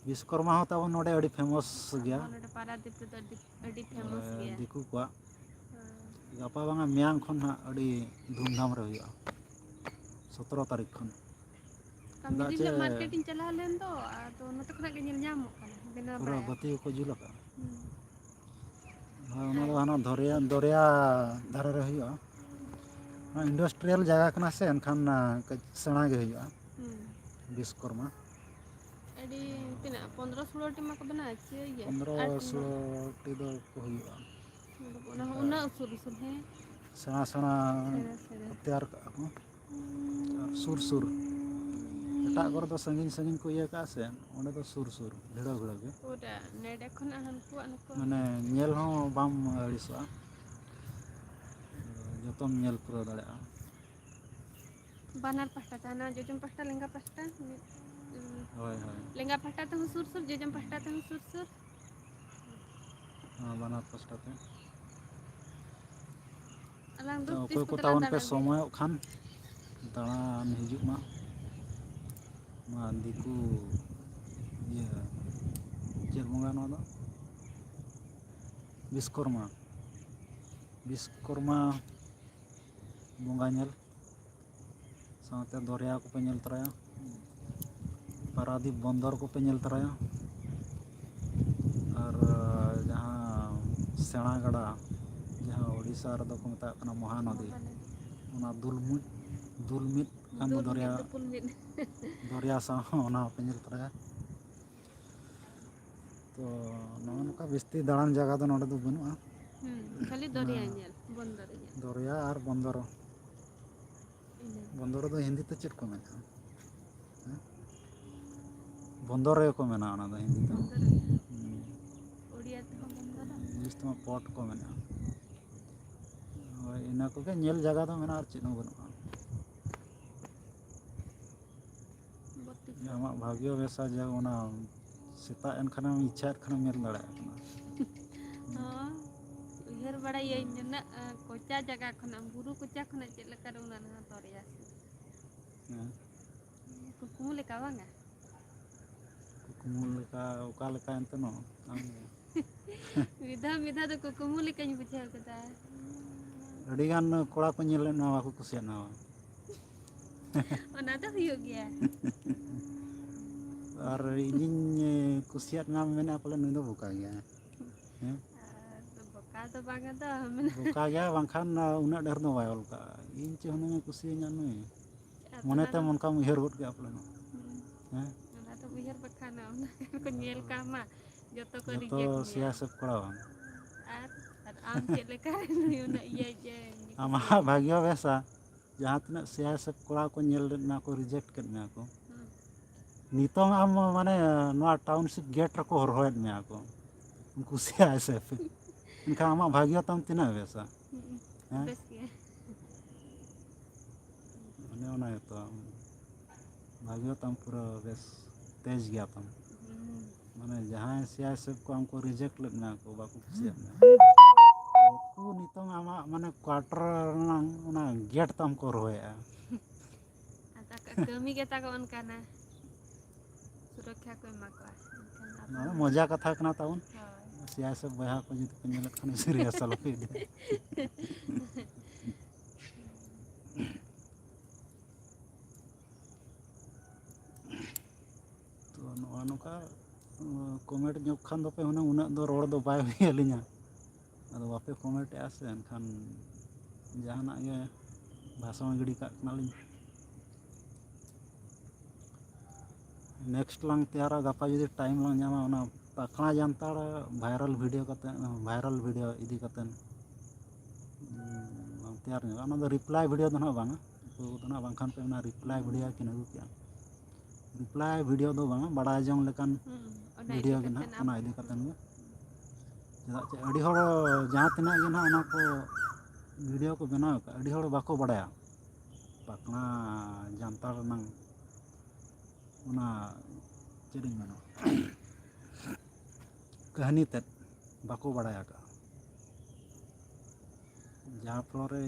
ᱵᱤᱥᱠᱚᱨᱢᱟ ᱦᱚᱸ ᱛᱟᱵᱚᱱ ᱱᱚᱰᱮ ᱟᱹᱰᱤ ᱯᱷᱮᱢᱚᱥ ᱜᱮᱭᱟ᱾ ᱟᱵᱚ ᱱᱚᱰᱮ ᱯᱟᱨᱟᱫᱤᱯ ᱨᱮᱫᱚ ᱟᱹᱰᱤ, ᱟᱹᱰᱤ ᱯᱷᱮᱢᱚᱥ ᱜᱮᱭᱟ᱾ ᱫᱤᱠᱩ ᱠᱚᱣᱟᱜ᱾ ᱦᱮᱸ᱾ ᱜᱟᱯᱟ ᱵᱟᱝᱟ ᱢᱮᱭᱟᱝ ᱠᱷᱚᱱ ᱦᱟᱸᱜ ᱟᱹᱰᱤ ᱫᱷᱩᱢᱫᱷᱟᱢ ᱨᱮ ᱦᱩᱭᱩᱜᱼᱟ, ᱥᱚᱛᱨᱚ ᱛᱟᱹᱨᱤᱠᱷ ᱠᱷᱚᱱ᱾ ᱠᱟᱹᱢᱤ ᱪᱮᱫᱟᱜ ᱫᱤᱱ ᱪᱮ ᱦᱤᱞᱳᱜ ᱢᱟᱨᱠᱮᱴ ᱤᱧ ᱪᱟᱞᱟᱣ ᱞᱮᱱ ᱫᱚ, ᱟᱫᱚ ᱱᱚᱛᱮ ᱠᱷᱚᱱᱟᱜ ᱜᱮ ᱧᱮᱞ ᱧᱟᱢᱚᱜ ᱠᱟᱱᱟ, ᱵᱮᱱᱟᱣ ᱯᱩᱨᱟᱹ ᱵᱟᱲᱟᱭᱟ᱾ ᱵᱟᱹᱛᱤ ᱠᱚᱠᱚ ᱡᱩᱞ ᱟᱠᱟᱫᱼᱟ᱾ ᱦᱩᱸ᱾ ᱦᱳᱭ, ᱚᱱᱟ ᱫᱚ ᱦᱟᱱᱟ ᱫᱚᱨᱭᱟ, ᱫᱚᱨᱭᱟ ᱫᱷᱟᱨᱮ ᱨᱮ ᱦᱩᱭᱩᱜᱼᱟ᱾ ᱚᱱᱟ ᱤᱱᱰᱟᱥᱴᱨᱤᱭᱟᱞ ᱡᱟᱭᱜᱟ ᱠᱟᱱᱟ ᱥᱮ, ᱮᱱᱠᱷᱟᱱ, ᱟᱸ, ᱠᱟᱹᱡ ᱥᱮᱬᱟ ᱜᱮ ᱦᱩᱭᱩᱜᱼᱟ᱾ ᱦᱩᱸ᱾ ᱵᱤᱥᱠᱚᱨᱢᱟ᱾ ᱟᱹᱰᱤ ᱛᱤᱱᱟᱹᱜ, ᱯᱚᱱᱫᱽᱨᱚ ᱥᱳᱞᱳ ᱴᱤ ᱢᱟᱠᱚ ᱵᱮᱱᱟᱣᱮᱫ ᱪᱮ ᱤᱭᱟᱹ? ᱯᱚᱱᱫᱽᱨᱚ ᱟᱨ ᱥᱳᱞᱳ? ᱥᱳᱞᱳ ᱴᱤ ᱫᱚ ᱠᱚ ᱦᱩᱭᱩᱜᱼᱟ᱾ ᱚᱱᱟ ᱦᱚᱸ ᱩᱱᱟᱹᱜ ᱩᱥᱩᱞ ᱩᱥᱩᱞ, ᱦᱮᱸ? ᱥᱮᱬᱟ ᱥᱮᱬᱟ ᱥᱮᱬᱟ ᱥᱮᱬᱟ᱾ ᱠᱚ ᱛᱮᱭᱟᱨ ᱠᱟᱜᱼᱟ ᱠᱚ᱾ ᱟᱨ ᱥᱩᱨ ᱥᱩᱨ, ᱮᱴᱟᱜ ᱠᱚᱨᱮ ᱫᱚ ᱥᱟᱺᱜᱤᱧ ᱥᱟᱺᱜᱤᱧ ᱠᱚ ᱤᱭᱟᱹ ᱠᱟᱜᱼᱟ ᱥᱮ, ᱚᱸᱰᱮ ᱫᱚ ᱥᱩᱨ ᱥᱩᱨ, ᱵᱷᱤᱲᱟᱹᱣ ᱵᱷᱤᱲᱟᱹᱣ ᱜᱮ᱾ ᱯᱩᱨᱟᱹ ᱱᱮᱰᱮ ᱠᱷᱚᱱᱟᱜ ᱦᱟᱱᱠᱩᱣᱟᱜ ᱱᱩᱠᱩᱣᱟᱜ᱾ ᱢᱟᱱᱮ ᱧᱮᱞ ᱦᱚᱸ ᱵᱟᱢ ᱟᱹᱲᱤᱥᱚᱜᱼᱟ, ᱡᱚᱛᱚᱢ ᱧᱮᱞ ᱯᱩᱨᱟᱹᱣ ᱫᱟᱲᱮᱭᱟᱜᱼᱟ᱾ ᱵᱟᱱᱟᱨ ᱯᱟᱦᱴᱟ ᱛᱮ, ᱦᱟᱱᱟ ᱡᱚᱡᱚᱢ ᱯᱟᱦᱴᱟ, ᱞᱮᱸᱜᱟ ᱯᱟᱦᱴᱟ, ᱢᱤᱫ, ᱦᱳᱭ, ᱦᱳᱭ᱾ ᱞᱮᱸᱜᱟ ᱯᱟᱦᱴᱟ ᱛᱮᱦᱚᱸ ᱥᱩᱨ ᱥᱩᱨ, ᱡᱚᱡᱚᱢ ᱯᱟᱦᱴᱟ ᱛᱮᱦᱚᱸ ᱥᱩᱨ ᱥᱩᱨ᱾ ᱦᱮᱸ, ᱵᱟᱱᱟᱨ ᱯᱟᱥᱴᱟ ᱛᱮ᱾ ᱟᱞᱟᱝ ᱫᱚ ᱛᱚ, ᱛᱤᱥ ᱚᱠᱚᱭ ᱠᱚ ᱪᱟᱞᱟᱣ ᱛᱟᱵᱚᱱ ᱯᱮ ᱫᱟᱲᱮᱭᱟᱜ ᱜᱮᱭᱟ᱾ ᱥᱚᱢᱚᱭᱚᱜ ᱠᱷᱟᱱ, ᱫᱟᱬᱟᱱ ᱦᱤᱡᱩᱜ ᱢᱟ᱾ ᱱᱚᱣᱟ ᱫᱤᱠᱩ ᱤᱭᱟᱹ, ᱪᱮᱫ ᱵᱚᱸᱜᱟ ᱱᱚᱣᱟ ᱫᱚ? ᱵᱤᱥᱠᱚᱨᱢᱟ᱾ ᱵᱤᱥᱠᱚᱨᱢᱟ ᱵᱚᱸᱜᱟ ᱧᱮᱞ᱾ ᱥᱟᱶᱛᱮ ᱫᱚᱨᱭᱟ ᱠᱚᱯᱮ ᱧᱮᱞ ᱛᱚᱨᱟᱭᱟ, ᱯᱟᱨᱟᱫᱤᱯ ᱵᱚᱱᱫᱚᱨ ᱠᱚᱯᱮ ᱧᱮᱞ ᱛᱚᱨᱟᱭᱟ, ᱟᱨ ᱡᱟᱦᱟᱸ ᱥᱮᱬᱟ ᱜᱟᱰᱟ, ᱡᱟᱦᱟᱸ ᱳᱰᱤᱥᱟ ᱨᱮᱫᱚ ᱠᱚ ᱢᱮᱛᱟᱜ ᱠᱟᱱᱟ ᱢᱚᱦᱟᱱᱚᱫᱤ, ᱢᱚᱦᱟᱱᱚᱫᱤ᱾ ᱚᱱᱟ ᱫᱩᱞ ᱢᱤᱫ, ᱫᱩᱞ ᱢᱤᱫ ᱠᱟᱱ ᱫᱚ ᱫᱩᱞ ᱢᱤᱫ ᱫᱚᱨᱭᱟ, ᱫᱩᱯᱩᱞ ᱢᱤᱫ᱾ ᱫᱚᱨᱭᱟ ᱥᱟᱶ ᱦᱚᱸ ᱚᱱᱟ ᱦᱚᱸᱯᱮ ᱧᱮᱞ ᱛᱚᱨᱟᱭᱟ᱾ ᱛᱚ ᱱᱚᱜᱼᱚ ᱱᱚᱝᱠᱟ ᱵᱤᱥᱛᱤ ᱫᱟᱬᱟᱱ ᱡᱟᱭᱜᱟ ᱫᱚ ᱱᱚᱰᱮ ᱫᱚ ᱵᱟᱹᱱᱩᱜᱼᱟ᱾ ᱦᱩᱸ, ᱠᱷᱟᱹᱞᱤ ᱚᱱᱟ ᱫᱚᱨᱭᱟ ᱧᱮᱞ, ᱵᱚᱱᱫᱚᱨ ᱧᱮᱞ᱾ ᱫᱚᱨᱭᱟ ᱟᱨ ᱵᱚᱱᱫᱚᱨ᱾ ᱤᱱᱟᱹ᱾ ᱵᱚᱱᱫᱚᱨ ᱫᱚ ᱦᱤᱱᱫᱤ ᱛᱮ ᱪᱮᱫ ᱠᱚ ᱢᱮᱱᱟ? ᱦᱮᱸ? ᱵᱚᱱᱫᱚᱨ ᱨᱮᱜᱮ ᱠᱚ ᱢᱮᱱᱟ ᱚᱱᱟ ᱫᱚ ᱦᱤᱱᱫᱤ ᱛᱮ᱾ ᱵᱚᱱᱫᱚᱨ ᱧᱮᱞ᱾ ᱦᱩᱸ᱾ ᱳᱰᱤᱭᱟ ᱛᱮᱦᱚᱸ ᱵᱚᱱᱫᱚᱨ᱾ ᱤᱝᱞᱤᱥ ᱛᱮᱢᱟ ᱯᱳᱨᱴ ᱠᱚ ᱢᱮᱱᱟ᱾ ᱦᱳᱭ, ᱤᱱᱟᱹ ᱠᱚᱜᱮ ᱧᱮᱞ ᱡᱟᱭᱜᱟ ᱫᱚ ᱢᱮᱱᱟᱜᱼᱟ, ᱟᱨ ᱪᱮᱫ ᱦᱚᱸ ᱵᱟᱹᱱᱩᱜᱼᱟ᱾ ᱵᱚᱛᱤᱥ᱾ ᱟᱢᱟᱜ ᱵᱷᱟᱜᱽᱭᱚ ᱵᱮᱥᱟ ᱡᱮ ᱚᱱᱟ ᱥᱮᱛᱟᱜ ᱮᱱ ᱠᱷᱟᱱᱮᱢ ᱤᱪᱪᱷᱟᱭᱮᱫ ᱠᱷᱟᱱᱮᱢ ᱧᱮᱞ ᱫᱟᱲᱮᱭᱟᱜ ᱠᱟᱱᱟ᱾ ᱦᱚᱸ, ᱩᱭᱦᱟᱹᱨ ᱵᱟᱲᱟᱭᱟᱹᱧ ᱱᱩᱱᱟᱹᱜ, ᱟᱸ, ᱠᱚᱪᱟ ᱡᱟᱭᱜᱟ ᱠᱷᱚᱱᱟᱜ, ᱵᱩᱨᱩ ᱠᱚᱪᱟ ᱠᱷᱚᱱᱟᱜ ᱪᱮᱫ ᱞᱮᱠᱟ ᱨᱮ ᱩᱱᱟᱹᱜ ᱱᱟᱦᱟᱛᱚᱨ ᱨᱮᱭᱟᱜ ᱥᱮ? ᱦᱮᱸ᱾ ᱠᱩᱠᱢᱩ ᱞᱮᱠᱟ ᱵᱟᱝᱟ? ᱠᱩᱠᱢᱩ ᱞᱮᱠᱟ, ᱚᱠᱟ ᱞᱮᱠᱟ ᱮᱱᱛᱮ ᱱᱚᱜᱼᱚ ᱟᱢ ᱜᱮ᱾ ᱢᱤᱫ ᱫᱷᱟᱣ ᱢᱤᱫ ᱫᱷᱟᱣ ᱫᱚ ᱠᱩᱠᱢᱩ ᱞᱮᱠᱟᱧ ᱵᱩᱡᱷᱟᱹᱣ ᱠᱮᱫᱟ᱾ ᱟᱹᱰᱤᱜᱟᱱ ᱠᱚᱲᱟ ᱠᱚ ᱧᱮᱞ ᱞᱮᱫ ᱱᱚᱣᱟ, ᱵᱟᱠᱚ ᱠᱩᱥᱤᱭᱟᱜ ᱱᱚᱣᱟ᱾ ᱚᱱᱟ ᱫᱚ ᱦᱩᱭᱩᱜ ᱜᱮᱭᱟ᱾ ᱟᱨ ᱤᱧᱤᱧ ᱠᱩᱥᱤᱭᱟᱫ ᱢᱮᱭᱟ ᱢᱮᱱᱮᱫᱼᱟ, ᱯᱟᱞᱮ ᱱᱩᱭ ᱫᱚ ᱵᱚᱠᱟ ᱜᱮᱭᱟ᱾ ᱦᱮᱸ? ᱟᱨ ᱵᱚᱠᱟ ᱫᱚ ᱵᱟᱝᱟ ᱫᱚ, ᱢᱟᱱᱮ ᱵᱚᱠᱟ ᱜᱮᱭᱟ, ᱵᱟᱝᱠᱷᱟᱱ ᱩᱱᱟᱹᱜ ᱰᱷᱮᱨ ᱫᱚ ᱵᱟᱭ ᱚᱞ ᱠᱟᱜᱼᱟ᱾ ᱤᱧ ᱪᱮᱫ ᱦᱩᱱᱟᱹᱝ ᱮ ᱠᱩᱥᱤᱭᱟᱹᱧᱟ ᱱᱩᱭ? ᱟᱨ ᱢᱚᱱᱮᱛᱮ ᱚᱱᱟ ᱫᱚ ᱚᱱᱠᱟᱢ ᱩᱭᱦᱟᱹᱨ ᱜᱚᱫ ᱠᱮᱜᱼᱟ ᱯᱟᱞᱮᱱᱚᱜ᱾ ᱦᱩᱸ᱾ ᱦᱮᱸ? ᱚᱱᱟ ᱫᱚᱢ ᱩᱭᱦᱟᱹᱨ ᱵᱟᱠᱷᱟᱱ ᱚᱱᱟ ᱠᱚ ᱧᱮᱞ ᱠᱟᱢᱟ, ᱡᱚᱛᱚ ᱠᱚ ᱡᱚᱛᱚ reject ᱢᱮᱭᱟ᱾ ᱥᱮᱭᱟ ᱥᱮᱫ ᱠᱚᱲᱟ ᱵᱟᱝ᱾ ᱟᱨ, ᱟᱨ ᱟᱢ ᱪᱮᱫ ᱞᱮᱠᱟ ᱱᱩᱭ ᱩᱱᱟᱹᱜ ᱤᱭᱟᱹ ᱡᱮ ᱟᱢᱟᱜ ᱠᱩᱥᱤᱭᱟᱹᱧ᱾ ᱵᱷᱟᱜᱽᱭᱚ ᱵᱮᱥᱟ, ᱡᱟᱦᱟᱸ ᱛᱤᱱᱟᱹᱜ ᱥᱮᱭᱟ ᱥᱮᱫ ᱠᱚᱲᱟ ᱠᱚ ᱧᱮᱞ ᱞᱮᱫ ᱢᱮᱭᱟ ᱠᱚ, reject ᱠᱮᱫ ᱢᱮᱭᱟ ᱠᱚ᱾ ᱦᱩᱸ᱾ ᱱᱤᱛᱚᱝ ᱟᱢ ᱢᱟᱱᱮ ᱱᱚᱣᱟ township gate ᱨᱮᱠᱚ ᱦᱚᱨᱦᱚᱭᱮᱫ ᱢᱮᱭᱟ ᱠᱚ, ᱩᱱᱠᱩ ᱥᱮᱭᱟ ᱥᱮᱫ᱾ ᱮᱱᱠᱷᱟᱱ ᱟᱢᱟᱜ ᱵᱷᱟᱜᱽᱭᱚ ᱛᱟᱢ ᱛᱤᱱᱟᱹᱜ ᱵᱮᱥᱟ᱾ ᱦᱩᱸ, ᱦᱮᱸ? ᱵᱮᱥ ᱜᱮ᱾ ᱚᱱᱮ ᱚᱱᱟ ᱜᱮᱛᱚ, ᱵᱷᱟᱜᱮ ᱛᱟᱢ ᱯᱩᱨᱟᱹ ᱵᱮᱥ ᱛᱮᱡᱽ ᱜᱮᱭᱟ ᱛᱟᱢ᱾ ᱦᱩᱸ᱾ ᱢᱟᱱᱮ ᱡᱟᱦᱟᱸᱭ ᱥᱮᱭᱟ ᱦᱤᱥᱟᱹᱵ ᱠᱚ ᱟᱢ ᱠᱚ reject ᱞᱮᱫ ᱢᱮᱭᱟ ᱠᱚ, ᱵᱟᱠᱚ ᱠᱩᱥᱤᱭᱟᱜ ᱢᱮᱭᱟ᱾ ᱩᱱᱠᱩ ᱱᱤᱛᱚᱝ ᱟᱢᱟᱜ ᱢᱟᱱᱮ quarter ᱨᱮᱱᱟᱝ ᱚᱱᱟ gate ᱛᱟᱢ ᱠᱚ ᱨᱚᱦᱚᱭᱮᱜᱼᱟ᱾ ᱟᱫᱚ ᱠᱟᱹᱢᱤ ᱜᱮ ᱛᱟᱠᱚ ᱚᱱᱠᱟᱱᱟ, ᱥᱩᱨᱚᱠᱠᱷᱟ ᱠᱚ ᱮᱢᱟ ᱠᱚᱣᱟ᱾ ᱮᱱᱠᱷᱟᱱ ᱟᱵᱚ ᱱᱚᱣᱟ ᱫᱚ ᱢᱟ ᱢᱚᱡᱟ ᱠᱟᱛᱷᱟ ᱠᱟᱱᱟ ᱛᱟᱵᱚᱱ᱾ ᱦᱳᱭ᱾ ᱥᱮᱭᱟ ᱦᱤᱥᱟᱹᱵ ᱵᱚᱭᱦᱟ ᱠᱚ ᱡᱩᱫᱤ ᱯᱮ ᱧᱮᱞᱮᱫ ᱠᱷᱟᱱ serious ᱟᱞᱚ ᱯᱮ ᱤᱫᱤᱭᱟ᱾ ᱛᱚ ᱱᱚᱜᱼᱚ ᱱᱚᱝᱠᱟ, ᱩᱸ, comment ᱧᱚᱜ ᱠᱷᱟᱱ ᱫᱚᱯᱮ ᱦᱩᱱᱟᱹᱝ ᱩᱱᱟᱹᱜ ᱫᱚ ᱨᱚᱲ ᱫᱚ ᱵᱟᱭ ᱦᱩᱭ ᱟᱹᱞᱤᱧᱟ᱾ ᱟᱫᱚ ᱵᱟᱯᱮ comment ᱮᱜᱼᱟ ᱥᱮ, ᱮᱱᱠᱷᱟᱱ ᱡᱟᱦᱟᱱᱟᱜ ᱜᱮ ᱵᱷᱟᱥᱚᱱ ᱜᱤᱰᱤ ᱠᱟᱜ ᱠᱟᱱᱟᱞᱤᱧ᱾ Next ᱞᱟᱝ ᱛᱮᱭᱟᱨᱟ, ᱜᱟᱯᱟ ᱡᱩᱫᱤ time ᱞᱟᱝ ᱧᱟᱢᱟ, ᱚᱱᱟ ᱯᱟᱠᱷᱱᱟ ᱡᱟᱱᱛᱟᱲ viral video ᱠᱟᱛᱮ, viral video ᱤᱫᱤ ᱠᱟᱛᱮ, ᱩᱸ, ᱞᱟᱝ ᱛᱮᱭᱟᱨ ᱧᱚᱜᱟ᱾ ᱚᱱᱟ ᱫᱚ reply video ᱫᱚ ᱱᱟᱦᱟᱜ ᱵᱟᱝᱟ, ᱩᱱᱠᱩ ᱫᱚ ᱱᱟᱦᱟᱜ ᱵᱟᱝᱠᱷᱟᱱ ᱯᱮ ᱢᱮᱱᱟ reply video ᱠᱤᱱ ᱟᱹᱜᱩ ᱠᱮᱜᱼᱟ᱾ Reply video ᱫᱚ ᱵᱟᱝᱟ, ᱵᱟᱲᱟᱭ ᱡᱚᱝ ᱞᱮᱠᱟᱱ ᱦᱩᱸ, ᱚᱱᱟ video ᱤᱫᱤ ᱜᱮ ᱱᱟᱦᱟᱜ, ᱠᱟᱛᱮ ᱚᱱᱟ ᱟᱵᱚ ᱤᱫᱤ ᱠᱟᱛᱮ ᱜᱮ᱾ ᱪᱮᱫᱟᱜ ᱪᱮ ᱟᱹᱰᱤ ᱦᱚᱲ ᱡᱟᱦᱟᱸ ᱛᱤᱱᱟᱹᱜ ᱜᱮ ᱱᱟᱦᱟᱜ ᱚᱱᱟ ᱠᱚ ᱵᱷᱤᱰᱤᱭᱳ ᱠᱚ ᱵᱮᱱᱟᱣ ᱟᱠᱟᱫ, ᱟᱹᱰᱤ ᱦᱚᱲ ᱵᱟᱠᱚ ᱵᱟᱲᱟᱭᱟ ᱯᱟᱠᱷᱱᱟ ᱡᱟᱱᱛᱷᱟᱲ ᱨᱮᱱᱟᱝ ᱚᱱᱟ, ᱪᱮᱫ ᱤᱧ ᱢᱮᱱᱟ, ᱠᱟᱹᱦᱱᱤ ᱛᱮᱫ ᱵᱟᱠᱚ ᱵᱟᱲᱟᱭ ᱟᱠᱟᱫᱼᱟ᱾ ᱡᱟᱦᱟᱸ ᱯᱷᱞᱳ ᱨᱮ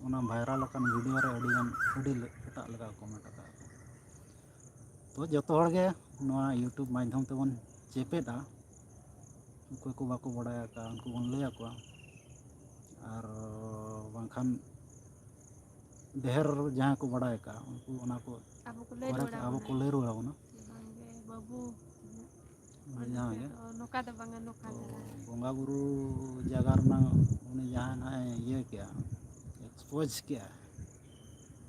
ᱚᱱᱟ ᱵᱷᱟᱭᱨᱟᱞ ᱟᱠᱟᱱ ᱵᱷᱤᱰᱤᱭᱳ ᱨᱮ ᱟᱹᱰᱤᱜᱟᱱ, ᱟᱹᱰᱤ ᱞᱮ-, ᱮᱴᱟᱜ ᱞᱮᱠᱟ ᱠᱚ ᱠᱚᱢᱮᱱᱴ ᱟᱠᱟᱫᱼᱟ ᱠᱚ᱾ ᱛᱚ, ᱡᱚᱛᱚ ᱦᱚᱲ ᱜᱮ ᱱᱚᱣᱟ YouTube ᱢᱟᱫᱽᱫᱷᱚᱢ ᱛᱮᱵᱚᱱ ᱪᱮᱯᱮᱫᱼᱟ᱾ ᱚᱠᱚᱭ ᱠᱚ ᱵᱟᱠᱚ ᱵᱟᱲᱟᱭ ᱟᱠᱟᱫᱼᱟ, ᱩᱱᱠᱩ ᱵᱚᱱ ᱞᱟᱹᱭ ᱟᱠᱚᱣᱟ᱾ ᱟᱨ ᱵᱟᱝᱠᱷᱟᱱ ᱰᱷᱮᱨ ᱡᱟᱦᱟᱸᱭ ᱠᱚ ᱵᱟᱲᱟᱭ ᱟᱠᱟᱫᱼᱟ, ᱩᱱᱠᱩ ᱚᱱᱟ ᱠᱚ ᱟᱵᱚ ᱠᱚ ᱞᱟᱹᱭ ᱵᱟᱲᱟᱭ ᱨᱩᱣᱟᱹᱲ ᱠᱟᱜᱼᱟ, ᱟᱵᱚ ᱟᱵᱚᱱᱟ᱾ ᱠᱚ ᱞᱟᱹᱭ ᱨᱩᱣᱟᱹᱲ ᱟᱵᱚᱱᱟ᱾ ᱡᱮ ᱵᱟᱝᱜᱮ ᱵᱟᱹᱵᱩ, ᱚᱱᱟ ᱚᱸᱰᱮ ᱡᱟᱦᱟᱸ ᱫᱚ ᱜᱮ᱾ ᱱᱚᱝᱠᱟ ᱫᱚ ᱵᱟᱝᱟ, ᱱᱚᱝᱠᱟ ᱛᱚ, ᱫᱷᱟᱨᱟ᱾ ᱵᱚᱸᱜᱟ ᱵᱩᱨᱩ ᱡᱟᱭᱜᱟ ᱨᱮᱱᱟᱜ ᱩᱱᱤ ᱡᱟᱦᱟᱸ ᱱᱟᱜ ᱮ ᱤᱭᱟᱹ ᱠᱮᱜᱼᱟ, ᱮᱠᱥᱯᱳᱡᱽ ᱠᱮᱜᱼᱟ,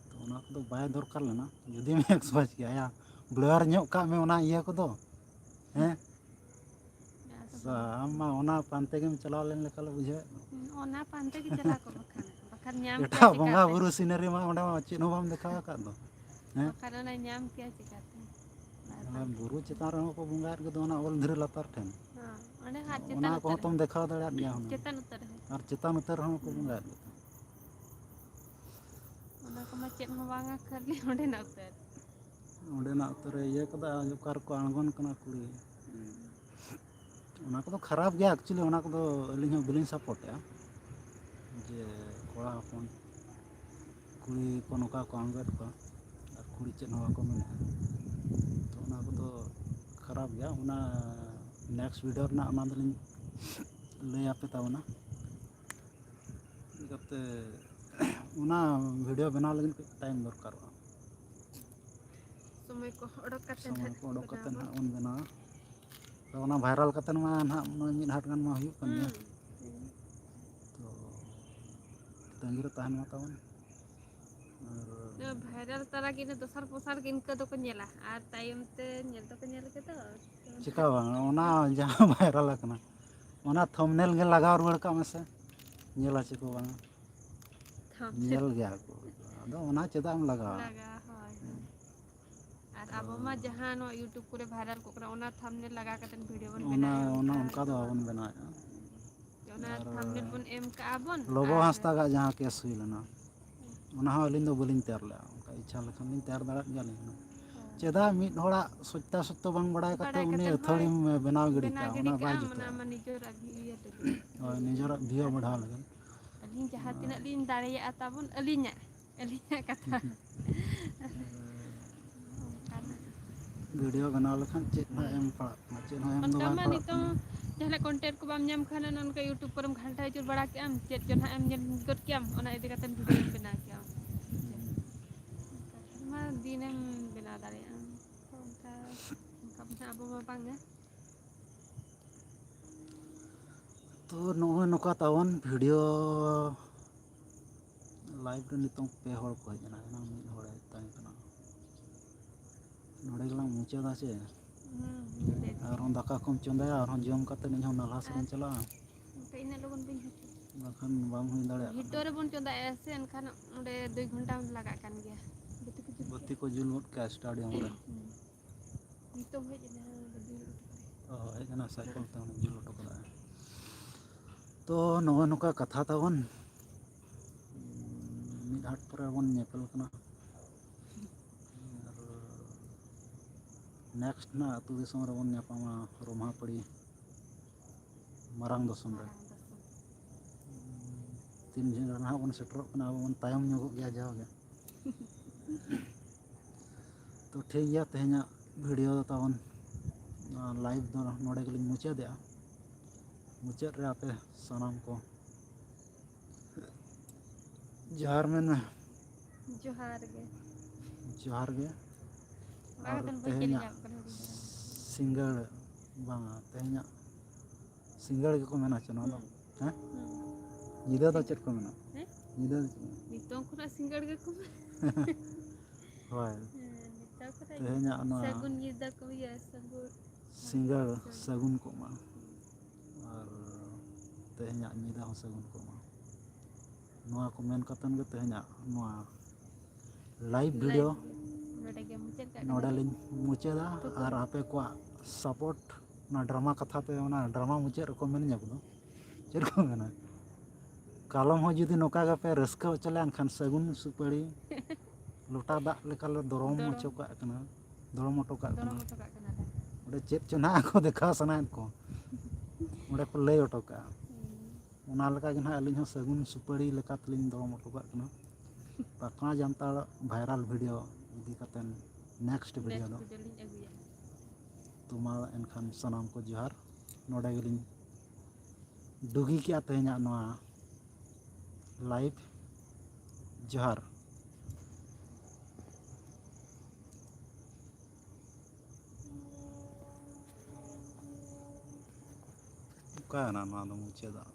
ᱛᱚ, ᱚᱱᱟ ᱠᱚᱫᱚ ᱵᱟᱭ ᱫᱚᱨᱠᱟᱨ ᱞᱮᱱᱟ᱾ ᱡᱩᱫᱤᱢ ᱮᱠᱥᱯᱳᱡᱽ ᱠᱮᱜᱼᱟ, ᱭᱟ, ᱵᱞᱟᱨ ᱧᱚᱜ ᱠᱟᱜ ᱢᱮ ᱚᱱᱟ ᱤᱭᱟᱹ ᱠᱚᱫᱚ, ᱦᱮᱸ? ᱟᱫᱚ ᱥᱟ-, ᱟᱢ ᱢᱟ ᱚᱱᱟ ᱯᱟᱱᱛᱮ ᱜᱮᱢ ᱪᱟᱞᱟᱣ ᱞᱮᱱ ᱞᱮᱠᱟ ᱞᱮ ᱵᱩᱡᱷᱟᱹᱣᱮᱫ ᱫᱚ᱾ ᱦᱩᱸ, ᱚᱱᱟ ᱯᱟᱱᱛᱮ ᱜᱮ ᱪᱟᱞᱟᱜ ᱠᱚ ᱵᱟᱠᱷᱟᱱ, ᱵᱟᱠᱷᱟᱱ ᱧᱟᱢ ᱠᱮᱭᱟ ᱮᱴᱟᱜ ᱵᱚᱸᱜᱟ ᱪᱤᱠᱟᱹᱛᱮ? ᱵᱩᱨᱩ ᱥᱤᱱᱟᱹᱨᱤ ᱢᱟ ᱚᱸᱰᱮ ᱢᱟ ᱪᱮᱫ ᱦᱚᱸ ᱵᱟᱢ ᱫᱮᱠᱷᱟᱣ ᱟᱠᱟᱫ ᱫᱚ᱾ ᱦᱮᱸ? ᱵᱟᱠᱷᱟᱱ ᱚᱱᱟ ᱧᱟᱢ ᱠᱮᱭᱟ ᱪᱤᱠᱟᱹᱛᱮ? ᱵᱟᱭ ᱟᱨ ᱯᱟᱱᱛᱮ ᱵᱩᱨᱩ ᱠᱮᱭᱟ᱾ ᱪᱮᱛᱟᱱ ᱨᱮᱦᱚᱸ ᱠᱚ ᱵᱚᱸᱜᱟᱭᱮᱫ ᱠᱚᱫᱚ ᱚᱱᱟ ᱚᱞ ᱫᱷᱤᱨᱤ ᱞᱟᱛᱟᱨ ᱴᱷᱮᱱ᱾ ᱦᱚᱸ, ᱚᱸᱰᱮ ᱦᱚᱸ ᱟᱨ ᱚᱱᱟ ᱪᱮᱛᱟᱱ ᱠᱚᱦᱚᱸ ᱩᱛᱟᱹᱨ ᱛᱚᱢ ᱨᱮ᱾ ᱫᱮᱠᱷᱟᱣ ᱫᱟᱲᱮᱭᱟᱜ ᱜᱮᱭᱟ ᱦᱩᱱᱟᱹᱝ᱾ ᱪᱮᱛᱟᱱ ᱩᱛᱟᱹᱨ ᱨᱮ᱾ ᱟᱨ ᱪᱮᱛᱟᱱ ᱩᱛᱟᱹᱨ ᱨᱮᱦᱚᱸ ᱠᱚ ᱦᱩᱸ᱾ ᱵᱚᱸᱜᱟᱭᱮᱫ ᱠᱚ᱾ ᱚᱱᱟ ᱠᱚᱢᱟ ᱪᱮᱫ ᱦᱚᱸ ᱵᱟᱝᱟ, ᱠᱷᱟᱹᱞᱤ ᱚᱸᱰᱮᱱᱟᱜ ᱩᱛᱟᱹᱨ᱾ ᱚᱸᱰᱮᱱᱟᱜ ᱩᱛᱟᱹᱨ ᱨᱮ ᱤᱭᱟᱹ ᱠᱟᱫᱟ, ᱟᱨ ᱚᱠᱟ ᱨᱮᱠᱚ ᱟᱬᱜᱚᱱ ᱠᱟᱱᱟ ᱠᱩᱲᱤ᱾ ᱦᱩᱸ᱾ ᱚᱱᱟ ᱠᱚᱫᱚ ᱠᱷᱟᱨᱟᱯ ᱜᱮᱭᱟ, actually ᱚᱱᱟ ᱠᱚᱫᱚ ᱟᱹᱞᱤᱧ ᱦᱚᱸ ᱵᱟᱹᱞᱤᱧ ᱥᱟᱯᱳᱨᱴᱮᱜᱼᱟ, ᱡᱮ ᱠᱚᱲᱟ ᱦᱚᱯᱚᱱ ᱠᱩᱲᱤ ᱠᱚ ᱱᱚᱝᱠᱟ ᱠᱚ ᱟᱬᱜᱚᱭᱮᱫ ᱠᱚᱣᱟ ᱟᱨ ᱠᱩᱲᱤ ᱪᱮᱫ ᱦᱚᱸ ᱵᱟᱠᱚ ᱢᱮᱱᱮᱫᱼᱟ᱾ ᱛᱚ, ᱚᱱᱟ ᱠᱚᱫᱚ ᱠᱷᱟᱨᱟᱯ ᱜᱮᱭᱟ᱾ ᱚᱱᱟ ᱱᱮᱠᱥᱴ ᱵᱷᱤᱰᱤᱭᱳ ᱨᱮᱱᱟᱜ ᱚᱱᱟ ᱫᱚᱞᱤᱧ ᱞᱟᱹᱭ ᱟᱯᱮ ᱛᱟᱵᱚᱱᱟ᱾ ᱪᱤᱠᱟᱹᱛᱮ ᱚᱱᱟ ᱵᱷᱤᱰᱤᱭᱳ ᱵᱮᱱᱟᱣ ᱞᱟᱹᱜᱤᱫ ᱠᱟᱹᱡ ᱴᱟᱭᱤᱢ ᱫᱚᱨᱠᱟᱨᱚᱜᱼᱟ᱾ ᱥᱚᱢᱚᱭ ᱠᱚ ᱚᱰᱚᱠ ᱠᱟᱛᱮ ᱥᱚᱢᱚᱭ ᱱᱟᱦᱟᱜ ᱠᱚ ᱚᱰᱚᱠ ᱠᱟᱛᱮ ᱵᱮᱱᱟᱣ ᱱᱟᱦᱟᱜ ᱵᱚᱱ ᱵᱮᱱᱟᱣᱟ᱾ ᱟᱫᱚ ᱚᱱᱟ ᱵᱷᱟᱭᱨᱟᱞ ᱠᱟᱛᱮ ᱢᱟ ᱱᱟᱦᱟᱜ ᱢᱤᱫ ᱦᱟᱴ ᱜᱟᱱ ᱢᱟ ᱦᱩᱭᱩᱜ ᱠᱟᱱ ᱜᱮᱭᱟ᱾ ᱦᱩᱸ, ᱦᱩᱸ᱾ ᱛᱚ, ᱛᱟᱺᱜᱤ ᱨᱮ ᱛᱟᱦᱮᱱ ᱢᱟ ᱛᱟᱵᱚᱱ᱾ ᱟᱨ ᱱᱚᱣᱟ ᱵᱷᱟᱭᱨᱟᱞ ᱛᱟᱨᱟ ᱜᱮ ᱤᱱᱟᱹ ᱫᱚᱥᱟᱨ ᱯᱚᱥᱟᱨ ᱜᱮ ᱤᱱᱠᱟᱹ ᱫᱚᱠᱚ ᱧᱮᱞᱟ, ᱟᱨ ᱛᱟᱭᱚᱢ ᱛᱮ ᱧᱮᱞ ᱫᱚᱠᱚ ᱧᱮᱞ ᱜᱮᱫᱚ᱾ ᱪᱮᱠᱟ ᱵᱟᱝ, ᱚᱱᱟ ᱡᱟᱦᱟᱸ ᱵᱷᱟᱭᱨᱟᱞ ᱟᱠᱟᱱᱟ, ᱚᱱᱟ ᱛᱷᱟᱢᱵᱽᱱᱮᱞ ᱜᱮ ᱞᱟᱜᱟᱣ ᱨᱩᱣᱟᱹᱲ ᱠᱟᱜ ᱢᱮᱥᱮ, ᱧᱮᱞᱟ ᱪᱮ ᱠᱚ ᱵᱟᱝᱟ᱾ ᱛᱷᱟᱢᱵᱽᱱᱮᱞ᱾ ᱧᱮᱞ ᱜᱮᱭᱟ ᱠᱚ, ᱟᱫᱚ ᱚᱱᱟ ᱪᱮᱫᱟᱜ ᱮᱢ ᱞᱟᱜᱟᱣᱟ? ᱞᱟᱜᱟᱣᱟ, ᱦᱳᱭ, ᱦᱳᱭ᱾ ᱟᱨ ᱟᱵᱚ ᱢᱟ ᱡᱟᱦᱟᱸ ᱱᱚᱣᱟ YouTube ᱠᱚᱨᱮ ᱵᱷᱟᱭᱨᱟᱞ ᱠᱚᱜ ᱠᱟᱱᱟ, ᱚᱱᱟ ᱛᱷᱟᱢᱵᱽᱱᱮᱞ ᱞᱟᱜᱟᱣ ᱠᱟᱛᱮ ᱵᱷᱤᱰᱤᱭᱳ ᱵᱚᱱ ᱚᱱᱟ, ᱵᱮᱱᱟᱣᱮᱫᱼᱟ, ᱚᱱᱟ ᱚᱱᱠᱟ ᱚᱱᱠᱟ ᱫᱚ ᱫᱚ ᱵᱟᱵᱚᱱ ᱵᱟᱝ᱾ ᱵᱮᱱᱟᱣᱮᱫᱼᱟ᱾ ᱡᱚᱛᱚ ᱚᱱᱟ ᱟᱨ ᱛᱷᱟᱢᱵᱱᱮᱞ ᱵᱚᱱ ᱮᱢ ᱠᱟᱜᱼᱟ ᱵᱚᱱ᱾ ᱞᱚᱵᱚ ᱟᱨ ᱦᱟᱸᱥᱫᱟ ᱜᱟᱜ ᱡᱟᱦᱟᱸ ᱠᱮᱥ ᱦᱩᱭ ᱞᱮᱱᱟ, ᱚᱱᱟ ᱦᱚᱸ ᱟᱹᱞᱤᱧ ᱫᱚ ᱵᱟᱹᱞᱤᱧ ᱛᱮᱭᱟᱨ ᱞᱮᱜᱼᱟ᱾ ᱚᱱᱠᱟ ᱤᱪᱪᱷᱟ ᱞᱮᱠᱷᱟᱱ ᱞᱤᱧ ᱛᱮᱭᱟᱨ ᱫᱟᱲᱮᱭᱟᱜ ᱜᱮᱭᱟᱞᱤᱧ ᱦᱩᱱᱟᱹᱝ᱾ ᱪᱮᱫᱟᱜ ᱢᱤᱫ ᱦᱚᱲᱟᱜ ᱥᱚᱛᱭᱟ ᱥᱚᱛᱭᱚ ᱵᱟᱝ ᱵᱟᱲᱟᱭ ᱠᱟᱛᱮ ᱵᱟᱲᱟᱭ ᱩᱱᱤ ᱠᱟᱛᱮ ᱟᱹᱛᱷᱟᱹᱲᱤᱢ ᱦᱚᱸ ᱵᱮᱱᱟᱣ ᱜᱤᱰᱤ ᱵᱮᱱᱟᱣ ᱠᱟᱜᱼᱟ, ᱜᱤᱰᱤ ᱚᱱᱟ ᱵᱟᱭ ᱠᱟᱜᱼᱟᱢ, ᱡᱩᱛᱩᱜᱼᱟ᱾ ᱚᱱᱟ ᱢᱟ ᱱᱤᱡᱮᱨᱟᱜ ᱤᱭᱟᱹ ᱛᱮᱜᱮ᱾ ᱦᱳᱭ, ᱱᱤᱡᱮᱨᱟᱜ ᱵᱷᱤᱭᱩ ᱵᱟᱲᱦᱟᱣ ᱞᱟᱹᱜᱤᱫ᱾ ᱟᱹᱞᱤᱧ ᱡᱟᱦᱟᱸ ᱛᱤᱱᱟᱹᱜ ᱞᱤᱧ ᱫᱟᱲᱮᱭᱟᱜᱼᱟ ᱛᱟᱵᱚᱱ, ᱟᱹᱞᱤᱧᱟᱜ, ᱟᱹᱞᱤᱧᱟᱜ ᱠᱟᱛᱷᱟ᱾ ᱚᱱᱠᱟᱱᱟᱜ᱾ ᱵᱷᱤᱰᱤᱭᱳ ᱵᱮᱱᱟᱣ ᱞᱮᱠᱷᱟᱱ ᱪᱮᱫ ᱦᱚᱸ ᱦᱳᱭ᱾ ᱮᱢ ᱯᱟᱲᱟᱜ ᱠᱟᱱᱟ, ᱪᱮᱫ ᱦᱚᱸ ᱮᱢ ᱫᱚ ᱚᱱᱠᱟ ᱵᱟᱭ ᱢᱟ ᱯᱟᱲᱟᱜ ᱱᱤᱛᱚᱝ ᱠᱟᱱᱟ᱾ ᱡᱟᱦᱟᱸ ᱞᱮᱠᱟ ᱠᱚᱱᱴᱮᱱᱴ ᱠᱚ ᱵᱟᱢ ᱧᱟᱢ ᱠᱷᱟᱱ, ᱱᱚᱝᱠᱟ YouTube ᱠᱚᱨᱮᱢ ᱜᱷᱟᱱᱴᱟ ᱟᱹᱪᱩᱨ ᱵᱟᱲᱟ ᱠᱮᱜᱼᱟᱢ, ᱪᱮᱫ ᱪᱚ ᱱᱟᱦᱟᱜ ᱮᱢ ᱧᱮᱞ ᱜᱚᱫ ᱠᱮᱜᱼᱟᱢ, ᱚᱱᱟ ᱤᱫᱤ ᱠᱟᱛᱮᱢ ᱵᱷᱤᱰᱤᱭᱳᱢ ᱵᱮᱱᱟᱣ ᱠᱮᱜᱼᱟ᱾ ᱚᱱᱠᱟ ᱠᱷᱟᱱ ᱢᱟ ᱫᱤᱱᱮᱢ ᱵᱮᱱᱟᱣ ᱫᱟᱲᱮᱭᱟᱜᱼᱟ᱾ ᱛᱚ ᱚᱱᱠᱟ, ᱚᱱᱠᱟ ᱢᱟ ᱟᱵᱚ ᱢᱟ ᱵᱟᱝᱟ᱾ ᱛᱚ ᱱᱚᱜᱼᱚᱭ ᱱᱚᱝᱠᱟ ᱛᱟᱵᱚᱱ ᱵᱷᱤᱰᱤᱭᱳ ᱞᱟᱭᱤᱵᱷ ᱨᱮ ᱱᱤᱛᱚᱝ ᱯᱮ ᱦᱚᱲ ᱠᱚ ᱦᱮᱡ ᱮᱱᱟ, ᱮᱱᱟᱝ ᱢᱤᱫ ᱦᱚᱲᱮ ᱛᱟᱦᱮᱸ ᱠᱟᱱᱟ᱾ ᱱᱚᱰᱮ ᱜᱮᱞᱟᱝ ᱢᱩᱪᱟᱹᱫᱟ ᱥᱮ? ᱦᱩᱸ, ᱱᱚᱰᱮ ᱜᱮ᱾ ᱟᱨᱦᱚᱸ ᱫᱟᱠᱟ ᱠᱚᱢ ᱪᱚᱸᱫᱟᱭᱟ, ᱟᱨᱦᱚᱸ ᱡᱚᱢ ᱠᱟᱛᱮ ᱤᱧ ᱦᱚᱸ ᱱᱟᱞᱦᱟ ᱥᱮᱫ ᱤᱧ ᱟᱨ ᱪᱟᱞᱟᱜᱼᱟ᱾ ᱚᱱᱠᱟ ᱤᱱᱟᱹᱜ ᱞᱚᱜᱚᱱ ᱵᱟᱹᱧ ᱦᱤᱡᱩᱜᱼᱟ᱾ ᱵᱟᱠᱷᱟᱱ ᱵᱟᱝ ᱦᱩᱭ ᱫᱟᱲᱮᱭᱟᱜ ᱠᱟᱱᱟ᱾ ᱦᱤᱴᱳ ᱨᱮᱵᱚᱱ ᱪᱚᱸᱫᱟᱭᱟ ᱥᱮ, ᱮᱱᱠᱷᱟᱱ ᱚᱸᱰᱮ ᱫᱩᱭ ᱜᱷᱚᱱᱴᱟ ᱞᱟᱜᱟᱜ ᱠᱟᱱ ᱜᱮᱭᱟ᱾ ᱵᱟᱹᱛᱤ ᱠᱚ ᱡᱩᱞ ᱵᱟᱹᱛᱤ ᱠᱚ ᱡᱩᱞ ᱜᱚᱫ ᱠᱟᱜᱼᱟ ᱥᱴᱮᱰᱤᱭᱟᱢ ᱨᱮ᱾ ᱦᱩᱸ᱾ ᱱᱤᱛᱚᱝ ᱦᱮᱡ ᱮᱱᱟ, ᱦᱮᱸ, ᱜᱟᱹᱰᱤ ᱨᱮ ᱚᱴᱳ ᱠᱚᱨᱮ᱾ ᱚ, ᱦᱮᱡ ᱮᱱᱟ, ᱥᱟᱭᱠᱮᱞ ᱛᱮ ᱩᱱᱤ ᱡᱩᱞ ᱦᱚᱴᱚ ᱠᱟᱫᱟᱭ᱾ ᱛᱚ ᱱᱚᱜᱼᱚᱭ ᱱᱚᱝᱠᱟ ᱠᱟᱛᱷᱟ ᱛᱟᱵᱚᱱ, ᱢᱤᱫ ᱦᱟᱴ ᱯᱚᱨᱮ ᱵᱚᱱ ᱧᱮᱯᱮᱞ ᱠᱟᱱᱟ᱾ ᱟᱨ ᱱᱮᱠᱥᱴ ᱱᱟᱜ ᱟᱹᱛᱩ ᱫᱤᱥᱚᱢ ᱨᱮᱵᱚᱱ ᱧᱟᱯᱟᱢᱟ ᱨᱚᱢᱦᱟᱯᱟᱹᱲᱤ ᱢᱟᱨᱟᱝ ᱫᱚᱥᱚᱱ ᱨᱮ᱾ ᱢᱟᱨᱟᱝ ᱫᱚᱥᱚᱱ᱾ ᱛᱤᱱ ᱡᱷᱟᱹᱞ ᱨᱮ ᱱᱟᱦᱟᱜ ᱵᱚᱱ ᱥᱮᱴᱮᱨᱚᱜ ᱠᱟᱱᱟ, ᱟᱵᱚ ᱵᱚᱱ ᱛᱟᱭᱚᱢ ᱧᱚᱜᱚᱜ ᱜᱮᱭᱟ ᱡᱟᱣᱜᱮ᱾ ᱛᱚ ᱴᱷᱤᱠ ᱜᱮᱭᱟ, ᱛᱮᱦᱮᱧᱟᱜ ᱵᱷᱤᱰᱤᱭᱳ ᱫᱚ ᱛᱟᱵᱚᱱ, ᱱᱚᱣᱟ ᱞᱟᱭᱤᱵᱷ ᱫᱚ ᱱᱚᱰᱮ ᱜᱮᱞᱤᱧ ᱢᱩᱪᱟᱹᱫᱮᱜᱼᱟ᱾ ᱢᱩᱪᱟᱹᱫ ᱨᱮ ᱟᱯᱮ ᱥᱟᱱᱟᱢ ᱠᱚ ᱡᱚᱦᱟᱨ ᱢᱮᱱ ᱢᱮ᱾ ᱡᱚᱦᱟᱨ ᱜᱮ᱾ ᱡᱚᱦᱟᱨ ᱜᱮ᱾ ᱵᱟᱝ ᱟᱨ ᱠᱟᱛᱮ ᱵᱟᱹᱧ ᱧᱮᱞ ᱛᱮᱦᱮᱧᱟᱜ ᱧᱟᱢ ᱠᱟᱱᱟ ᱟᱹᱰᱤ ᱢᱟᱨᱟᱝ᱾ ᱥᱤᱸᱜᱟᱹᱲ, ᱵᱟᱝᱟ, ᱛᱮᱦᱮᱧᱟᱜ ᱥᱤᱸᱜᱟᱹᱲ ᱜᱮᱠᱚ ᱢᱮᱱᱟ ᱪᱮ ᱱᱚᱣᱟ ᱫᱚ? ᱦᱩᱸ᱾ ᱦᱮᱸ? ᱦᱩᱸ᱾ ᱧᱤᱫᱟᱹ ᱫᱚ ᱪᱮᱫ ᱠᱚ ᱢᱮᱱᱟ? ᱦᱮᱸ? ᱧᱤᱫᱟᱹ ᱫᱚ ᱪᱮᱫ ᱠᱚ ᱢᱮᱱᱟ? ᱱᱤᱛᱚᱝ ᱠᱷᱚᱱᱟᱜ ᱥᱤᱸᱜᱟᱹᱲ ᱜᱮᱠᱚ ᱢᱮᱱᱟ᱾ ᱦᱳᱭ᱾ ᱦᱮᱸ, ᱱᱤᱛᱚᱝ ᱠᱷᱚᱱᱟᱜ ᱛᱮᱦᱮᱧᱟᱜ ᱱᱚᱣᱟ ᱥᱟᱹᱜᱩᱱ ᱧᱤᱫᱟᱹ ᱠᱚ ᱦᱩᱭᱩᱜᱼᱟ, ᱥᱟᱹᱜᱩᱱ᱾ ᱥᱤᱸᱜᱟᱹᱲ ᱥᱟᱹᱜᱩᱱ᱾ ᱥᱟᱹᱜᱩᱱ ᱠᱚᱜ ᱢᱟ᱾ ᱦᱩᱸ᱾ ᱟᱨ ᱛᱮᱦᱮᱧᱟᱜ ᱧᱤᱫᱟᱹ ᱦᱚᱸ ᱥᱟᱹᱜᱩᱱ ᱠᱚᱜ ᱢᱟ᱾ ᱱᱚᱣᱟ ᱠᱚ ᱢᱮᱱ ᱠᱟᱛᱮᱱ ᱜᱮ ᱛᱮᱦᱮᱧᱟᱜ ᱱᱚᱣᱟ ᱞᱟᱭᱤᱵᱷ ᱵᱷᱤᱰᱤᱭᱳ ᱞᱟᱭᱤᱵᱷ ᱱᱚᱰᱮ ᱜᱮ ᱢᱩᱪᱟᱹᱫ ᱠᱟᱜ ᱠᱟᱱᱟ᱾ ᱱᱚᱰᱮ ᱞᱤᱧ ᱢᱩᱪᱟᱹᱫᱟ᱾ ᱛᱩᱠᱩ᱾ ᱟᱨ ᱟᱯᱮ ᱠᱚᱣᱟᱜ ᱥᱟᱯᱳᱨᱴ, ᱚᱱᱟ ᱰᱨᱟᱢᱟ ᱠᱟᱛᱷᱟ ᱛᱮ, ᱚᱱᱟ ᱰᱨᱟᱢᱟ ᱢᱩᱪᱟᱹᱫ ᱨᱮᱠᱚ ᱢᱮᱱ ᱧᱚᱜ ᱫᱚ, ᱪᱮᱫ ᱠᱚ ᱢᱮᱱᱟ? ᱠᱟᱞᱚᱢ ᱦᱚᱸ ᱡᱩᱫᱤ ᱱᱚᱝᱠᱟ ᱜᱮᱯᱮ ᱨᱟᱹᱥᱠᱟᱹ ᱦᱚᱪᱚ ᱞᱮᱭᱟ, ᱮᱱᱠᱷᱟᱱ ᱥᱟᱹᱜᱩᱱ ᱥᱩᱯᱟᱹᱲᱤ ᱞᱚᱴᱟ ᱫᱟᱜ ᱞᱮᱠᱟᱞᱮ ᱫᱚᱨᱚᱢ ᱫᱚᱨᱚᱢ᱾ ᱦᱚᱪᱚ ᱠᱟᱜ ᱠᱟᱱᱟ, ᱫᱚᱨᱚᱢ ᱦᱚᱴᱚ ᱠᱟᱜ ᱠᱟᱱᱟ᱾ ᱫᱚᱨᱚᱢ ᱦᱚᱴᱚ ᱠᱟᱜ ᱠᱟᱱᱟᱞᱮ᱾ ᱚᱸᱰᱮ ᱪᱮᱫ ᱪᱚ ᱱᱟᱦᱟᱜ ᱠᱚ ᱫᱮᱠᱷᱟᱣ ᱥᱟᱱᱟᱭᱮᱫ ᱠᱚ, ᱚᱸᱰᱮ ᱠᱚ ᱞᱟᱹᱭ ᱦᱚᱴᱚ ᱠᱟᱜᱼᱟ᱾ ᱦᱩᱸ᱾ ᱚᱱᱟ ᱞᱮᱠᱟ ᱜᱮ ᱱᱟᱦᱟᱜ ᱟᱹᱞᱤᱧ ᱦᱚᱸ ᱥᱟᱹᱜᱩᱱ ᱥᱩᱯᱟᱹᱲᱤ ᱞᱮᱠᱟ ᱛᱮᱞᱤᱧ ᱫᱚᱨᱚᱢ ᱦᱚᱴᱚ ᱠᱟᱜ ᱠᱟᱱᱟ᱾ ᱯᱟᱠᱟ ᱡᱟᱱᱛᱟᱲ viral video ᱤᱫᱤ ᱠᱟᱛᱮ next video Next ᱫᱚ᱾ video ᱞᱤᱧ ᱟᱹᱜᱩᱭᱟ᱾ ᱛᱚ ᱢᱟ ᱮᱱᱠᱷᱟᱱ ᱥᱟᱱᱟᱢ ᱠᱚ ᱡᱚᱦᱟᱨ᱾ ᱱᱚᱰᱮ ᱜᱮᱞᱤᱧ ᱰᱩᱜᱤ ᱠᱮᱜᱼᱟ ᱛᱮᱦᱮᱧᱟᱜ ᱱᱚᱣᱟ live᱾ ᱡᱚᱦᱟᱨ᱾ ᱚᱠᱟᱭᱮᱱᱟ ᱱᱚᱣᱟ ᱫᱚ ᱢᱩᱪᱟᱹᱫᱚᱜ?